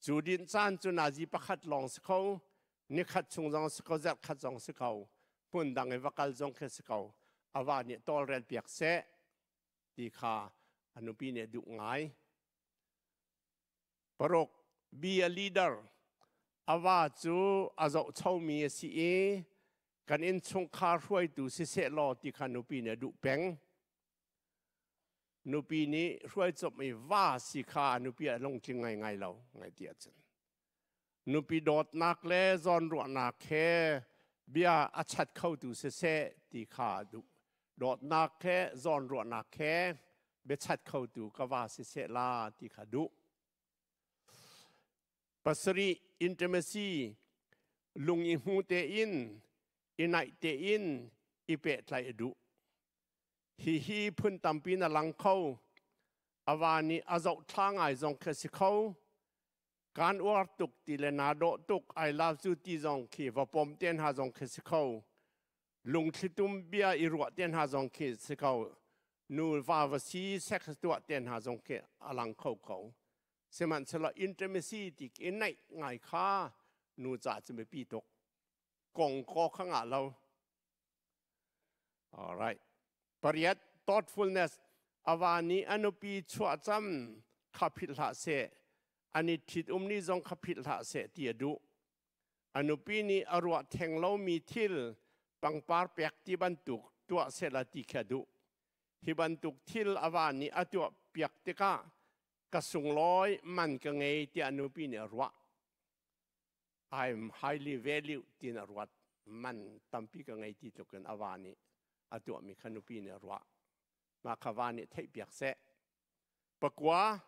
Cu dinh caan cu nazi pakhat lawng si kho, nikhat chung zong si kho, zarhkhat zong si kho, hmun dang i va kal zong khi si ko. A va nih tawlrel piak seh ti kha a nupi nih a duh ngai. Paruk, be a leader. A va cu a zohchomi a si i kan innchungkhar hruaitu siseh law ti kha nupi nih a duh peng. Nupi nih hruai cawpmi va si kha a nupi a lungtling ngaingai lo ngai ti ahcun. Nupi dawtnak le zawnruahnak he bia a chat khotu siseh ti kha a duh. Dawtnak he zawnruahnak he biachat khotu ka va siseh la ti kha duh. Pasarih intimacy lung i hmu tein i naih tein i pehtlaih a duh. Hihi phun tampi na lang kho. A va nih a zoh thla ngai zong khi si kho. Kan uar tuk ti le naa dawh tuk I love you ti zong khi va pom te hna zong khi si kho. Lungthlitum bia i ruah te hna zong khi si kho. Nu va va si sex tuah te hna zong khi a lang kho ko. Sihmanhsehlaw intimacy ti i naih ngai kha nu ca cu biapi tuk. Kong ko kha ngah lo. All right. Pariat thoughtfulness ava nih a nupi chuahcam kha philh hlah seh. An i ṭhit-um ni zong kha philh hlah seh ti a duh. A nupi nih a ruah theng lomi thil pangpar pek ti bantuk tuah sehla ti khi a duh. Hi bantuk thil a va nih a tuah piak tikah ka sunglawi man ka ngei tiah nupi nih a ruah. I'm highly valued tiin a ruat. Man tampi ka ngei ti tluk in a va nih a tuahmi kha nupi nih a ruah. Mah kha va nih theihpiak seh. Pakua,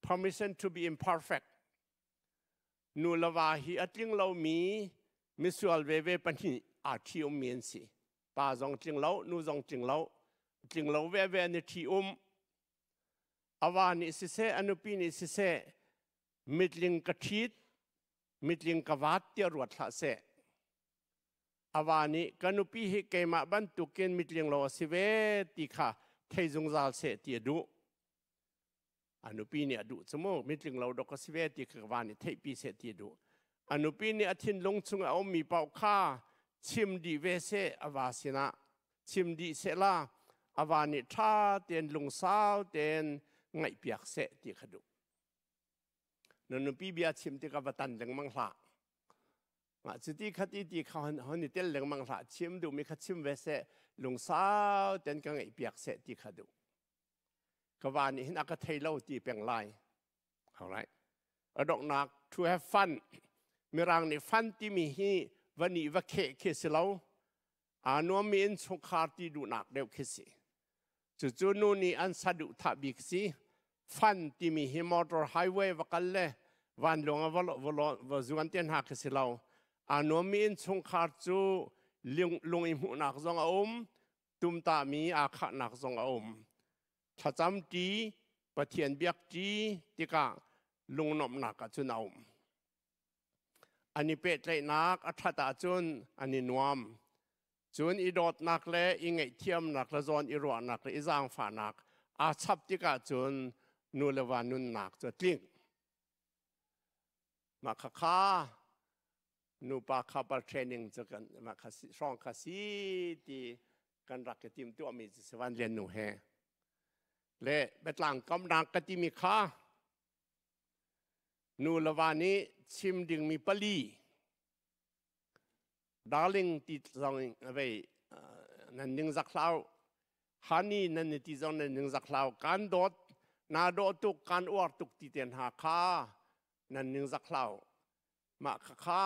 permission to be imperfect. Nu le va hi a tling lomi misual veve pahnih aa ṭhi-ummi an si. Pa zong tling lo, nu zong tling lo. Tling lo veve an i ṭhi-um. A va nih siseh, a nupi nih siseh, mitling ka ṭhit, mitling ka vat tiah ruat hlah seh. A va nih ka nupi hi keimah bantukin mitling lo a si ve ti kha thei zungzal seh ti a duh. A nupi nih a duh cu mu, mitling lo dok a si ve ti kha ka va nih theihpi seh ti a duh. A nupi nih a thinlung chung a ummi paoh kha chim dih ve seh a va sinah chim dih seh la a va nih ṭha tein lungsau tein Ngaihpiak seh ti kha duh. Na nupi bia chim tikah va tan lengmang hlah. Mah cuti khati ti kha hon i tel lengmang hlah. Chim duhmi kha chim ve seh, lungsau ten ka ngaihpiak seh ti kha duh. Ka va nih hin a ka thei lo ti peng lai. All right. A donghnak to have fun. Mirang nih fun timi hi va nih va kheh khi si lo. Aa nuammi in chungkhar ti duhnak deuh khi si. Cucu nu nih an saduhthah bik si. Fun timi hi motor highway va kal le vanlawng ah va zuan te hna khi si lo. Aa nuammi in chungkhar cu lung i hmuhnak zong a um, tumtahmi aa khahnak zong a um. Thlacam ṭi, Pathian biak ṭi tikah lungnuamhnak ah cun a um. An i pehtlaihnak a ṭhat ahcun an i nuam. Cun i dawtnak le i ngaihthiamnak le zawn i ruahnak le i zaangfahnak aa chap tikah cun nu le va nunnak cu a tling. Mah khakha nupa couple training cu kan mah kha hrawng kha si ti kan rak i tim tuahmi cu si Van Lian nu he. Le biatlang kamnak ka timi kha Nu le va nih chim dingmi pali darling ti zong vei nan ningzak hlau honey nan ni ti zong nan ningzak hlau kan dawt na dawh tuk kan uar tuk ti te hna kha nan ningzak hlau mah kha kha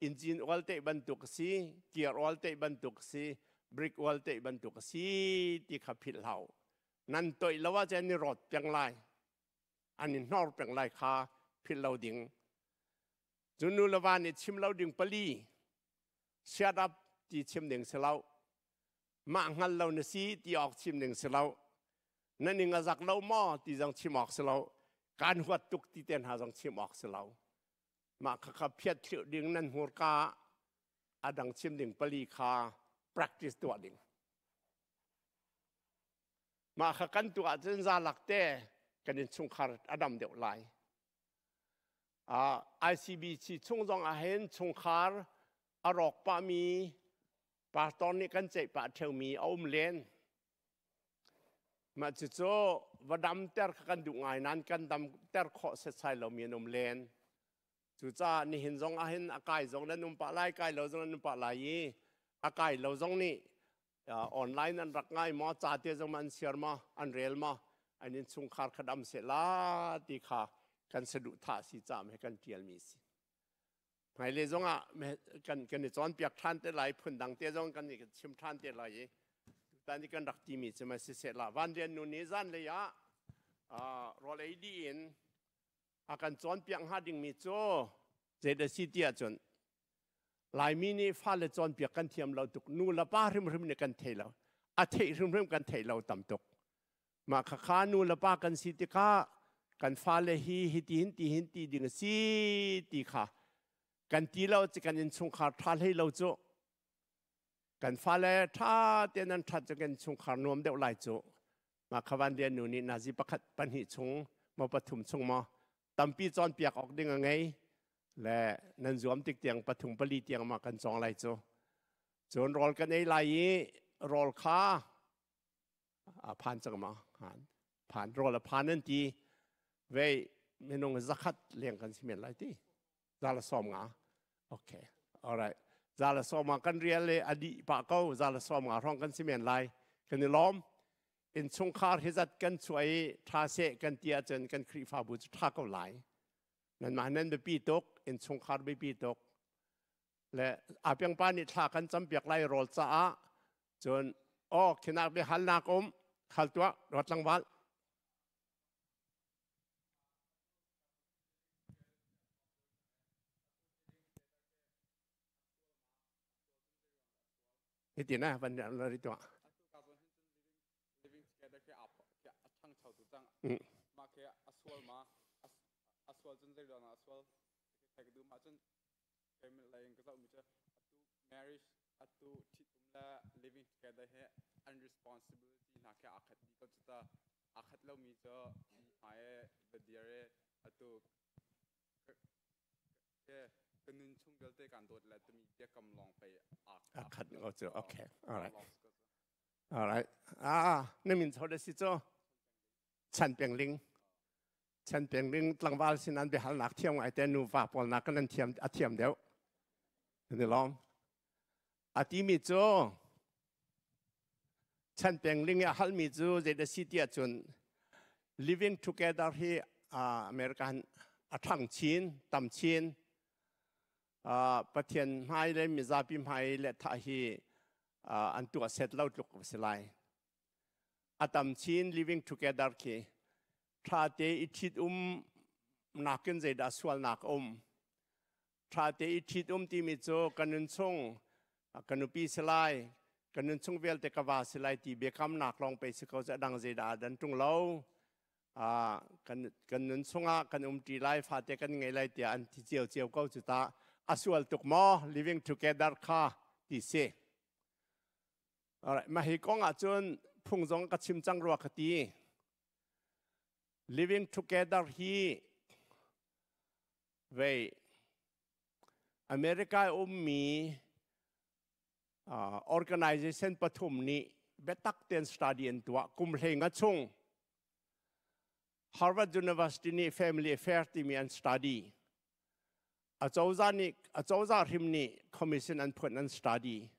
engine oil te bantuk si gear oil te bantuk si brake oil te bantuk si ti kha philh hlau nan toih lo ah cun ni rawt peng lai an i hnor peng lai kha philh lo ding. Cun nu le va nih chim lo ding pali shut up ti chim ding si lo. Mah hngal lo na si ti awk chim ding si lo. Na ning a zak lo maw ti zong chim awk si lo. Kaan huat tuk ti te hna zong chim awk si lo. Mah kha kha phiat thliu ding nan hmurka a dang chim ding pali kha practice tuah ding. Mah kha kan tuah ahcun zalak te kan innchungkhar a dam deuh lai. ICBC chung zong ah hin chungkhar a rawk pahmi pastor nih kan ceih pah ṭheumi a um len. Mah cucu va damter kha kan duh ngai nain kan damter khawh setsai lomi an um len. Cucaah nihin zong ah hin a kai zong nan um pah lai, kai lo zong nan um pah lai i a kai lo zong nih online an rak ngai maw, ca te zong an share maw, an rel maw, an innchungkhar kha dam seh la ti kha kan saduhthah si caah he kan ṭialmi si. Hmailei zong ah kan kan i cawnpiak ṭhan te lai, phundang te zong kan i chim ṭhan te lai i tutan i kan rak timi cu ma siseh la van rian nu nih zanlei ah rawl ei dih in a kan cawnpiak hnga dingmi cu zeidah si ti ahcun Laimi nih fale cawnpiak kan thiam lo tuk nu le pa hrimhrim nih kan thei lo a theih hrimhrim kan thei lo tam tuk mah khakha nu le pa kan si tikah kan fale hi hiti hin ti hin ti ding a si ti kha kan ti lo ci kan innchungkhar ṭha hlei lo cu kan fale ṭha tein an ṭhat cu kan chungkhar nuam deuh lai cu mah khavan rian nu nih nazi pakhat pahnih chung maw pathum chung maw tampi cawnpiak awk ding a ngei le nan zuam tik tiang pathum pali tiang ma kan cawng lai cu cun rawl kan ei lai i rawl kha a phan cang ma phan rawl a phan an ti vei minung zakhat leng kan si men lai ti zala 50 okay all right zala 50 kan rial le a dih pah ko zala 50 hrawng kan si men lai kan i lawm innchungkhar hi zat kan chuah i ṭha seh kan ti ahcun kan Khrihfabu cu ṭha ko lai nanmah nan biapi tuk innchungkhar biapi tuk le apiang pa nih thla kan campiak lai rawl caah cun oh khinak biahalnak um khal tuah ruat tlangval Hiti na van ri tuah. Living together ke ap ke a ṭhangcho tu cang. Mah ke a sual ma a sual cun zei ruangah a sual thai ka duh mah cun keimah lei in ka zoh mi cu atu marriage atu ṭhitum le living together he an responsibility hna khi aa khat dih ko cu ta aa khat lomi cu mi hmai e va dir e atu ke ka nun chung vialte kan dawt le timi biakam lawng pei aa khat ko cu okay all right all right ah na min chau da si cu. Chan Peng Ling. Chan Peng Ling tlangval sin an biahalnak thiam ngai te nuva pawl nak kan thiam a thiam deuh. Ni lawm. A timi cu Chan Peng Ling a halmi cu zei da si tiah cun living together hi American a ṭhang chin tam chin. Pathian hmai le mizapi hmai le thah hi an tuah set lo tluk a si lai. A tam chin living together khi ṭha te i ṭhit um nakin zeidah sualnak a um. Ṭha te i ṭhit um timi cu ka nun chung ka nupi si lai, ka nun chung vialte ka va si lai ti biakamnak lawng pei si ko cu a dang zeidah a dan ṭung lo. Kan nun chungah kan um ṭi lai, fate kan ngei lai tiah an ti cio cio ko cu ta. A sual tuk maw living together kha ti si. Alright, mah hi kong ah cun phung zong ka chim cang rua ka ti. Living together hi vei America ummi organization pathum nih biatak tein study an tuah kum hlei nga chung. Harvard University nih Family Affair timi an study. Acozah nih acozah hrim nih commission an phun an study.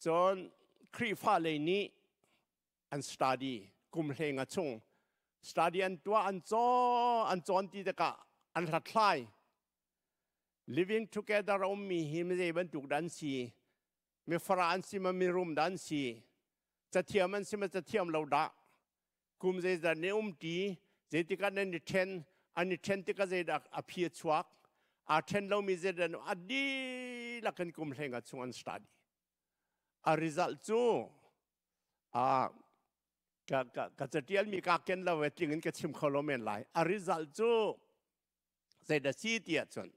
Cun Khrihfa lei nih an study kum hlei nga chung study an tuah an caw an cawn ti tikah an hlathlai. Living together a ummi hi mi zei bantuk dah an si? Mifara an si ma mirum dah an si? Cathiam an si ma cathiam lo dah? Kum zeizat ne um ti? Zeitikah nan i ṭhen? An i ṭhen tikah zeidah a phi a chuak? Aa ṭhen lomi zeidah a dihlak in kum hlei nga chung an study. A result cu a ka ka ka catialmi ka ken lo e tling in ka chim kho lo men lai. A result cu zeidah si tiah cun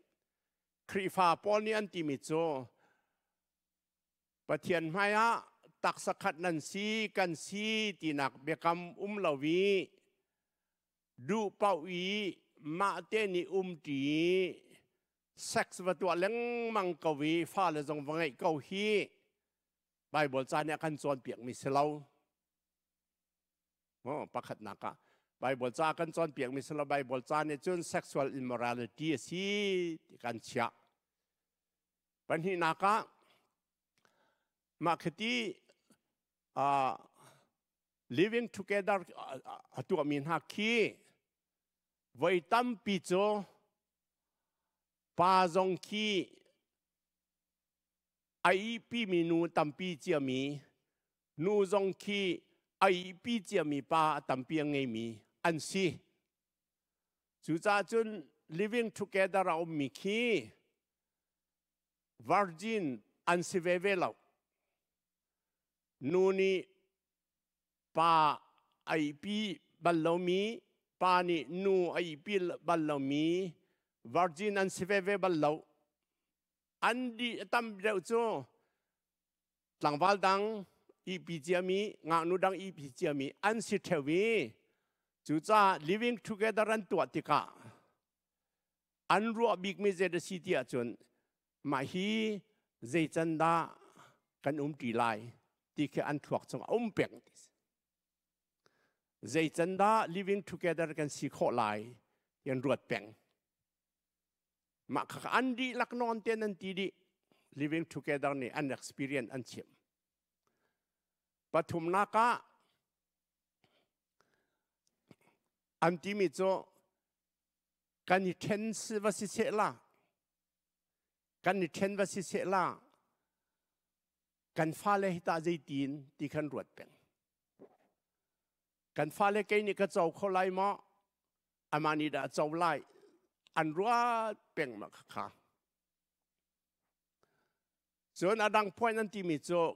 Khrihfa pawl nih an timi cu Pathian hmaiah taksa khat nan si kan si tinak biakam um lo i duh paoh i mah te nih um ṭi sex va tuah lengmang ko i fale zong va ngeih ko hi Bible ca nih a kan cawnpiakmi si lo. Oh, pakhatnak ah Bible ca kan cawnpiakmi si lo. Bible ca nih cun sexual immorality a si ti kan chiah. Pahnihnak ah mah khiti living together a tuahmi hna khi voi tampi cu pa zong khi a ihpimi nu tampi ciami nu zong khi a ihpi ciami pa a tampi a ngeimi an si. Cucaah cun living together a ummi khi virgin an si veve lo. Nu nih pa a ihpi bal lomi, pa nih nu a ihpi bal lomi virgin an si veve bal lo. An di tam deuh cu tlangval dang ihpi ciami, ngaknu dang ihpi ciami an si ṭheo i cucaah living together an tuah tikah an ruah bikmi zei a si ti ahcun mah hi zei can dah kan um ṭi lai ti khi an thluak chung a um peng ti si. Zei can dah living together kan si khawh lai ti an ruat peng. Mah kha an dihlak nawn te nan ti dih. Living together nih an experience an chim. Pathumnak ah an timi cu kan i ṭhen va si seh la kan i ṭhen va si seh la kan fale hi tah zeitin ti khan ruat peng. Kan fale kei nih ka co kho lai maw? Amah nih dah a co lai? An ruat peng ma kha. Cun a dang point an timi cu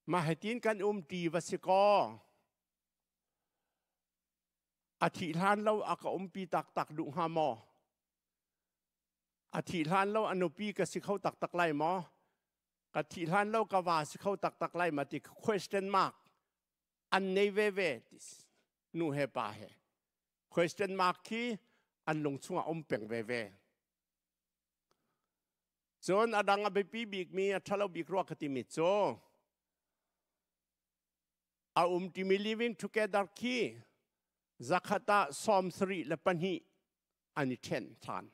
mah hitin kan um ti va si kaw a thih hlan lo a ka umpi taktak duh hnga maw? A thih hlan lo a nupi ka si kho taktak lai maw? Ka thih hlan lo ka va si kho taktak lai ma ti question mark an nei veve ti nu he pa he question mark khi an lung chungah um peng veve. Cun a dang a biapi bikmi a ṭhalo bik rua ka timi cu a um timi living together khi. Zakhat ah 72 an i ṭhen ṭhan.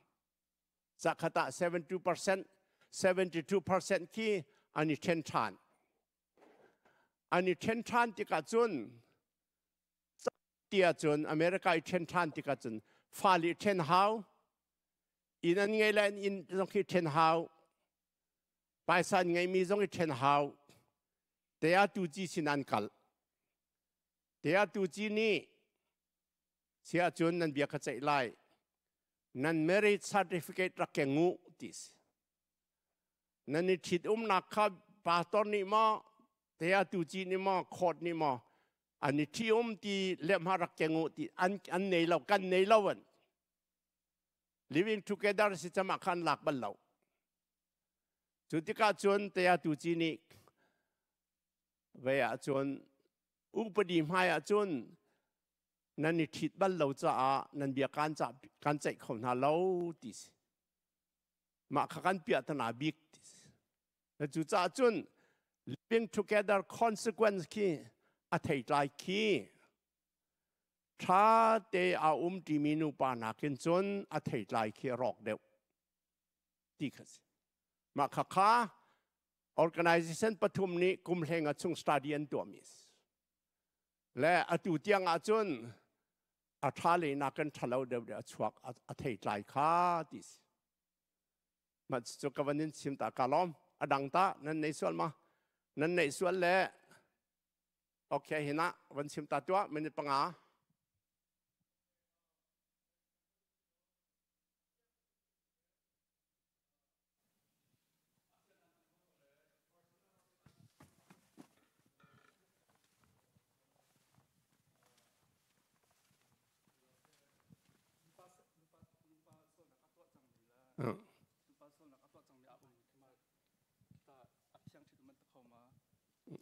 Zakhat ah 72%, 72% khi an i ṭhen ṭhan. An i ṭhen ṭhan tikah cun tiah cun America i ṭhen ṭhan tikah cun fale i ṭhen hau, inn an ngei le an inn zong khi ṭhen hau, paisa an ngeimi zong i ṭhen hau. Te ah tu ci sin an kal. Te ah tu ci nih si ahcun nan bia ka ceih lai. Nan marriage certificate rak keng u ti si. Nan i ṭhit umnak kha pastor nih maw, te ah tu ci nih maw, court nih maw, an i ṭhi um ti lehhmah rak keng u ti an nei lo, kan nei lo an. Living together si cam ah khan lak bal lo. Cu tikah cun te ah tu ci nih ve ah cun upadi hmai ah cun nan i ṭhit bal lo caah nan bia kan ca kan ceih kho hna lo ti si. Mah kha kan piahtana bik ti si. Cucaah cun living together consequence khi a theitlai khi ṭha te a um ṭimi nupa nakin cun a theitlai khi a rawk deuh ti kha si. Mah kha kha organization pathum nih kum hleng a chung study an tuahmi si. Le atu tiang ah cun a ṭha lei nakin ṭhalo deuh deuh a chuak a theitlai kha ti si. Mah cu ka van in chim ta ka lawm. A dang ta nan nei sual ma? Nan neih sual le okay hina van chim ta tuah minute 5.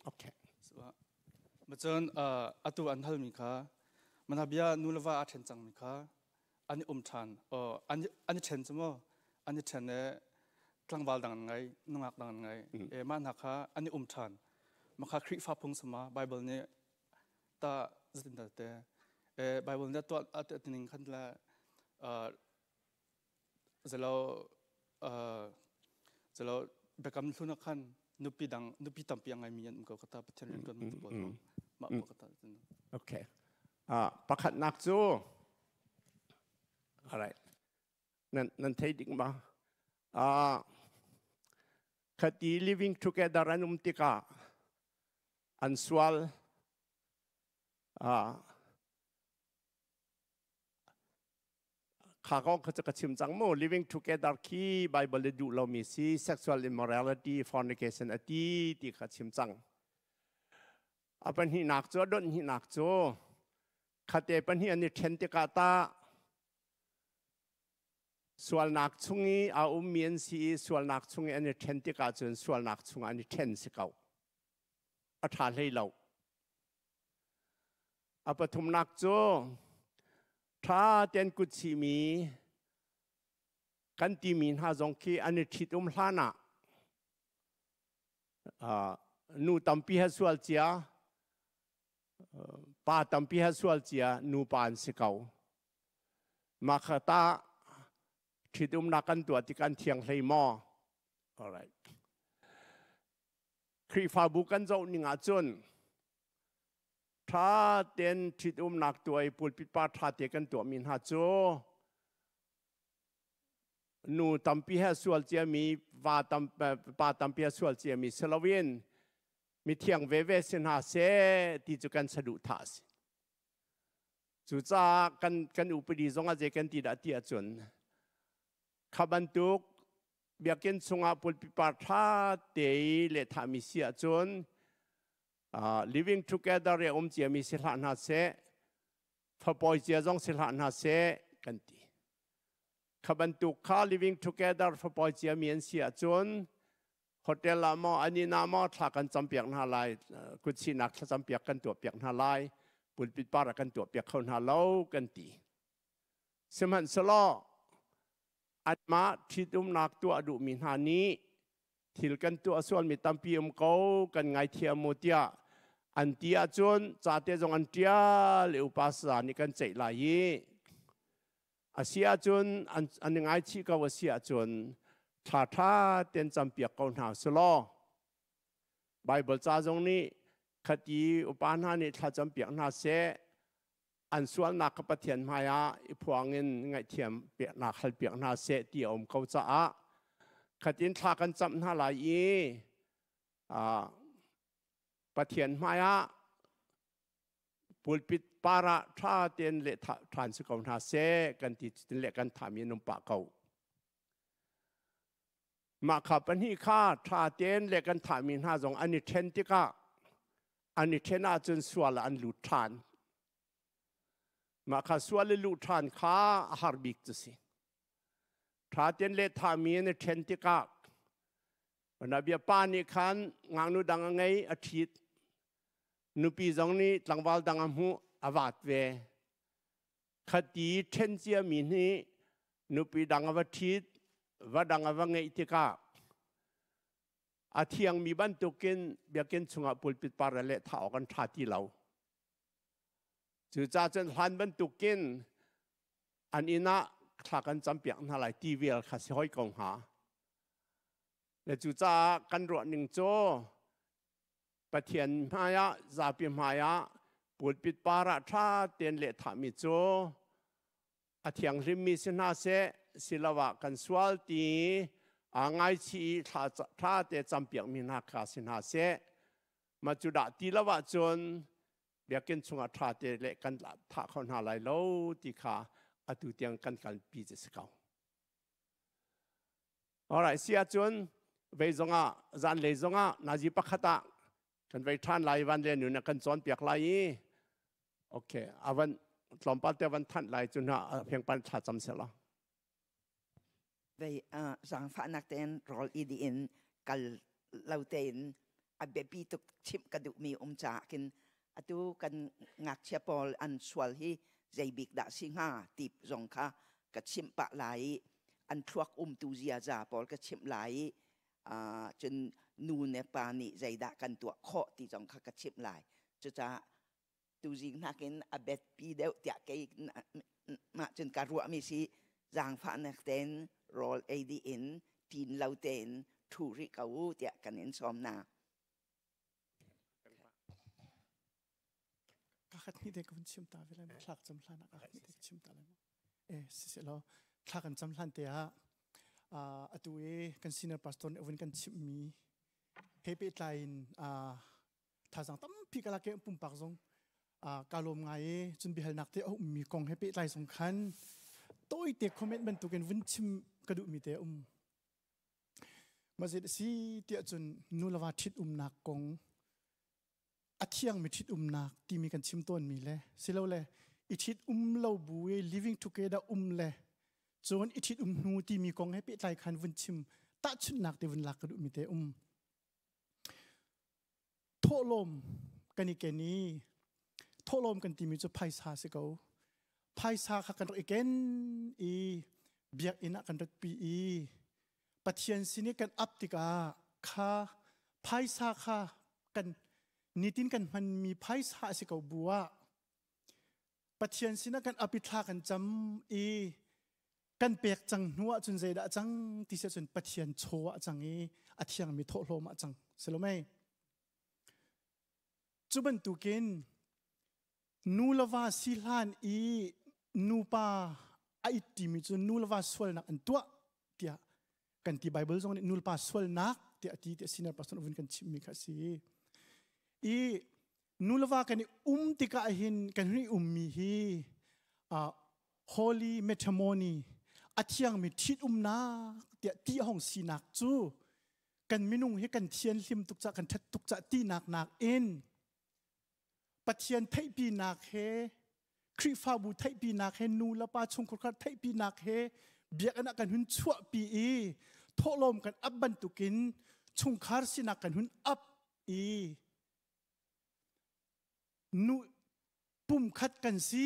Okay. Macun atu an halmi kha manabia nu le va aa ṭhen cangmi kha an i um ṭhan an i ṭhen cu maw an i ṭhen e tlangval dang an ngei nungak dang an ngei e mah hna kha an i um ṭhan makha Khrihfa phung sama Bible nih ta zatin te e Bible nih tuah ning khan la zalo zalo biakam hlun ah khan nupi dang nupi tampi a ngeimi an um ko kata Pathian rian tuan mi pawl mah pa kata. Okay, pakhatnak cu alright, nan thei ding ma khati living together an um tikah an sual kha kong kha ka chim cang mu. Living together khi Bible le duh lomi si, sexual immorality, fornication ati ti kha chim cang. A pahnihnak cu, a donhnak cu, khate pahnih an i ṭhen tikah ta sualnak chung i a ummi an si i sualnak chung i an i ṭhen tikah cun sualnak chungah an i ṭhen si ko, a ṭha hlei lo. A pathumnak cu ṭha tein kut sihmi kan timi hna zong khi an i ṭhit-um hlan ah nu tampi he sual cia, pa tampi he sual cia nupa an si ko. Mah kha ta ṭhitumnak kan tuah tik an thiang hlei maw? All right. Khrihfabu kan zoh ning ahcun ṭha tein ṭhitumnak tuah i pulpit pa ṭha te kan tuahmi hna cu nu tampi he sual ciami, va tam, pa tampi he sual ciami si loin mithiang veve si hna seh ti cu kan saduhthah a si. Cucaah kan upadi zong ah zei kan ti dah ti ahcun kha bantuk biakinn chungah pulpit par ṭha te i lehthahmi si ahcun living together i a um ciami si hlah hna seh, fapawi cia zong si hlah hna seh kan ti. Kha bantuk kha living together fapawi ciami an si ahcun hotel ah maw an inn ah maw thla kan campiak hna lai, kutsinak thlacampiak kan tuahpiak hna lai, pulpit par ah kan tuahpiak kho hna lo kan ti. Sihmanhsehlaw anmah ṭhitumnak tuah duhmi hna nih thil kan tuah sualmi tampi um ko, kan ngaithiam mu tiah. An ti ahcun ca te zong an ṭial i upa saza nih kan ceih lai i a si ahcun an i ngaichih ko a si ahcun ṭha ṭha ten campiak ko hna selaw Bible ca zong nih khati upa hna nih thla campiak hna seh an sualnak kha Pathian hmaiah i phuang in ngaihthiam piaknak hal piak hna seh ti a um ko caah khatin thla kan camh hna lai i Pathian hmaiah pulpit par ah ṭha tein le ṭhan si ko hna seh kan ti cutin le kan thami an um pah ko. Mah kha pahnih kha ṭha tein le kan thahmi hna zong an i ṭhen tikah an i ṭhen ahcun sual ah an lut ṭhan. Mah kha sual i luh ṭhan kha a har bik cu si. Ṭha tein le thahmi an i ṭhen tikah Nabia pa nih khan ngaknu dang a ngei a ṭhit. Nupi zong nih tlangval dang a hmuh a vat ve. Khati ṭhen ciami nih nupi dang a va ṭhit, va dang a va ngeih tikah a thiangmi bantukin biakinn chungah pulpit par le thah awk an ṭha ti lo. Cucaah cun hlan bantukin an inn ah thla kan campiak hna lai ti vial kha si hoi ko hnga. Le cucaah kan ruah ning cu Pathian hmaiah zapi hmaiah pulpit par ah ṭha tein lehthahmi cu a thianghlimmi si hna seh siloah kan sual ti aa ngaichih i thla te campiakmi hna kha si hna seh mah cu dah ti lo ahcun biakinn chungah ṭha te le kan thah kho hna lai lo ti kha atu tiang kan kalpi cu si ko. Alright, si ahcun vei zongah zanlei zongah nazi pakhat ah kan vei ṭhan lai van le nun kan cawnpiak lai i okay avan tlawmpal te van thanh lai cu hna phengpan thla cam sela. Vei zaangfahnak tein rawl i dih in kal lo tein a biapi tuk chimh ka duhmi um caah khin atu kan ngakchia pawl an sual hi zei bik dah si hnga ti zong kha ka chimh pah lai i an thluak umtu ziaza pawl ka chimh lai i cun nu le pa nih zeidah kan tuah khawh ti zong kha ka chimh lai. Cucaah tuzing nakin a biapi deuh tiah kei mah cun ka ruahmi si zaangfahnak tein rawl ei dih in ṭin lo tein ṭhu rih ko u tiah kan in sawm hna. Ka khat hnih te ka vun chim ta ve lai thlak cam hlan ah ka khat hnih te ka chim ta lai mu. E si law thla kan cam hlan te ah atu i kan senior pastor nih vun kan chimhmi he pehtlai in thazang tampi ka lak i pumpak zong ka lawm ngai i cun biahalnak te a ummi kong he pehtlai zong khan tawite comment bantukin vun chim ka duhmi te a um. Masjid a si tiah cun nu le va ṭhit umnak kong a thiangmi ṭhit umnak timi kan chim tawnmi le silole i ṭhit um lo bu i living together um le cun i ṭhit um hnu timi kong he pehtlai khan vun chim tahchunhnak te vun lak ka duhmi te um. Thawhlawm kan i ken i thawhlawm kan timi cu phaisa si ko. Phaisa kha kan rak i ken i biakinn ah kan ratpi i Pathian sin i kan ap tikah kha phaisa kha kan nitin kan hmanmi phaisa a si ko bu ah Pathian sinah kan ap i thla kan cam i kan pek cang hnu ahcun zeidah a cang ti si ahcun Pathian chaw ah cang i a thiangmi thawhlawm ah cang si lo mei cu bantukin nu le va si hlan i nupa a it timi cu nu le va sualnak an tuah tiah kan ti Bible zong nih nu le pa sualnak tiah a ti tiah senior pastor vun kan chimmi kha a si i nu le va kan i um tikah hin kan hun i ummi hi holy matrimony a thiangmi ṭhitumnak tiah ti a hong sinak cu kan minung hi kan thianhlim tuk cah kan ṭhat tuk cah tinak nakin Pathian theihpinak he Khrihfabu theihpinak he nu le pa chungkhar theihpinak he biakinn ah kan hun chuahpi i thawhlawm kan ap bantukin chungkhar sinak kan hun ap i nu pumkhat kan si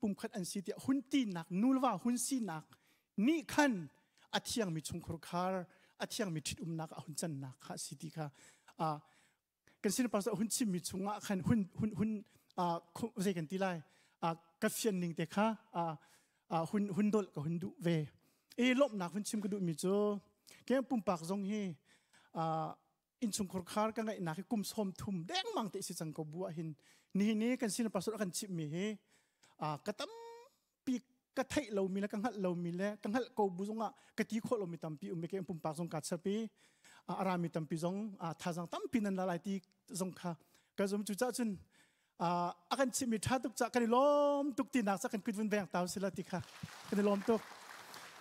pumkhat an si tiah hun tinak nulva hun sinak nih khan a thiangmi chungkhar khar a thiangmi ṭhitumnak a hun cannak kha si ti kha. Kan sin pastor hun chimmi chungah khan hun hun hun zei kan ti lai ka fian ning te kha hun hun dol ka hun duh ve. E lawmhnak hun chim ka duhmi cu ke pumpak zong hi innchungkhar khar ka ngaihnak hi kum som thum dengmang te si cang ko bu ah hin nihin ni kan sin pastor kan chimmi hi ka tampi ka theih lomi le ka hngalh lomi le ka hngalh ko bu zongah ka ti khawh lomi tampi um ke pumpak zong ka chapi arami tampi zong thazang tampi nan la lai ti zong kha ka zum. Cu cah cun a kan chimmi tha tuk ca kan i lawm tuk ti nak ca kan kut vun veng tau sila ti kha kan i lawm tuk.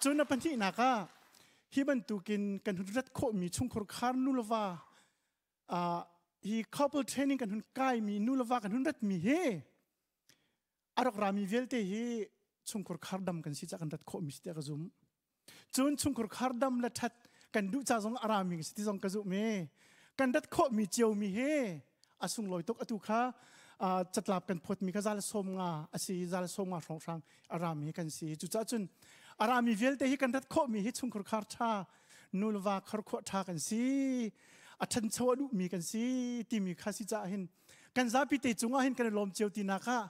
Cun a pahnihnak ah hi bantukin kan hun rat khawhmi chungkhur khar nu le va hi couple training kan hun kaimi nu le va kan hun ratmi hi a rak rami vialte hi chungkhur khar dam kan si ca kan rat khawhmi si tiah ka zum. Cun chungkhur khar dam le that kan duh ca zong a rami si ti zong ka zum i kan rat khawhmi ciomi hi a sunglawi tuk. Atu kha catlap kan phawtmi kha zal 50 a si, zal 50 hrawnghrang a rami kan si. Cucaah cun a rami vialte hi kan rat khawhmi hi chungkhur khar tha, nulva kharkhuah tha kan si, a ṭhancho a duhmi kan si timi kha si caah hin kan zapi te cungah hin kan i lawm cio tinak ah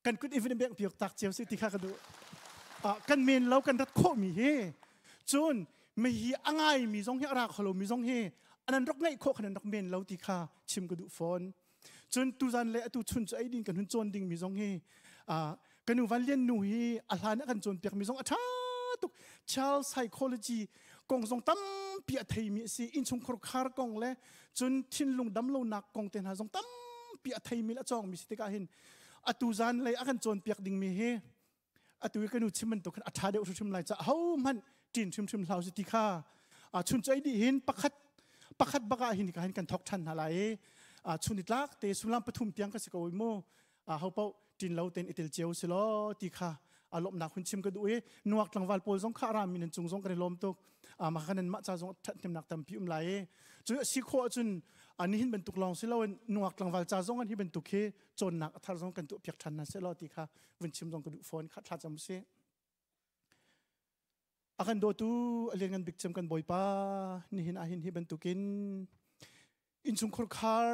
kan kut even beng piak tak cio si ti kha ka duh. Kan men lo kan rat khawhmi hi, cun mi hi a ngaimi zong hi, a ra kholo mi zong hi anan rak ngaih khawh khan rak men lo ti kha chim ka duh fawn. Cun tuzan le atu chun cu ei ding kan hun cawn ding mi zong hi kanu Van Lian nu hi a hlan a kan cawn piak mi zong a tha tuk. Child psychology kong zong tampi a thei mi a si, innchungkhur khar kong le cun thinlung damlonak kong te hna zong tampi a thei mi le a cawng mi si tikah hin atu zan lei a kan cawn piak ding mi hi atu i kanu chim bantuk khan a ṭha deuh hrimhrim lai ca ho hmanh ṭin hrimhrim hlau si ti kha chun choi dih hin pakhat pakhat bak ah hin ka hin kan thok ṭhan hna lai i chun i tlak te sullam 3 tiang ka si ko mu ho paoh ṭin lo ten i tel cio si law ti kha a lawmhnak hun chim ka duh i nuak tlangval pawl zong kha a rami nan cung zong kan i lawm tuk. Ma kan mah ca zong ṭhathnemnak tampi um lai i cu si khawh ahcun nihin bantuk lawng si loin nungak tlangval ca zong an hi bantuk hi cawnnak a thar zong kan tuah piak ṭhan hna seh law ti kha vun chim zong ka duh fawn. Kha thla cam si. A kan dawtu a lianngan bik cem kan Bawipa, nihin ahhin hi bantukin innchungkhur khar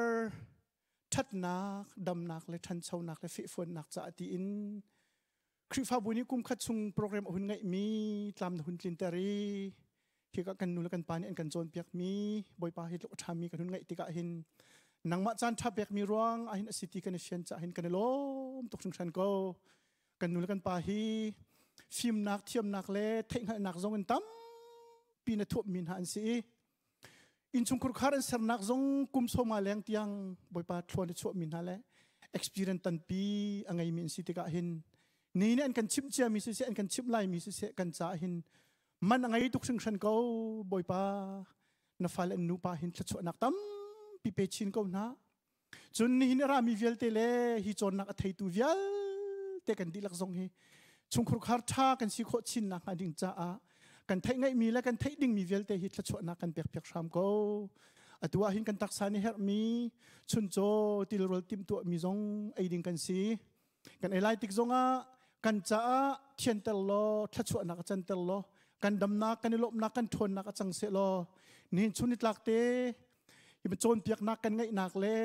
ṭhatnak, damnak le ṭhanchonak le fehfuannak caah tiin Khrihfabu nih kum khat chung program a hun ngeihmi tlam na hun tlinter i hika kan nu le kan pa nih an kan cawnpiakmi Bawipa hi tluk a ṭhami kan hun ngeih tikah hin nangmah caan ṭha pekmi ruang ahhin a si ti kan i fian caah hin kan i lawm tuk hringhran ko. Kan nu le kan pa hi fimnak, thiamnak le theihhngalhnak zong in tampi na thuapmi hna an si i innchungkhur khar an sernak zong kum 50 leng tiang Bawipa thluan a chuahmi hna le experience tanpi a ngeimi an si tikah hin ni nih an kan chimh ciami siseh, an kan chimh laimi siseh, kan caah hin man a ngei tuk hringhran ko. Bawipa, na fale an nupa hin thluachuahnak tampi pe chin ko hna. Cun nihin a rami vialte le hi cawnnak a theitu vialte kan dihlak zong hi chungkhur khar ṭha kan si khawh chin nakhnga ding caah kan theih ngaihmi le kan theih dingmi vialte hi thluachuahnak kan pek piak hram ko. Atu ah hin kan taksa nih herhmi chuncaw tilrawl timhtuahmi zong ei ding kan si. Kan ei lai tik zongah kan caah thianter law thluachuahnak a canter law kan damnak, kan i lawmhnak, kan ṭhawnnak a cang seh law nihin chun nitlak te hi cawnpiaknak kan ngeihnak le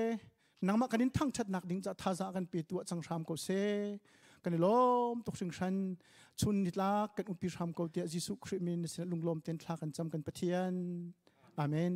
nangmah kan in thangṭhatnak ding ca thazaang kan pe tu ah cang hram ko seh. Kan i lawm tuk hringhran. Chun nitlak kan umpi hram ko tiah Jesuh Khrih min na sinah lunglawm ten thla kan cam, kan Pathian. Amen.